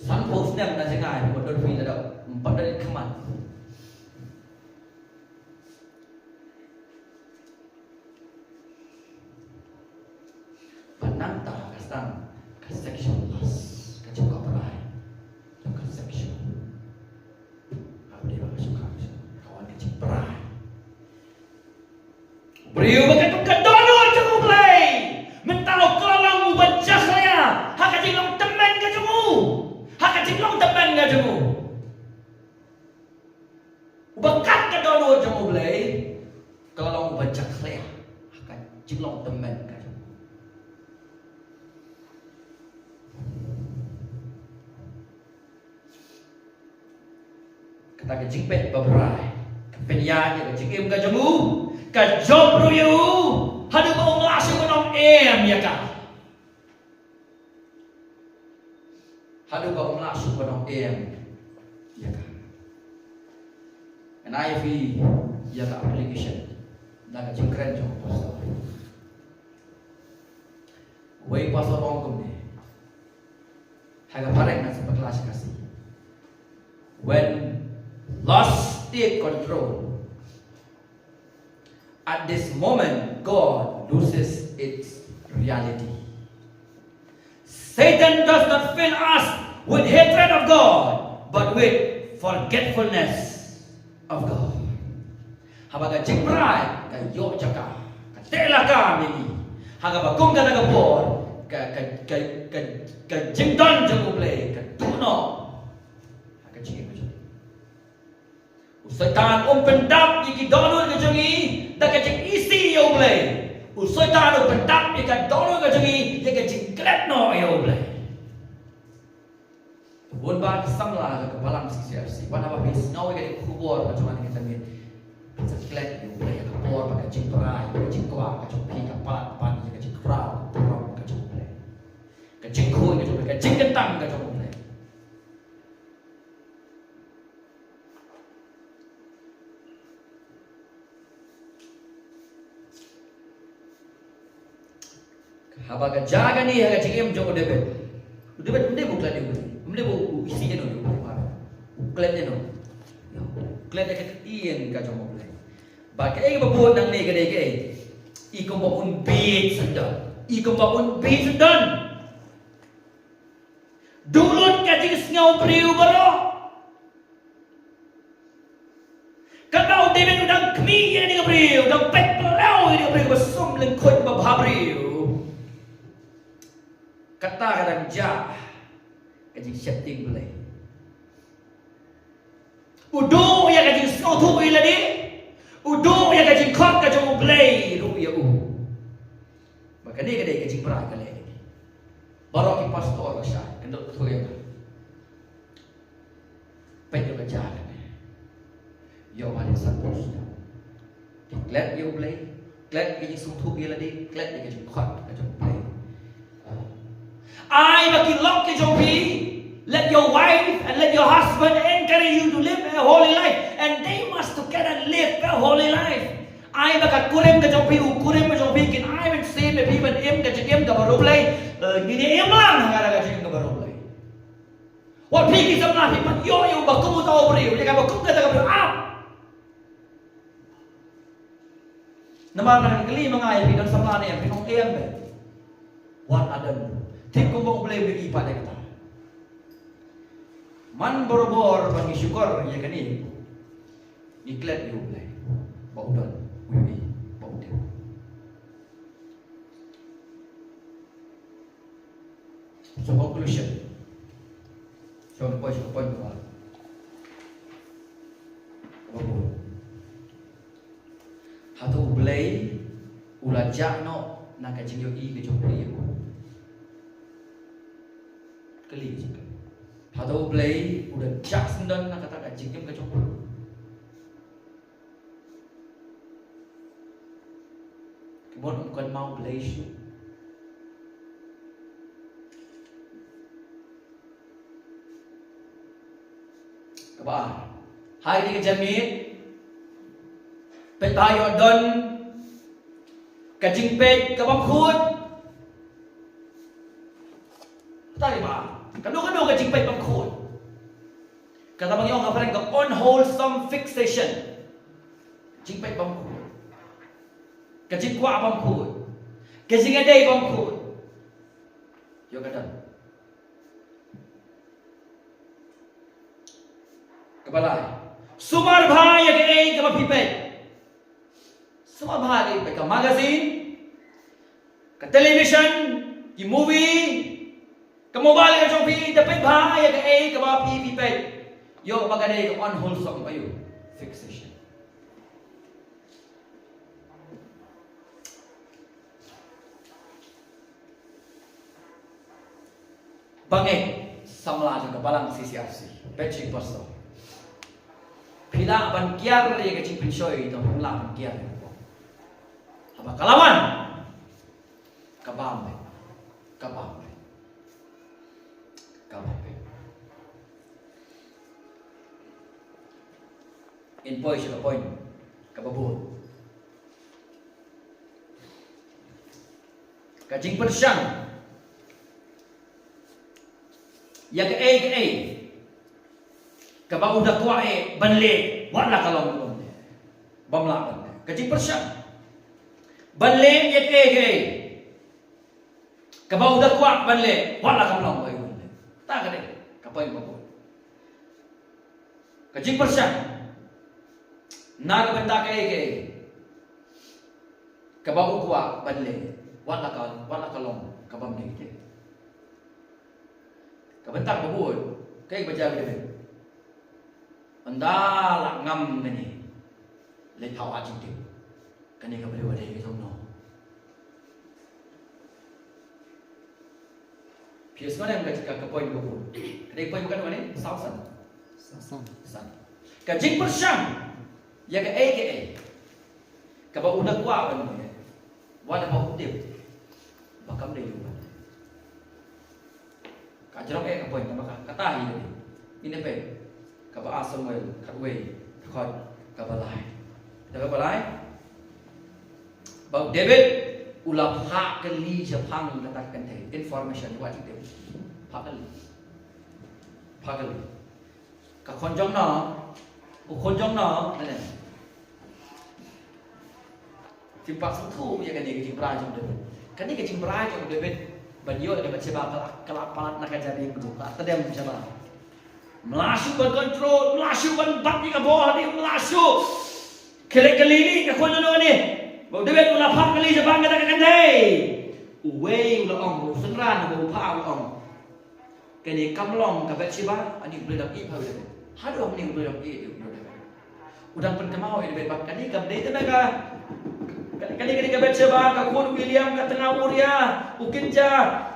Sanphew snem na jngai, ba don phi la dok, empat dari keman. Ba nangta ka sdang ka sexual lust, ka jingkwah brai, ka sexual. Ka dei ba ka shu ka, ka wan ka jingbrai. Briew ba ka, ka dohnud jong U Blei, mynta u ka long uba jakhlia ha ka jinglong tymmen ka jong u. Ha ka jinglong tymmen ka jong u. Uba kat ka dohnud jong U Blei, ka long uba jakhlia ha ka jinglong tymmen ka jong u. Kata ka jingpeit babrai ka pynïaid ïa ka jingim ka jong u, ka jop ruh ïa u, haduh ba um lah shuh ban ong em ïa ka. Haduh ba um lah shuh ban ong em ïa ka. Ngan ai ïa phi ïa ka application na ka jingkren jong u pastor. Wei pastor ong kumne. Ha ka phareng ngan sa bakla sha Khasi. When lust take control, at this moment God loses its reality. Satan does not fill us with hatred of God, but with forgetfulness of God. Haba ka jingbrai ka ïoh jaka, ka teh lakam ïa ngi. Ha kaba kum kata ka por, ka, ka, ka, ka, ka jingdon jong U Blei ka duh noh ha ka jingim ka jong ngi. U Soitan um pyndap ïa ki dohnud ka jong ngi da ka jingisih ïa U Blei. U Soitan u pyndap ïa ka dohnud ka jong ngi ïa ka jingklet noh ïa U Blei. Bun ba ki samla jong ka balang C C R C, wat haba phi sngew ïa ka khubor ka jong ngi ka jong ngi, phi sa klet ïa U Blei ïa ka por ba ka jingbrai, ka jingkwah ka jong phi ka palat ban ïa ka jingkhraw ka burom ka jong U Blei. Ka jingkhuid ka jong U Blei, ka jingkyntang ka jong U Blei. Haba ka jia kane ha ka jingim jong u David. U David um dei ba u klet ïa u Blei. Um dei ba u isih ïa u Blei. U klet ïa u. U klet ïa ka ktien ka jong u Blei. Bad kaei kaba bun nangne ka dei kaei. I kumba un bieit syndon. I kumba un bieit syndon. Duh lut ka jingsngew briew baroh. Katba u David u dang khmih ïa kane ka briew, u dang peit pynlong ïa kane ka briew kaba sum lyngkhuit kaba bhabriew. Kata ka dang jia ka jingsheptieng Blei. U duh ïa ka jingsngewthuh ïa lade, u duh ïa ka jingkhot ka jong U Blei ruh ïa u. Ba kane ka dei ka jingbrai ka leh. Baroh ki pastor ba shai, kynduh thuh ïa nga. Peit ïa ka jia kane. Ïoh ba dei sa pos ïa. Ki klet ïa U Blei, klet ïa ka jingsngewthuh ïa lade, klet ïa ka jingkhot ka jong U Blei. Ai ba ki lok ki jong phi, let your wife and let your husband encourage you to live a holy life, and they must together live a holy life. Ai ba ka kurim ka jong phi, u kurim ka jong phi kin ai mynsiem ïa phi ban im ka jingim kaba riewblei. Eh, ngin ïa im lang ha ka jingim kaba riewblei. Wat phi ki samla phi pat ïoh ïa u ba kum uta u briew, ïa kaba kum kata ka briew ap. Namar nga kylli ma nga ïa phi don samla ne em, phi ong em. Wat la don. Thik kumba U Blei u ïohi pat ïa kata. Man barabor ba ngi shukor ïa kane. Ngi klet ïa U Blei ba u don, u ïohi ba u don. So conclusion. So point, so point ba. Ba bun. Hato U Blei u la jah noh na ka jingïohi ka jong phi? Kylli. Hato U Blei u la jah syndon na kata ka jingim ka jong phi? Ki bun um kynmaw U Blei shuh. Kaba ar. Ha kane ka janmiet, peit ba ïoh don ka jingpeit kaba khuid. Kata kaba ar. Kano kano ka jingpeit bymkhuid. Kata ba ngi ong ha phareng ka unwholesome fixation. Jingpeit bymkhuid. Ka jingkwah bymkhuid. Ka jingïadei bymkhuid. Ïoh ka don. Kaba lai. Sumar bha ïa kaei kaba phi peit. Sumar bha ïa kaei phi peit, ka magazine, ka television, ki movie, ka mobile ka jong phi, da peit bha ïa kaei kaba phi phi peit. Ïoh ba ka dei ka unwholesome, ïoh, fixation. Bangeit samla jong ka balang C C R C, peit sha i pastor. Phi lah ban kiar ïa ka jingpynshoi, to phi lah ban kiar. Haba ka la wan, ka bam beit, ka bam beit, ka bam beit. Ngin poi sha ka point kaba bud. Ka jingpyrshang ïa kaei kaei kaba u da kwah eh ban leh, wat la ka long, ka long. Bym lah ban leh. Ka jingpyrshang ban leh ïa kaei kaei kaba u da kwah ban leh, wat la kam long, bai u ban leh. Ta ka dei ka point ba bud. Ka jingpyrshang na ka bynta kaei kaei kaba u kwah ban leh, wat la ka, wat la ka long kabym dei. Ka bynta ba bud, kaei ba jia, ba dei. Ynda la ngam kane, leit ha u Ai Jingtip. Kane ka briew ka dei ka jong no. Phi sngew ne em ka, ka, ka point ba bun. Ka dei point ba katno ne? Saw san. Saw san. San. Ka jingpyrshang ïa kaei kaei kaba u la kwah ban ïa, wat haba u tip ba kam dei u. Ka jrong eh ka point kaba ka, kata hi dei. Ngin ïa peit kaba ar Samuel khatwei, dkhot kaba lai. Dkhot kaba lai. Ba u David u la phah kylli shaphang kata ka kynthei. Information, wat jingtip. Phah kylli. Phah kylli. Ka khun jong no, u khun jong no, ne ne. Phi pat sngewthuh ïa kane ka jingbrai jong David. Kane ka jingbrai jong David ban ïoh ïa ka Bathsheba ka la, ka la palat na ka jabieng, ka la tdem Bathsheba. Mlah shuh ban control, mlah shuh ban bat ïa ka bor, mlah shuh. Khie leit kylli ka khun jong no ne. Ba u David u la phah kylli shaphang kata ka kynthei. Uwei u la ong, u synran uba u phah u la ong, kane kam long ka Bathsheba, ani u Blei dang ïeit ha u David. Haduh hangne u Blei dang ïeit ïa u David. U dang pynkynmaw ïa u David ba kane kam dei tang ka, kane, kane ka Bathsheba, ka khun u Eliam, ka tnga u Uriah, u kynja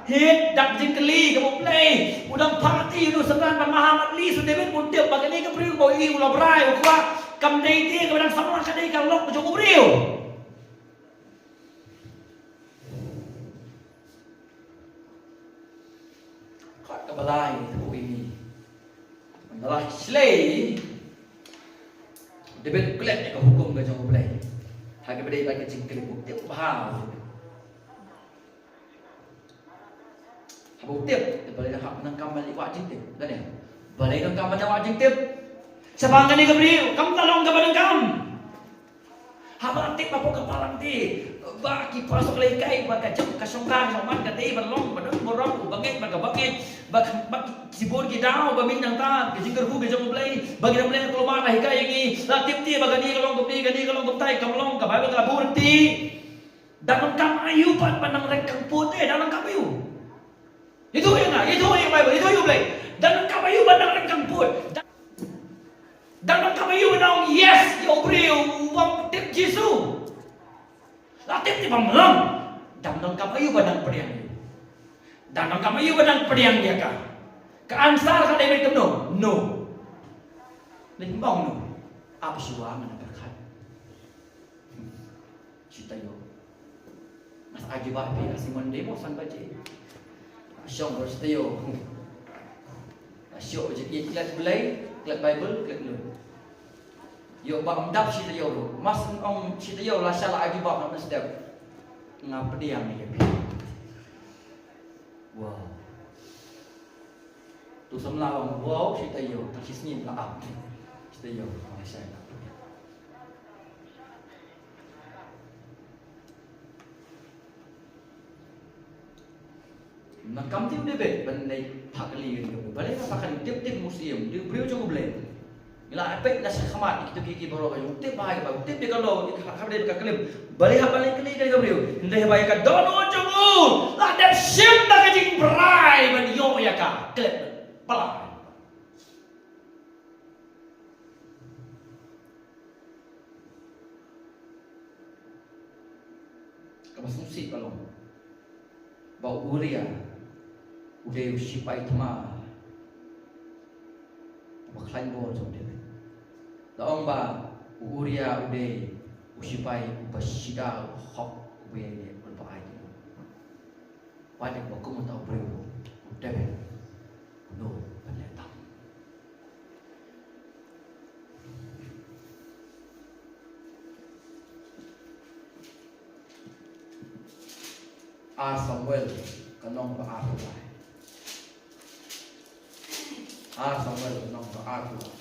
Hit, da ka jingkylli kaba u Blei u dang phah, te u synran ban mahamat list u David, bun tip ba kane ka briew ba u i u la brai, u kwah, kam dei te kaba dang samla, ka dei ka lok jong u briew. Kot kaba lai, u imi. Mynta la shlei, David u klet ïa ka hukum ka jong u Blei. Ha kaba dei ba ka jingkylli, u tip bha. Haba u tip, te balei la hap nang kam ban leit wad jingtip. Dane. Balei nang kam ban wad jingtip? Shaphang kane ka briew, kam ka long kaba nang kam. Haba la tip ba hapoh ka balang te, ba ki pastor la hikai ba ka jong ka shongkha jong man ka dei ban long ba don burom, u bangeit bad ka bangeit, ba, ba ki bun ki daw ba mih nangta ka jingkyrkhu ka jong u Blei, ba ki nongpynim kulmar la hikai ïa ngi. La tip te ba kane ka long kumne, kane ka long kumtai, kam long, ka Baibl ka la buh te. Dang nang kam aïu pat ban nang reng kangput te, dang nang kam aïu? Ïathuh ïa nga, ïathuh ïa ka Baibl, ïathuh ïa u Blei. Dang nang kam aïu ban nang reng kangput? Dang, dang nang kam aïu ban nang ong yes ïa u briew uba tip Jisu? La tip te ba mlong. Dang nang kam aïu ban nang pdiang? Dang nang kam aïu ban nang pdiang ïa ka? Ka answer ka dei beit kumno? No. Leit ong no. Ap shuwa ngan pyrkhat. Shi taïew. Nga sa ai jubab phi, nga sa mon dei mo san baje. Shong ruh shi taïew. Nga shu ïeit klet Blei, klet Baibl, klet lut. Ïoh ba ym dap shi taïew ruh. Mas ong shi taïew la sha la ai jubab na step. Nga pdiang ïa phi. Wow. Tu samla ong wow shi taïew, tang shi sngi la ap. Shi taïew, nga sha la. Nang kam te u David ban leit phah kylli ïa u David. Balei nga phah kylli, tip tip musim, dei u briew jong u Blei. Ngi la peit na shakhmat ïa kito ki, ki baroh ka jong u, tip bha ïa ka, u tip ïa ka law, ïa ka, ka, ka, ka klim. Balei hap ban leit kylli ïa ka briew? Hynrei haba ïa ka dohnud jong u la dep shim da ka jingbrai ban ïoh ïa ka, klet. Palat. Kaba sngewsih ka long ba u Uriah u dei u shipai thma uba khlaiñ bor jong u David. La ong ba u Uriah u dei u shipai uba shida, uba hok, uba ïaineh, uba ai. Wat ïa ba kum uta u briew u David u nud ban leh tam. Ar Samuel ka lynnong ba arphew lai. Ar Samuel ka lynnong ba arphew lai.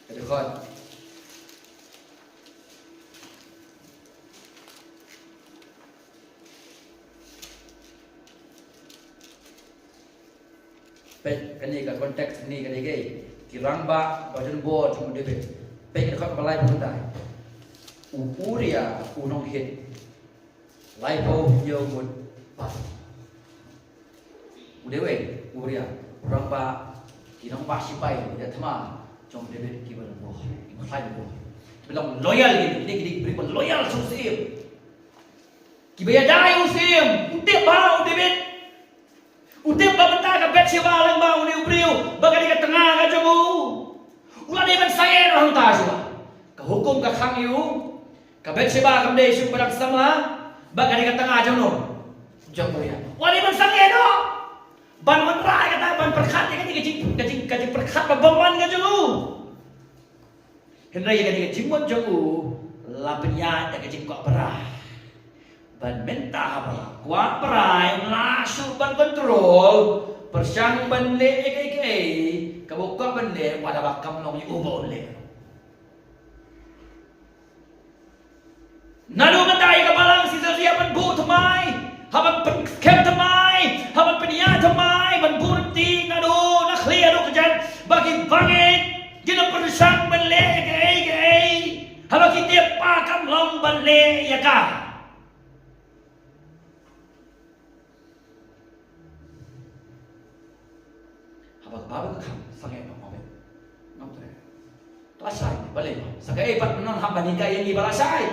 Ka dkhot. Peit kane ka context kane ka dei kaei? Ki rangbah ba don bor jong u David. Peit ka dkhot ba laiphew khyndai. U Uriah u nong Hit. Laiphew hynñiew ngut pat. U dei uei? U Uriah. U rangbah, ki rangbah shipai, ki thma jong u David kiba long bor, kiba khlaiñ bor. Kiba long loyal, kine ki dei ki briew ba loyal sngewsih. Kiba ïada ïa u syiem, u tip ba u David, u tip ba mynta ka Bathsheba lyngba une u briew ba ka dei ka tnga ka jong u. U la dei ban sangeh noh hangta shuwa. Ka hukum ka khang ïa u, ka Bathsheba kam dei shuh ba dang samla, ba ka dei ka tnga jong u, jong u ïa. U la dei ban sangeh noh ban wanrah ïa kata, ban pyrkhat ïa kane ka jing, ka jing, ka jingpyrkhat ba bymman ka jong u. Hynrei ïa kane ka jingmut jong u la pynïaid da ka jingkwah brai. Ban mynta haba la kwah brai, la shu ban kontrol, pyrshang ban leh ïa kaei kaei kaba u kwah ban leh, wat haba kam long ïa u ba u leh. Naduh mynta ïa ka balang Caesarea ban buh thymmai, ha ban pynskhem thymmai, ha ban pynïaid thymmai, ban buh lynti naduh na khlieh haduh kjat, ba ki bangeit kin ym pyrshang ban leh ïa kaei kaei haba ki tip ba kam long ban leh ïa ka. Haba ka babe ka khang, sangeh noh, ngam treh. To lashai balei? Sa kaei pat mynno hap ban hikai ïa ngi ba lashai?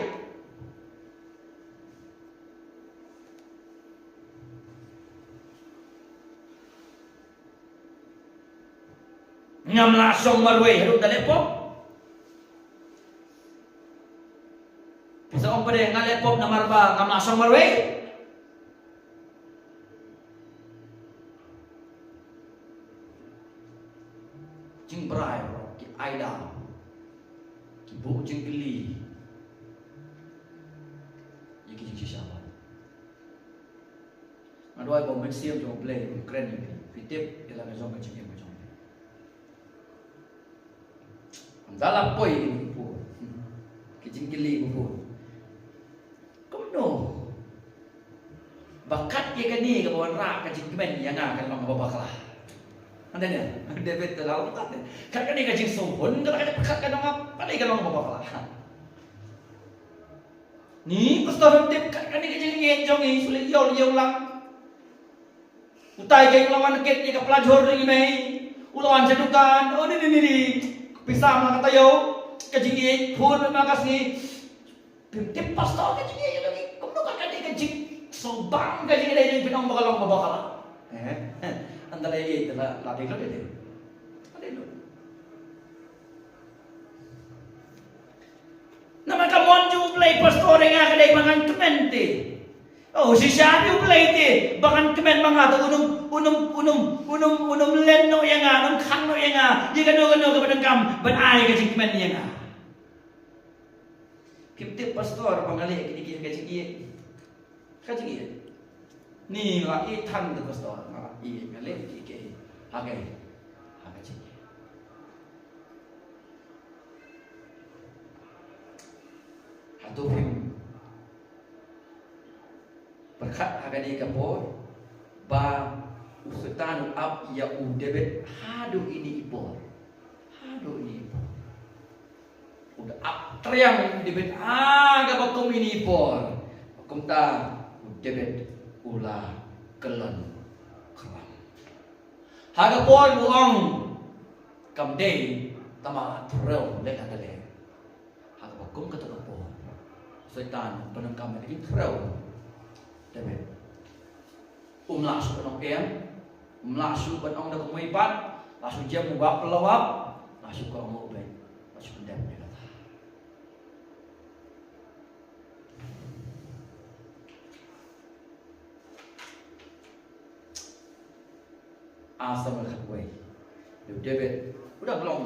Ngam lah shong marwei haduh da leh pop. Phi sa ong pat de nga leh pop namar ba ngam lah shong marwei. Jingbrai baroh ki aida, ki buh jingkylli ïa ki jingshisha pat. Nga duwai ba u Mynsiem jong U Blei un kren ïa phi, phi tip ïa la ka jong ka jingim ka jong phi. Ynda la poi kine ki por, ki jingkylli ki por, kumno ba kat ïa kane kaba wanrah ka jingkmen ïa nga kan long kaba bakla? Ynda ne David te la ong kat ne, kat kane ka jingsngewhun ka la kat, kat ka long kaba, kat ka long kaba bakla. Ni pastor, tip kat kane ka jingïeit jong ngi, shu leh ïew ïew lang. Utai ka u la wan kit ïa ka pla jhur ïa i mei. U la wan sha dukan, oh ni ni ni ni. Pisa ma ka taïew, ka jingïeit phur ma ka sngi. Phim tip pastor, ka jingïeit jong ngi, kumno kat kane ka jingsngewbang, ka jingïeit jong ngi phin ong ba ka long kaba bakla? Eh, ynda la ïeit la, la dei lut, dei lut. La dei lut. Namar ka mon jong U Blei, pastor, ïa nga ka dei ba ngan kmen te. Oh, shisha U Blei te ba ngan kmen ma nga, te un ym, un ym, un ym, un ym, un ym len noh ïa nga, un ym khang noh ïa nga ïa kano kano kaba donkam ban ai ka jingkmen ïa nga. Phim tip pastor, ba nga leh kine ki ha ka jingïeit. Ka jingïeit. Ni nga ïeit than te pastor, nga ïeit, nga leh kiei kiei ha ka, ha ka jingïeit. Hato phim pyrkhat ha kane ka por ba u Soitan u ap ïa u David haduh ine i por? Haduh ine i por. U da ap triang u David ha kaba kum ine i por. Kumta u David u la kyllon khlam. Ha ka por u ong, kam dei tang ba la threw leh ha ka leh. Ha kaba kum kata ka por, Soitan u pyndonkam ïa ka jingthrew David. Um lah shuh ban ong em, um lah shuh ban ong da kumwei pat, lah shuh jem u wap la wap, lah shuh ka ong u beit, lah shuh pyndep ïa kata. Ar Samuel khatwei. Ïa u David, u dang long,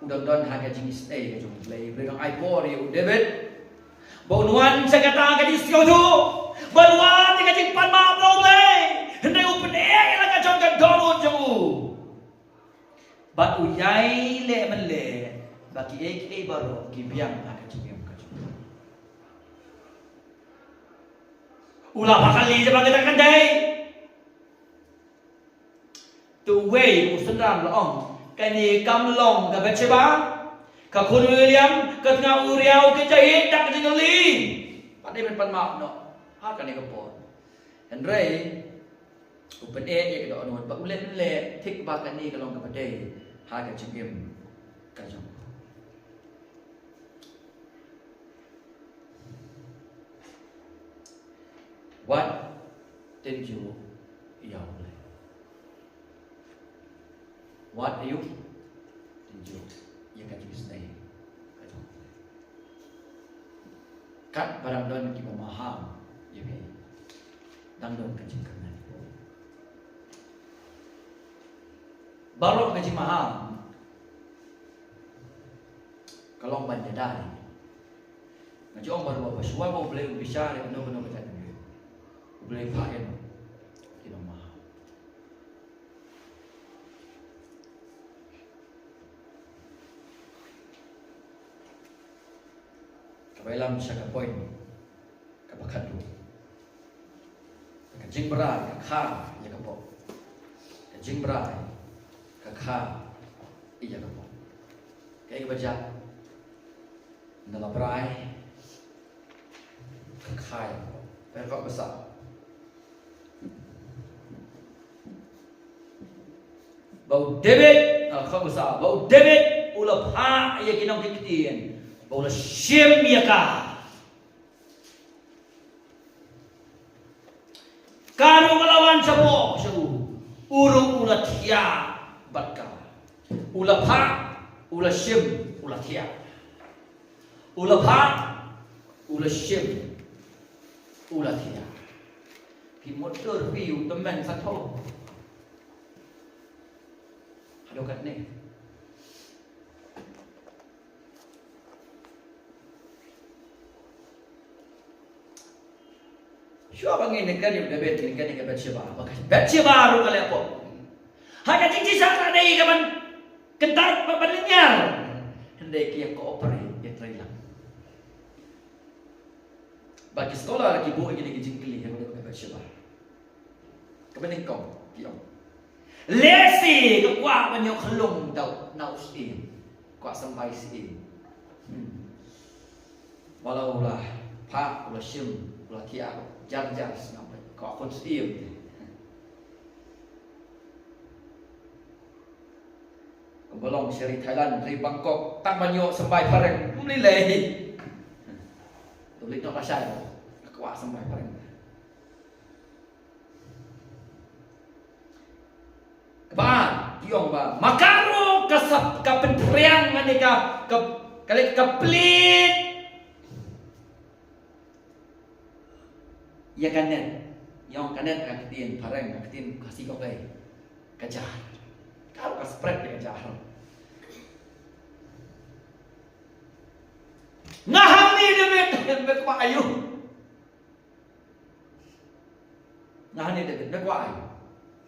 u dang don ha ka jingïeit jong U Blei, U Blei u dang ai bor ïa u David ba un wan sha kata ka jingsngewthuh, ba un wan ïa ka jingpan map na U Blei. Hynrei u pyneh ïa la ka jong ka dohnud jong u. Bad u ïai leh mynleh ba kiei kiei baroh ki biang ha ka jingim ka jong u. U la ba kali jaba kata ka dei. Te uwei u synran la ong, kane kam long ka Bathsheba, ka khun u Uriah, ka tnga u Uriah, u kynjah ïeit da ka jingkylli. Pat dei ban pan map noh ha kane ka por. Hynrei u pyneh ïa ka dohnud ba u leh mynleh thik ba kane ka long kaba dei ha ka jingim ka jong u. Wat tynjuh ïa U Blei. Wat aïu? Tynjuh ïa ka jingisynei ka jong U Blei. Katba dang don kiba maham ïa phi, dang don ka jingkyrmen. Baroh ka jingmaham ka long ban ïada ïa ngi. Nga ju ong baroh ba shuwa ba U Blei un bishar ïa kano kano ka jait briew, U Blei u phah ïa ngi ki nongmaham. Kaba ïalam sha ka point kaba khatduh. Ka jingbrai ka kha ïa ka pop. Ka jingbrai ka kha ïa ka pop. Kaei kaba jia? Ynda la brai ka kha ïa ka pop. Peit ka basa. Ba u David, ah, ka basa, ba u David u la phah ïa ki nong ki ktien, ba u la shim ïa ka. Ka ruh ka la wan shapoh sha u, u ruh u la thiah bad ka. U la phah, u la shim, u la thiah. U la phah, u la shim, u la thiah. Phi mut dur phi u tymmen sa tho. Haduh katne. Shuwa ba ngin ïa kren ïa u David, ngin ïa kren ïa ka Bathsheba. Ba ka Bathsheba ruh ka leh pop. Ha ka jingjia ka dei ka ban kyntait ba ban lyngngar. Hynrei ki ïa cooperate, ïa trei lang. Ba ki scholar ki buh ïa kine ki jingkylli ïa ka Bathsheba. Kaba nyngkong ki ong, lehse ka kwah ban ïoh khyllung da u, na u syiem. Kwah symbai syiem. Hmm. Wat la u la phah, u la shim, u la thiah, jar jar sngap, kwah khun syiem. Kumba long sha ri Thailand, ri Bangkok, tang ban ïoh symbai phareng, ym lei lei. To leit noh lashai, ka kwah symbai phareng. Kaba ar, ki ong ba ma ka ruh ka sap, ka pynphriang ngan ïa ka, ka, ka leit ka plied ïa ka net. Ïa ong ka net ka ktien phareng, ka ktien Khasi ka Blei. Ka jar. Ka ruh ka spread ïa ka jar. Nga hangne David, me kwah aïu? Nga hangne David, me kwah aïu?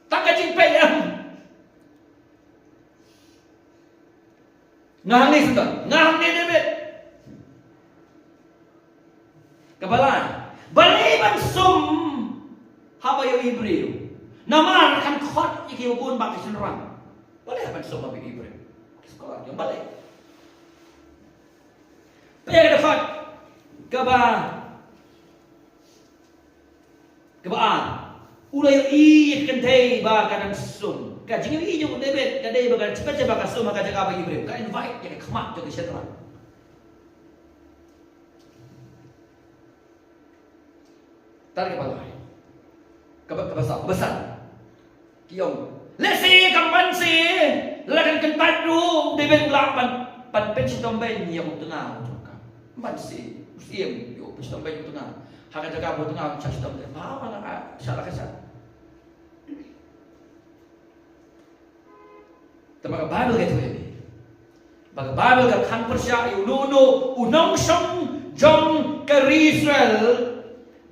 Tang ka jingpeit em. Nga hangne Satan, nga hangne David. Kaba lai, balei ban sum haba ïohi briew? Namar kan khot ïa kiba bun bad ki shynrang. Balei ban sum haba ïohi briew? Ki scholar ki ong balei. Peit ka dkhot kaba, kaba ar. U la ïohi ïa ka kynthei ba ka dang sum. Ka jingïohi jong u David ka dei ba ka Bathsheba ka sum ha ka jaka ba ïohi briew. Ka invite ïa ka khmat jong ki shynrang. Tang kaba lai. Kaba, kaba saw, kaba san. Ki ong, lehse kam banse, la kan kyntait ruh u David u lah ban, ban pynshitom beiñ ïa u tnga u jong ka. Banse, u syiem, ïa u pynshitom beiñ u tnga. Ha ka jaka ba u tnga u shah shitom beiñ. Ba, ba, la, ah, shah la ka shah. Te ba ka Baibl ka ïathuh ïa ngi. Ba ka Baibl ka khan pyrshah ïa uno uno u nongshong jong ka ri Israel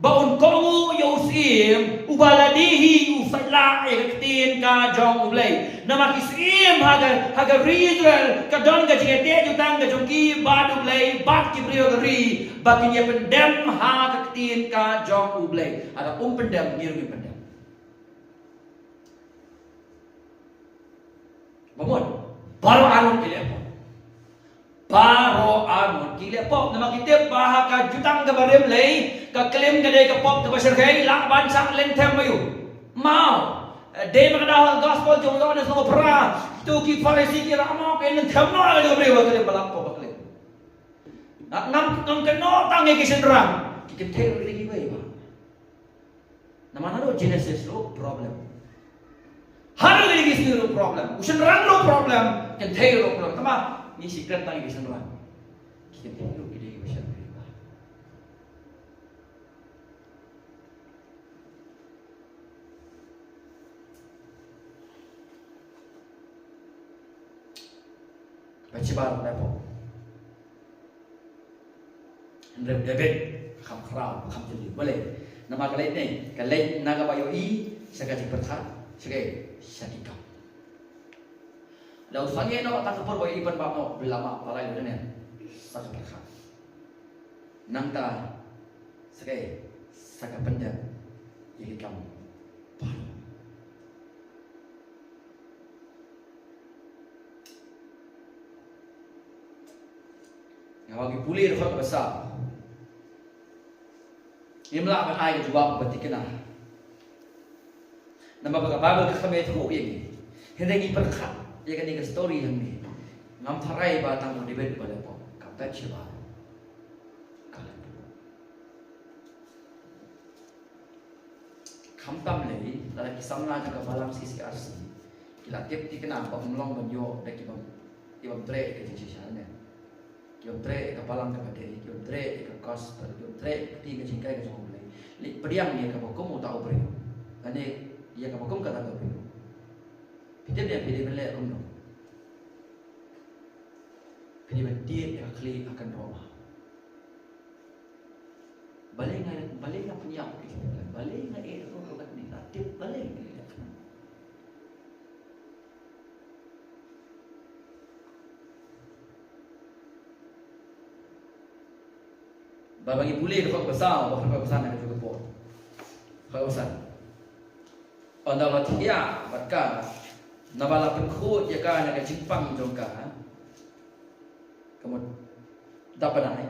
ba un kohnguh ïa u syiem uba la dei hi u saitlah ïa ka ktien ka jong U Blei. Namar ki syiem ha ka, ha ka ri Israel ka don ka jingïateh jutang ka jong ki bad U Blei bad ki briew ka ri ba kin ïa pyndem ha ka ktien ka jong U Blei. Lada um pyndem, ngi ruh ngin pyndem. Ba mut, baroh arngut ki leh pop. Baroh arngut ki leh pop. Namar ki tip ba ha ka jutang kaba rim lei, ka klim ka dei ka pop kaba shyrkhei, lah ban shah lynthem aïu? Maw. Dei ma ka daw ha ka gospel jong u Ïoannis lynnong phra. Kito ki Pharisi ki rah maw, ki lynthem noh ïa ka briew ba klim, ba lap pop ba klim. Ngam, ngam kynnoh tang ïa ki shynrang. Ki kynthei ruh ki dei kiwei ba. Genesis ruh problem. Haduh kine ki sngi ruh problem. U shynrang ruh problem. Kynthei ruh problem. Tangba ngi shu kren tang ïa ki shynrang. Ki kynthei ruh ki dei ki shynrang. Bathsheba ruh ka dei pop. Hynrei u David kham khraw, kham jylliew. Balei? Namar ka leit ne, ka leit na kaba ïohi sha ka jingpyrkhat, sha ka, sha ki kam. Lada u sangeh noh tang ka por ba ïohi pynbam noh, u la map, la rai lem ne sa ka pyrkhat. Nangta sa ka, sa ka pyndep ïa ki kam baroh. Nga wan ngi pule dkhot kaba saw. Ngim lah ban ai ka jubab ba thikna. Namar ba ka Baibl ka kmen thuh ïa ngi. Hynrei ngi pyrkhat ïa kane ka story hangne. Ngam tharai ba tang u David ba la pop, ka Bathsheba ka la pop. Khamtam lei, lada ki samla jong ka balang C C R C ki la tip thikna ba ym long ban ïoh da ki bym, ki bym treh ïa ka jingshisha ne. Ki bym treh ïa ka balang kaba dei, ki bym treh ïa ka gospel, ki bym treh ïa ka ktien ka jinghikai ka jong U Blei. Leit pdiang ïa kaba kum uta u briew. Lane ïa kaba kum kata ka briew. Phi tip ne, phi dei ban leh kumno? Phi dei ban tied ïa ka khlieh ha kynroh ma. Balei nga, balei nga pynïap ïa ki jingpynlong? Balei nga ïeh ruh kat ne, nga tip balei nga ïeh. Ba, ba ngi pule dkhot kaba saw, ba dkhot kaba saw na ka jong ka por. Dkhot kaba saw. Ynda la thiah bad ka, naba la pynkhuid ïa ka na ka jingpang jong ka. Ka mut dap bnai.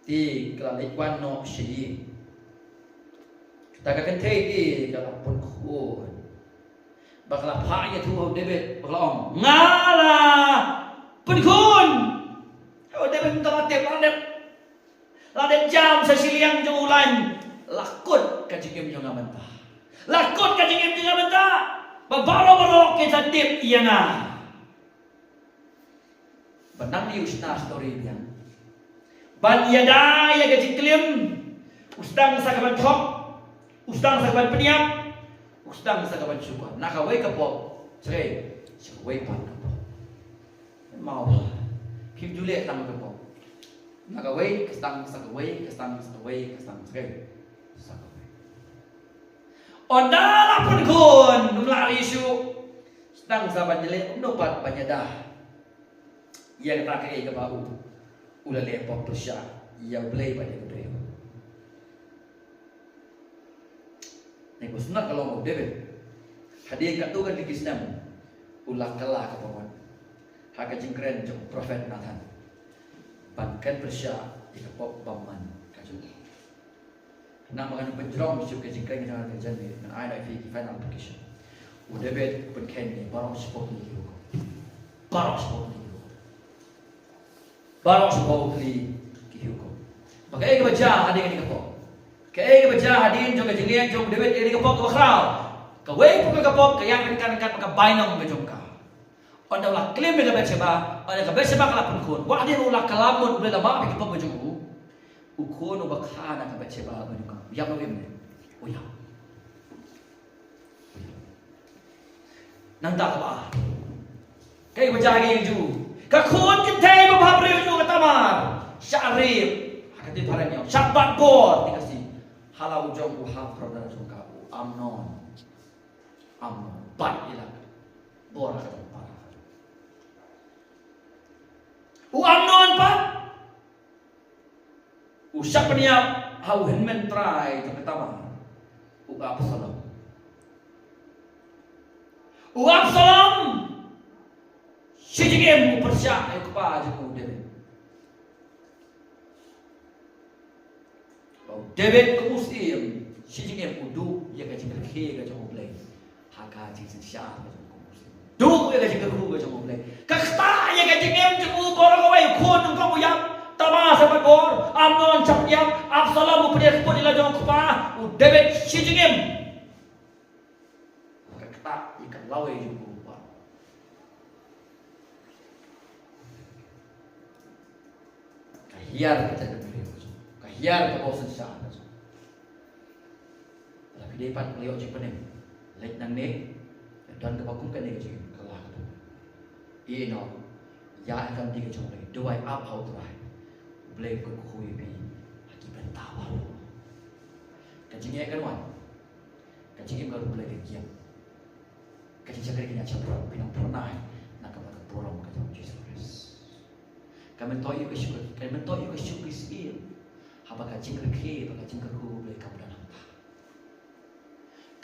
Te ka la leit wan noh sha ïing. Kata ka kynthei te ka la pynkhuid. Ba ka la phah ïathuh ha u David, ba ka la ong, nga la pynkhun. U David mynta la tip, la dep, la dep jam sha shiliang jong u lain. La kut ka jingim jong nga mynta. La kut ka jingim jong nga mynta. Ba baroh baroh ki sa tip ïa nga. Ba nangne u shna story biang. Ban ïada ïa ka jingklim. U sdang sa ka ban thok. U sdang sa ka ban pynïap. U sdang sa ka ban shukor. Na kawei ka pop. Sha kawei pat ka pop. Mawbha. Kim ju leh tang ka pop. Na kawei ka sdang sa kawei, ka sdang sa kawei, ka sdang sa kawei. Sa kawei. Ynda la pynkhun, ym lah ri shuh. Sdang sa ban ïaleh, kumno pat ban ïada ïa kata kaei kaba u, u la leh pop pyrshah ïa U Blei bad ïa ka briew. Ngi khuslai ka long u David. Hadien katto katne ki snem u la kylla ka pop ha ka jingkren jong u prophet Nathan ban kren pyrshah ïa ka pop bymman ka jong u. Namar ba ngan pynjrong shuh ka jingkren jong nga ka jingkren, ngan ai noh ïa phi ki final application. U David u pynkheiñ ïa baroh shiphew tylli ki hukum. Baroh shiphew tylli ki hukum. Baroh shiphew tylli ki hukum. Ba kaei kaba jia hadien kane ka pop? Kaei kaba jia hadien jong ka jingleh jong u David ïa kane ka pop kaba khraw? Kawei pat ka pop ka ïaid ryngkat ryngkat bad ka bainong ka jong ka. Ynda u la klim ïa ka Bathsheba, ynda ka Bathsheba ka la pynkhun. Wat hadien u la kylla mut, u la map ïa ka pop ka jong u. U khun uba kha na ka Bathsheba ba jong ka, u ïap ne em? U ïap. Nangta kaba ar. Kaei ba jia ha ki Jiw? Ka khun kynthei ba bhabriew jong u ka Tamar. Shah rep. Ha ka ktien phareng ïa u, shah bat bor, te ka sngi. Ha la u jong u half brother jong ka, u Amnon. Amnon. Bat ïa la ka bor ha ka jong u para. U Amnon pat u shah pynïap ha u hynmen trai jong ka Tamar, u Absalom. U Absalom shi jingim u pyrshah ïa u kpa jong u David. Ba u David kum u syiem shi jingim u duh ïa ka jingkyrkhu ka jong U Blei. Ha ka jingsynshar ka jong u kum u syiem, duh ïa ka jingkyrkhu ka jong U Blei. Ka ktah ïa ka jingim jong u baroh kawei, u khun nyngkong u ïap, Tamar shah bat bor, Amnon shah pynïap, Absalom u pynïap kput ïa la jong u kpa, u David shi jingim Ktah ïa ka lawei jong u baroh. Ka hiar ka jaitbynriew ka jong u. Ka hiar ka bor synshar ka jong u. Lada phi dei pat phi la ïoh jingpynim, leit nangne, don kaba kum kane ka jingim, ka la ka bor. Ïeh noh, ïa ka kyrteng ka jong U Blei, duwai ap ha U Trai. U Blei un kyrkhu ïa phi ha ki bynta baroh. Ka jingeh kan wan. Ka jingim ka U Blei ka kiang. Ka jingshakri ka nang shaphrang, phi nang phyrnai na ka bynta ka burom ka jong U Jisu Khrist. Ka myntoi ïa ka shuh, ka myntoi ïa ka shuh ki syiem. Haba ka jingrakhe bad ka jingkyrkhu U Blei kam don hangta.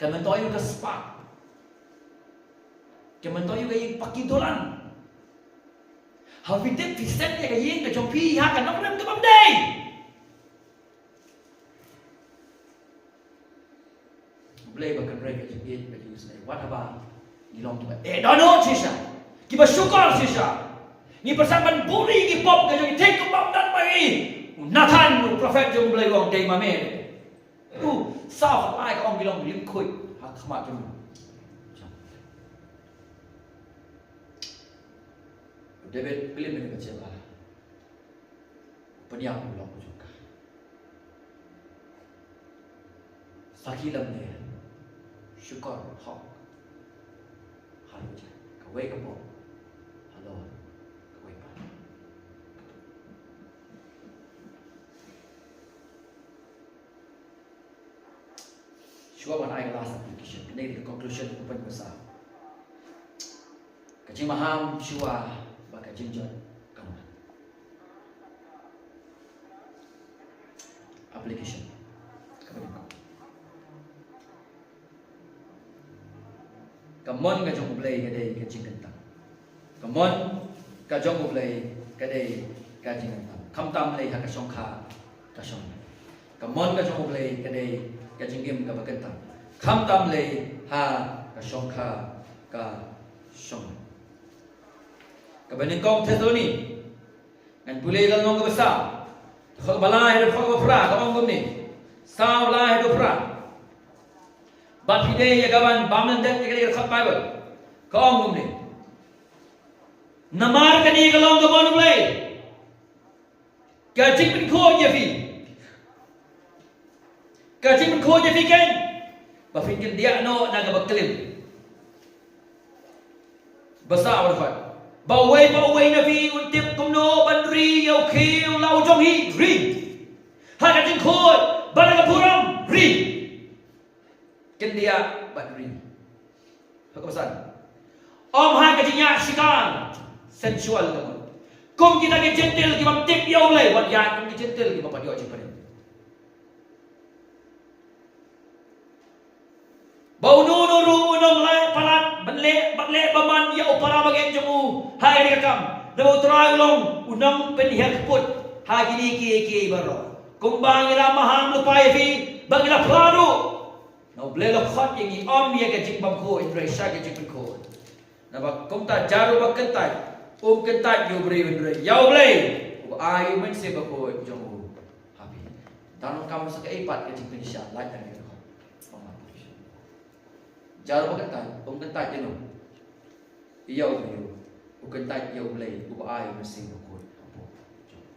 Ka myntoi ïa ka spah. Ka myntoi ïa ka ïing paki dulan. Haba phi tip phi send ïa ka ïing ka jong phi ha ka nongrim ka bym dei. U Blei ba kynrei ka jingïeit ka jingisynei. Wat haba ngi long kiba eh dohnud shisha, kiba shukor shisha, ngi pyrshang ban buhrieh ïa ki pop ka jong ngi, thik kumba ong Dan Mari. U Nathan u prophet jong U Blei u ong dei ma me. U Saul ha lai ka ong ngi long lyngkhuit ha khmat jong u. U David klim ïa ka jingïeit. Pynïap u long u jong ka. Sakhi lamler. Shukor hok. Halor jait kawei ka pop. Halor kawei pat. Shuwa ban ai ka last application, kane ka conclusion ka pynbasa. Ka jingmaham shuwa ba ka jingjot ka mon. Application. Ka pynbasa. Ka mon ka jong U Blei ka dei ka jingkyntang. Ka mon ka jong U Blei ka dei ka jingkyntang. Khamtam lei ha ka shongkha ka shong. Ka mon ka jong U Blei ka dei ka jingim kaba kyntang. Khamtam lei ha ka shongkha ka shong. Kaba nyngkong Thessaloni. Ngan pule ka lynnong kaba saw. Dkhot ba lai haduh dkhot ba phra ka ong kumne. Saw lai haduh phra. Bad phi dei ïa kaban bam lyndet ïa kane ka dkhot Baibl. Ka ong kumne. Namar kane ka long ka mon U Blei. Ka jingpynkhuid ïa phi. Ka jingpynkhuid ïa phi keiñ. Ba phin kyndiah noh na kaba klim. Ba saw ba dkhot. Ba uwei pa uwei na phi un tip kumno ban ri ïa u khiew la u jong hi, ri. Ha ka jingkhuid bad ha ka burom, ri. Kyndiah bad ri. Ha ka ba san. Ym ha ka jingïaid shikar, sensual ka mut. Kum kita ki Jentil ki bym tip ïa U Blei, wat ïaid kum ki Jentil ki bym pat ïoh jingpynim. Ba uno uno ruh un ym leh palat ban leh, ban leh bymman ïa u para bangeit jong u ha kane ka kam. Naba U Trai u long u nongpynhiar kput ha kine kiei kiei baroh. Kumba ngi la maham lypa ïa phi, ba ngi la phla ruh. Na U Blei la khot ïa ngi, ym ïa ka jingbymkhuid, hynrei sha ka jingpynkhuid. Naba kumta jar uba kyntait, um kyntait ïa u briew hynrei ïa U Blei uba ai U Mynsiem Bakhuid jong u ha phi. Tang kam sa kaei pat ka jingpynshai lait tang ïa ka. Jar uba kyntait, um kyntait ïano? Ïa u briew, u kyntait ïa U Blei uba ai U Mynsiem Bakhuid hapoh jong u.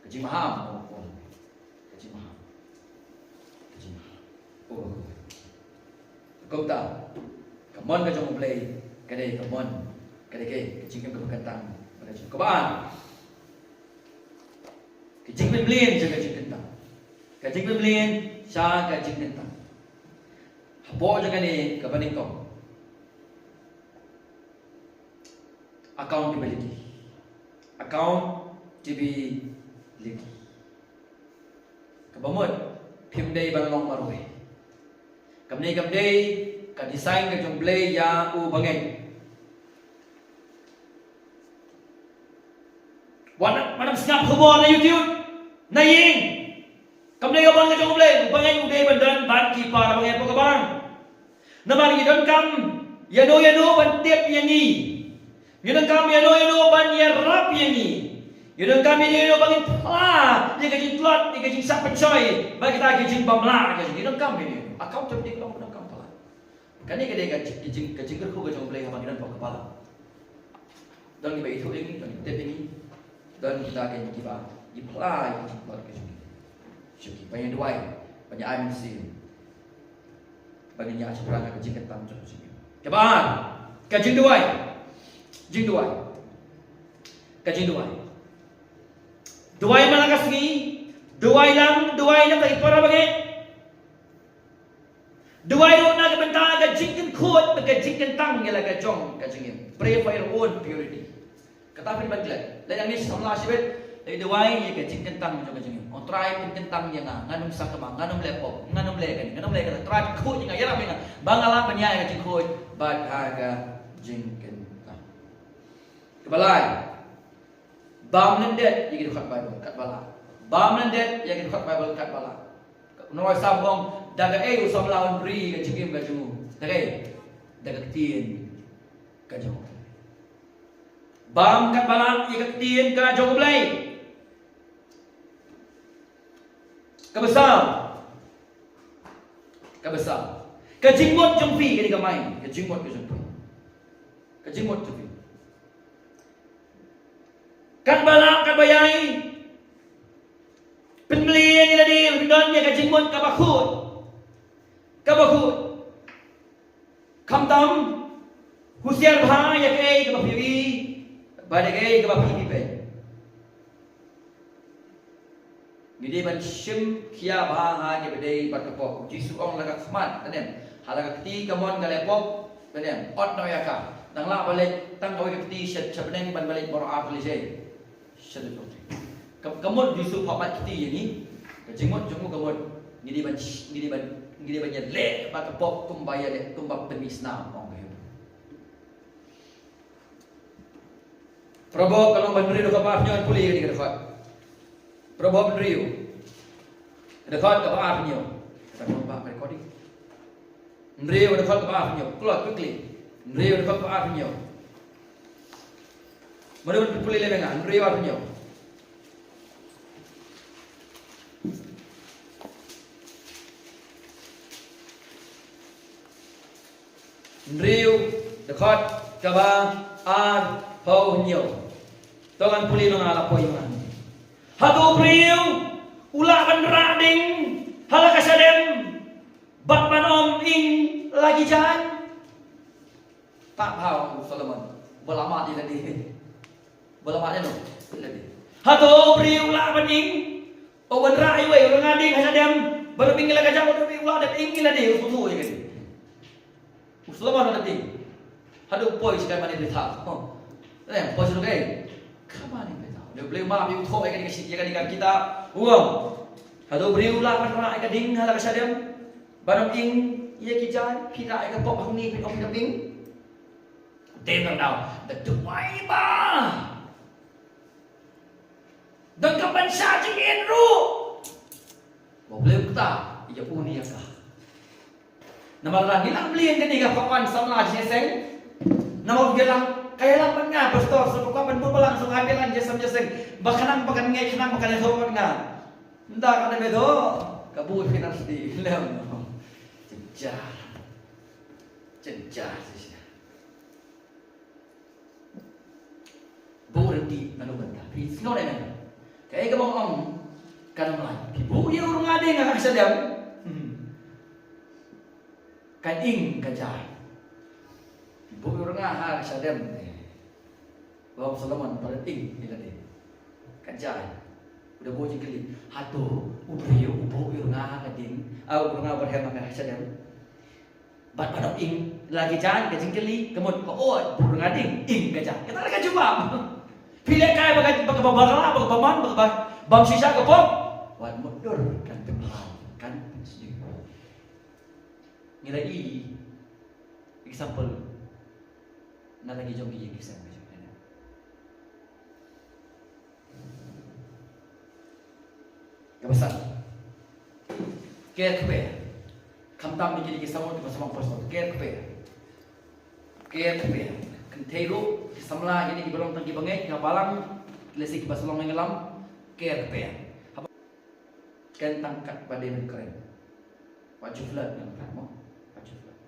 Ka jingmaham, oh, oh. Ka jingmaham. Ka jingmaham. Oh, oh. Kumta ka mon ka jong U Blei ka dei ka mon, ka dei ka, ka jingim kaba kyntang, ka jingim kaba an. Ka jingpynmlien sha ka jingkyntang. Ka jingpynmlien sha ka jingkyntang. Hapoh jong kane kaba nyngkong. Accountability. Accountability. Kaba mut phim dei ban long marwei. Kumne kam dei ka design ka jong U Blei ïa u bangeit. Wat, wat nym sngap khubor na YouTube, na ïing. Kam dei ka mon ka jong U Blei, u bangeit u dei ban don bad ki para bangeit hapoh ka bang. Namar ngi donkam ïano ïano ban tip ïa ngi. Ngi donkam ïano ïano ban ïarap ïa ngi. Ngi donkam ïano ïano ban ngin phla ïa ka jingtlot, ïa ka jingshah pynshoi bad kita ki jingbymlah ka jong ngi. Ngi donkam ïano ïano. Accountability ka long ngi donkam phla. Kane ka dei ka jing, ka jing, ka jingkyrkhu ka jong U Blei haba ngi don pop ka balang. Don kiba ithuh ïa ngi, don kiba tip ïa ngi, don kita ki, kiba, ki phla ïa ka jingtlot ka jong ngi sha ki. Ban ïa duwai, ban ïa ai mynsiem, ban ïa shaphrang ka jingkyntang jong ka jong ngi. Kaba ar, ka jingduwai. Jingduwai. Ka jingduwai. Duwai man la ka sngi, duwai lang, duwai na ka para bangeit. Duwai ruh na ka bynta ka jingkynkhuid bad ka jingkyntang ïa la ka jong ka jingim. Pray for your own purity. Kata phin ban klet. Lada ngi samla shibit, lada duwai ïa ka jingkyntang jong ka jingim. O Trai, pynkyntang ïa nga, ngan ym sakma, ngan ym leh pop, ngan ym leh kane, ngan ym leh kata. Trai, pynkhuid ïa nga, ïarap ïa nga ba nga lah ban ïaid ha ka jingkhuid bad ha ka jingkyntang. Kaba lai. Bam lyndet ïa ki dkhot Baibl katba lah. Bam lyndet ïa ki dkhot Baibl katba lah. U nongrwai Salm u ong, da kaei u samla un ri ka jingim ka jong u? Da kaei? Da ka ktien ka jong U Blei. Bam katba lah ïa ka ktien ka jong U Blei. Kaba saw. Kaba saw. Ka jingmut jong phi, kane ka mai, ka jingmut ka jong phi. Ka jingmut jong phi. Katba lah, katba ïai pynmlien ïa lade, pyndonkam ïa ka jingmut kaba khuid. Kaba khuid. Khamtam, husiar bha ïa kaei kaba phi ïohi bad ïa kaei kaba phi peit. Ngi dei ban shim khia bha ha kaba dei bad ka pop. U Jisu u ong la ka khmat, te ne em, ha la ka kti kamon ka leh pop, te ne em, ot noh ïa ka. Dang lah ba leit tang kawei ka kti sha, sha bneng ban ba leit baroh ar tylli. Sha leit pop. Ka, kamon u Jisu u phah mat kti ïa ngi. Ka jingmut jong u kamon. Ngi dei ban sh-, ngi dei ban, ngi dei ban ïaleh bad ka pop kumba ïaleh, kumba pynmih snam, ong ka Hebru. Proverb ka lynnong ba hynriew dkhot ba arphew hynñiew, ngan pule ïa kane ka dkhot. Proverb hynriew dkhot kaba arphew hynñiew. Kata ka ba ka recording. Hynriew dkhot kaba arphew hynñiew. Kloi quickly. Hynriew dkhot kaba arphew hynñiew. Mano ban pule lem ïa nga? Hynriew arphew hynñiew. Hynriew dkhot kaba arphew hynñiew. To ngan pule, ngan la poi ngan. Hato u briew u lah ban rah ding ha la ka shadem bad ban ym ing la ki jaiñ? Pat ha u Solomon, ba la mad ïa lade. Ba la mad ïa no? Ïa lade. Hato u briew u lah ban ing, u wanrah iwei, u rnga ding ha shadem bad ym ing ïa la ka jaiñ? Hato u briew u lah ban ing ïa lade? U sngewthuh ïa kane. U Solomon u la dei. Haduh u poi sha ka mane blei thaw. Oh. Eh, poi sha ka, ka mane blei thaw. Dei u Blei u map ïa u thoh ïa kane ka shi-, ïa kane ka kitab. U ong, haduh u briew u lah ban rah ïa ka ding ha la ka shadem bad ym ing ïa ki jaiñ? Phi rah ïa ka pop hangne, phi ong phi ym ing. Dei nang daw, da duwai ba donkam ban shah jingin ruh, ba U Blei u kta ïa une ïa ka. Namar lada ngi lah mlien kane ka pop ban samla jingïaseng. Namar u ïalang, ka ïalang bad nga, pastor, sngewbha ban bud balang, sngewbha ban ïalang jingïaseng, jingïaseng. Ba khnang ba kan ngeit, khnang ba kan ïathuh bad nga. Ynda ka dei ïathuh, ka buh phi nang sdie lem. Jynjar. Jynjar shisha. Buh ryntih na ka bynta phi, sngew ne em? Kaei kaba ong ka Nonglait, phi buh ïa u rnga ding ha ka shadem, hmm, kan ing ka jaiñ. Phi buh ïa u rnga ha ka shadem, eh, ba ong Solomon, ba ring ïa lade, ka jaiñ. U da buh jingkylli, hato u briew u buh ïa u rnga ha ka ding, ah, u rnga ba rhem ha ka shadem bad ban ym ing la ki jaiñ? Ka jingkylli ka mut, ka ot, buh rnga ding, ing ka jaiñ. Kata la ka jubab. Phi leh kai ba ka, ba ka, ba ka, ba ka, ba man, ba ka, ba, bam shisha ka pop, wat mutdur kan pynbha, kan pynsniew. Ngi la i example na la ki jong ki ïing ki sem ka jong ngi. Kaba san, ker kper. Khamtam ïa kine ki samla kiba samla pastor, ker kper. Ker kper. Kynthei ruh ki samla kine kiba long tang kiba ngeit ha balang, lehse kiba sa long ïalam, ker kper. Haba ken tang kat ba dei ban kren. Wat ju flirtate ngan kren mo. Wat ju flirtate.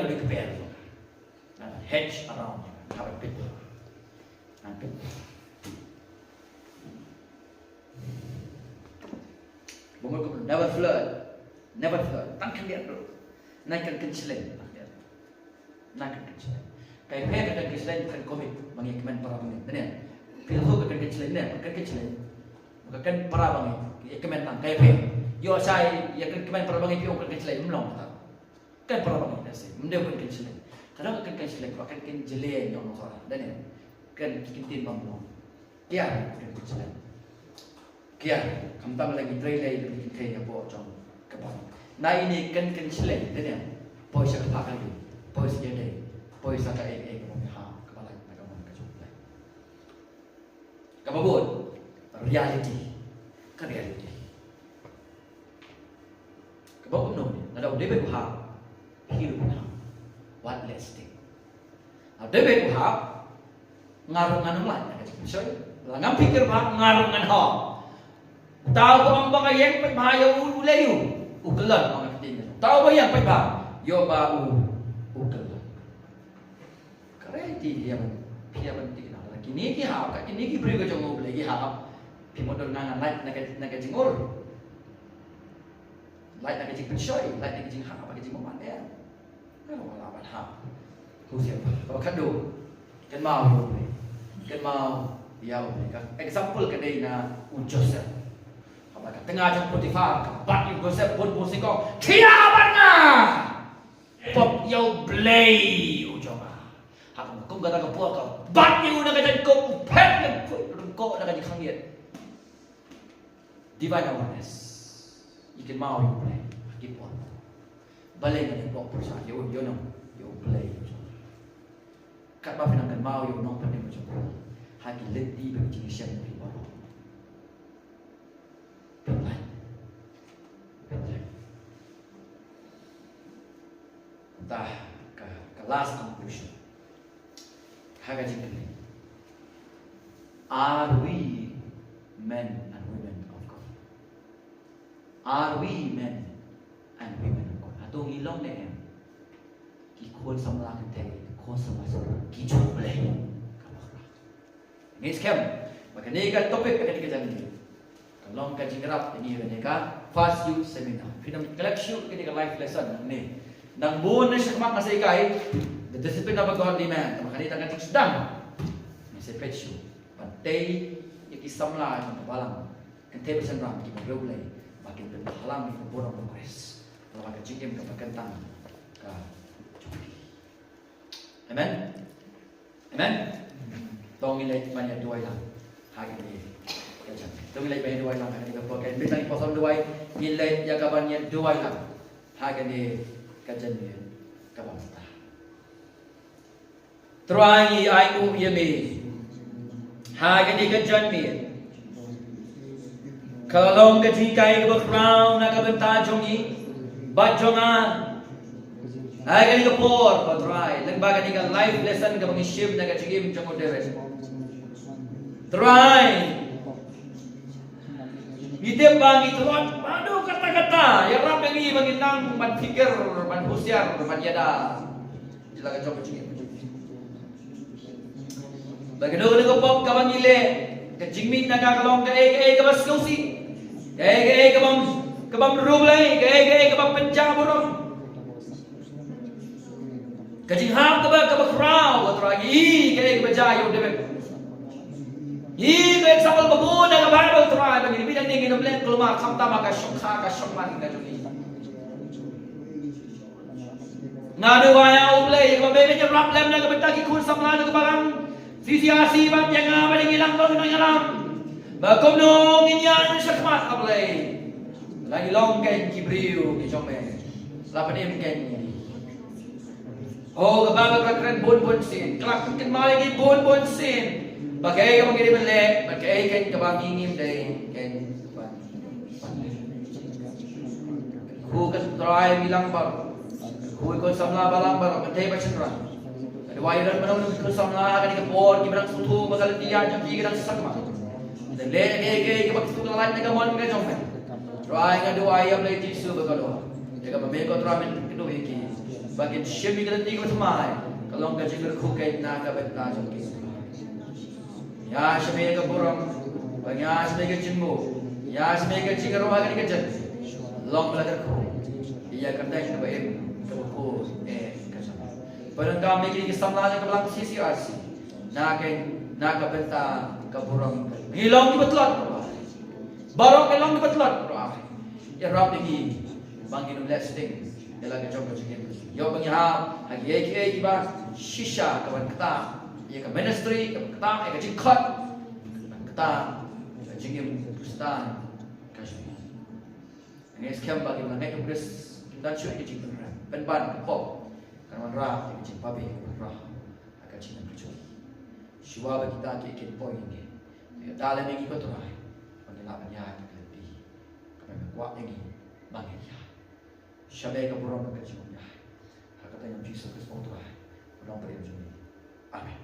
ngan ïa kper. Ngan hedge around. Ngan pit. Ngan pit. Ba mut kum never flirt. Never flirt. Tang khyndiat ruh. Nai kan kynshlei. Tang khyndiat. Nai kan kynshlei. Kaei phi ka kan kynshlei kan commit ba ngi kmen para bangeit. Dei ne. Phi ruh ka kan kynshlei ne. Kan kynshlei. Ka kan para bangeit. Ïa kmen tang kaei phi. Ïoh shai ïa kan kmen para bangeit phi ong kan kynshlei. Ym long ta. Kan para bangeit da se. Ym dei kan kynshlei. Ka dang kan kynshlei. Ka kan kynjlei ïa nong sora. Dei ne. Kan kyntien bang long. Kiar kan kynshlei. Kiar, khamtam lagi trei lei lagi trei ïa pok jong ka bang. Na ine kan kynshlei, dei ne, poi sha ka pha kali, poi sha ïa dei, poi sha ka ei ei ka bang ha, ka balai, na ka mon ka jong lei. Ka babud, reality, ka reality. Ka bok kumno, na da u David u hap, hi ruh u hap, wat leh sting. Na u David u hap, nga ruh ngan ym lait na ka jingpynshoi. La ngam pyrkhat ba nga ruh ngan hap. Tau ba ong ba nga ïeng pynbha ïa u, u lei u. U kyllon ong ka ktien. Tau ba ïeng pynbha ïa u ba u, u kyllon. Ka rei ti ïa ban, ïa ban ti na. Kine ki hap, ka kine ki briew ka jong U Blei ki hap. Phi mut don nga ngan lait na ka, na ka jingur. Lait na ka jingpynshoi, lait na ka jinghap, ka jingmane. Ka long la ban hap. Hosea ba, kaba khadduh. Kynmaw ïa U Blei. Kynmaw ïa U Blei. Ka example ka dei na u Joseph. Haba ka tnga jong Potiphar ka bat ïa u Joseph bun bun singkong. Khia bad nga. Pop ïa U Blei u jong nga. Haba kum kata ka por ka bat ïa u na ka jaiñkup, u phet na ka jaiñkup, na ka jingkhang ïa. Divine awareness. Ïa kynmaw ïa U Blei ha ki por. Balei ngan ïa pok pyrshah ïa u, ïa u nong, ïa U Blei. Katba phi nang kynmaw ïa u nongpynim jong phi ha ki lynti bad ki jingshem phi baroh. Pynlait. Pynlait. Tang ka, ka last conclusion. Ha ka jingkylli. Are we men and women of God? Are we men and women of God? Hato ngi long ne em ki khun samla kynthei, ki khun samla samla, ki jong U Blei? Ka bakhraw. Ngi skhem ba kane ka topic, kane ka janmiet ka long ka jingïarap ïa ngi ha kane ka First Youth Seminar. Phi dang klet shuh kane ka live lesson hangne. Nang bun na shakhmat nga sa ïa kai The Discipline of a Godly Man. Tang ba kane tang ka jingsdang. Ngi sa peit shuh ban tei ïa ki samla jong ka balang, kynthei bad shynrang kiba riewblei ba kin pynbhalang ïa ka burom u Khrist. Namar ka jingim kaba kyntang ka jong ki. Amen. Amen. To ngin leit ban ïa duwai lang ha kane ka jan. To ngin leit ban ïa duwai lang ha kane ka por. Ka bit lang i pasom duwai. Ngin leit ïa ka ban ïa duwai lang ha kane ka jan, ïa ka ban sata. Trai, ngi ai nguh ïa me ha kane ka janmiet. Ka long ka jinghikai kaba khraw na ka bynta jong ngi bad jong nga ha kane ka por, ko Trai, lyngba kane ka live lesson kaba ngi shim na ka jingim jong u David. Trai, ngi tip ba ngi tlot bad u katta katta ïarap ïa ngi ba ngin nang ban pyrkhat, ban husiar, ban ïada. Ïa la ka jong ka jingim. Ba kano kano ka pop kaba ngi leh, ka jingmih na ka ka long kaei kaei kaba sngewsih, kaei kaei kaba, kaba riewblei, kaei kaei kaba pynjah burom. Ka jinghap kaba, kaba khraw, ko Trai, ngi i kaei kaba jia ïa u David. Ngi i ka example ba bun na ka Baibl, Trai, ba ngi i ba ngin ym leh kulmar khamtam ha ka shongkha ka shongman ka jong ngi. Nga duwai ïa U Blei ba me men ïarap lem na ka bynta ki khun samla na ka balang C C R C bad ïa nga bad ïa ngi lang bad ngi nang ïalam ba kumno ngin ïaid shakhmat, A Blei. La ngi long kein ki briew ki jong me. La pynim kein ngi. Ho ka Baibl ka kren bun bun sien, ka la kynmaw ïa ngi bun bun sien ba kaei kaba ngi dei ban leh bad kaei kein kaba ngi ngim dei kein ban. Khuid ko Trai, ngi lang baroh. Khuid ko samla balang baroh, kynthei bad shynrang. Ka Duwai ïa ki nongïalam samla ha kane ka por, kiba dang sngewthuh ba ka lynti jong ki ka dang sakma. Te leh ïa kiei kiei kiba ki sngewthuh la lait na ka mon ka jong me. Trai, nga duwai ïa U Blei Jisu ba ka long ïa kaba me ko Trai men kynduh ïa ki, ba kin shim ïa ka lynti kaba thymmai, ka long ka jingkyrkhu keiñ na ka bynta jong ki. Ïa shim ïa ka burom, ba ïa shim ïa ka jingmut, ïa shim ïa ka jingïaroh ha kane ka jingim. Long ba la kyrkhu ïa ka kyrteng kaba im, kaba khuid eh ka jong. Ba dang kam ïa ki samla jong ka balang C C R C, na ka, na ka bynta ka burom. Ngi long kiba tlot, Trai. Baroh ngi long kiba tlot, Trai. Ïarap ïa ngi ba ngin ym leh sting ïa la ka jong ka jingim. Ïoh ba ngi hap ha kiei kiei kiba shisha, kaban ktah ïa ka ministry, kaban ktah ïa ka jingkhot, kaban ktah ïa ka jingim Khristan ka jong ngi. Ngi skhem ba kiba ngeit ha U Khrist kim don shuh ïa ka jingpynrem, pynban ka pop kan wanrah ïa ka jingbabe, kan wanrah ha ka jingim ka jong ngi. Shuwa ba kita kiei kiei kin poi ïa ngi, ïa ka talent ïa ngi ko Trai, ba ngin lah ban ïaid ha ka lynti kaba me kwah ïa ngi ba ngin ïaid. Shah ïa ka burom bad ka jingmyntoi ha ka kyrteng jong U Jisu Khrist U Trai, U Nongpynim jong ngi. Amen.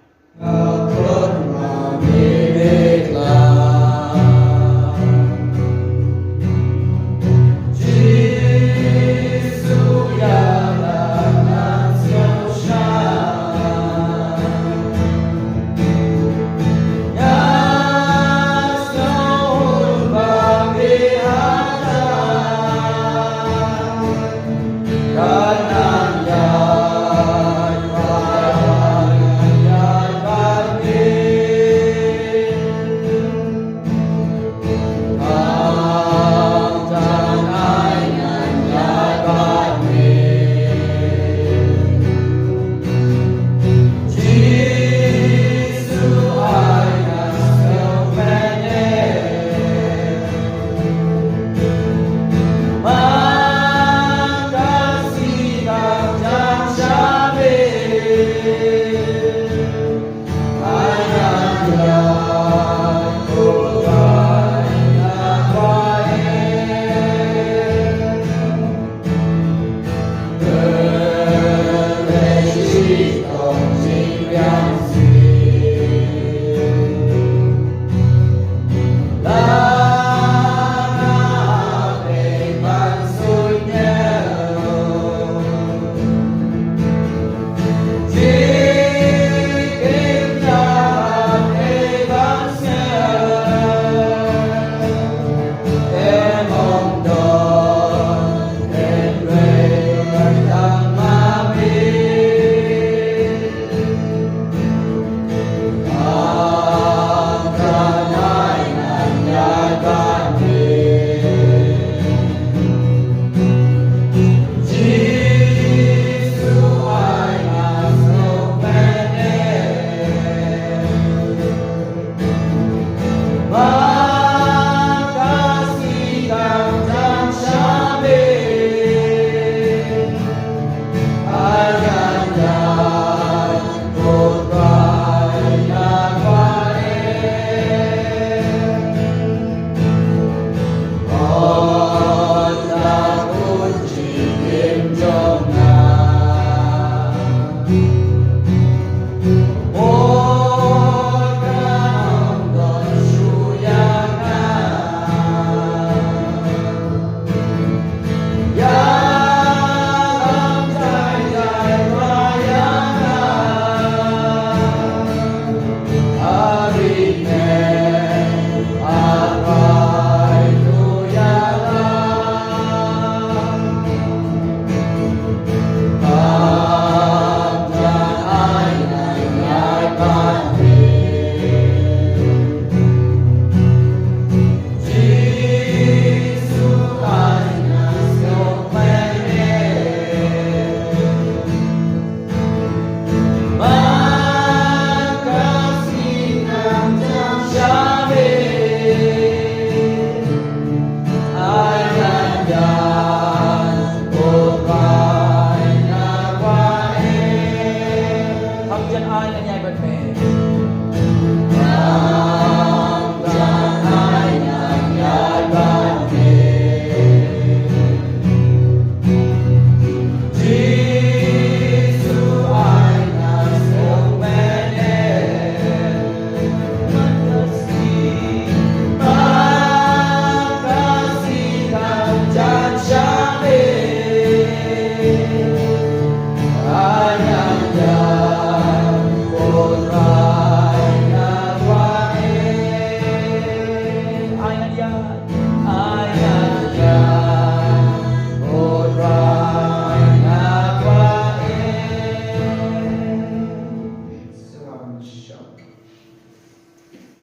Kynrad.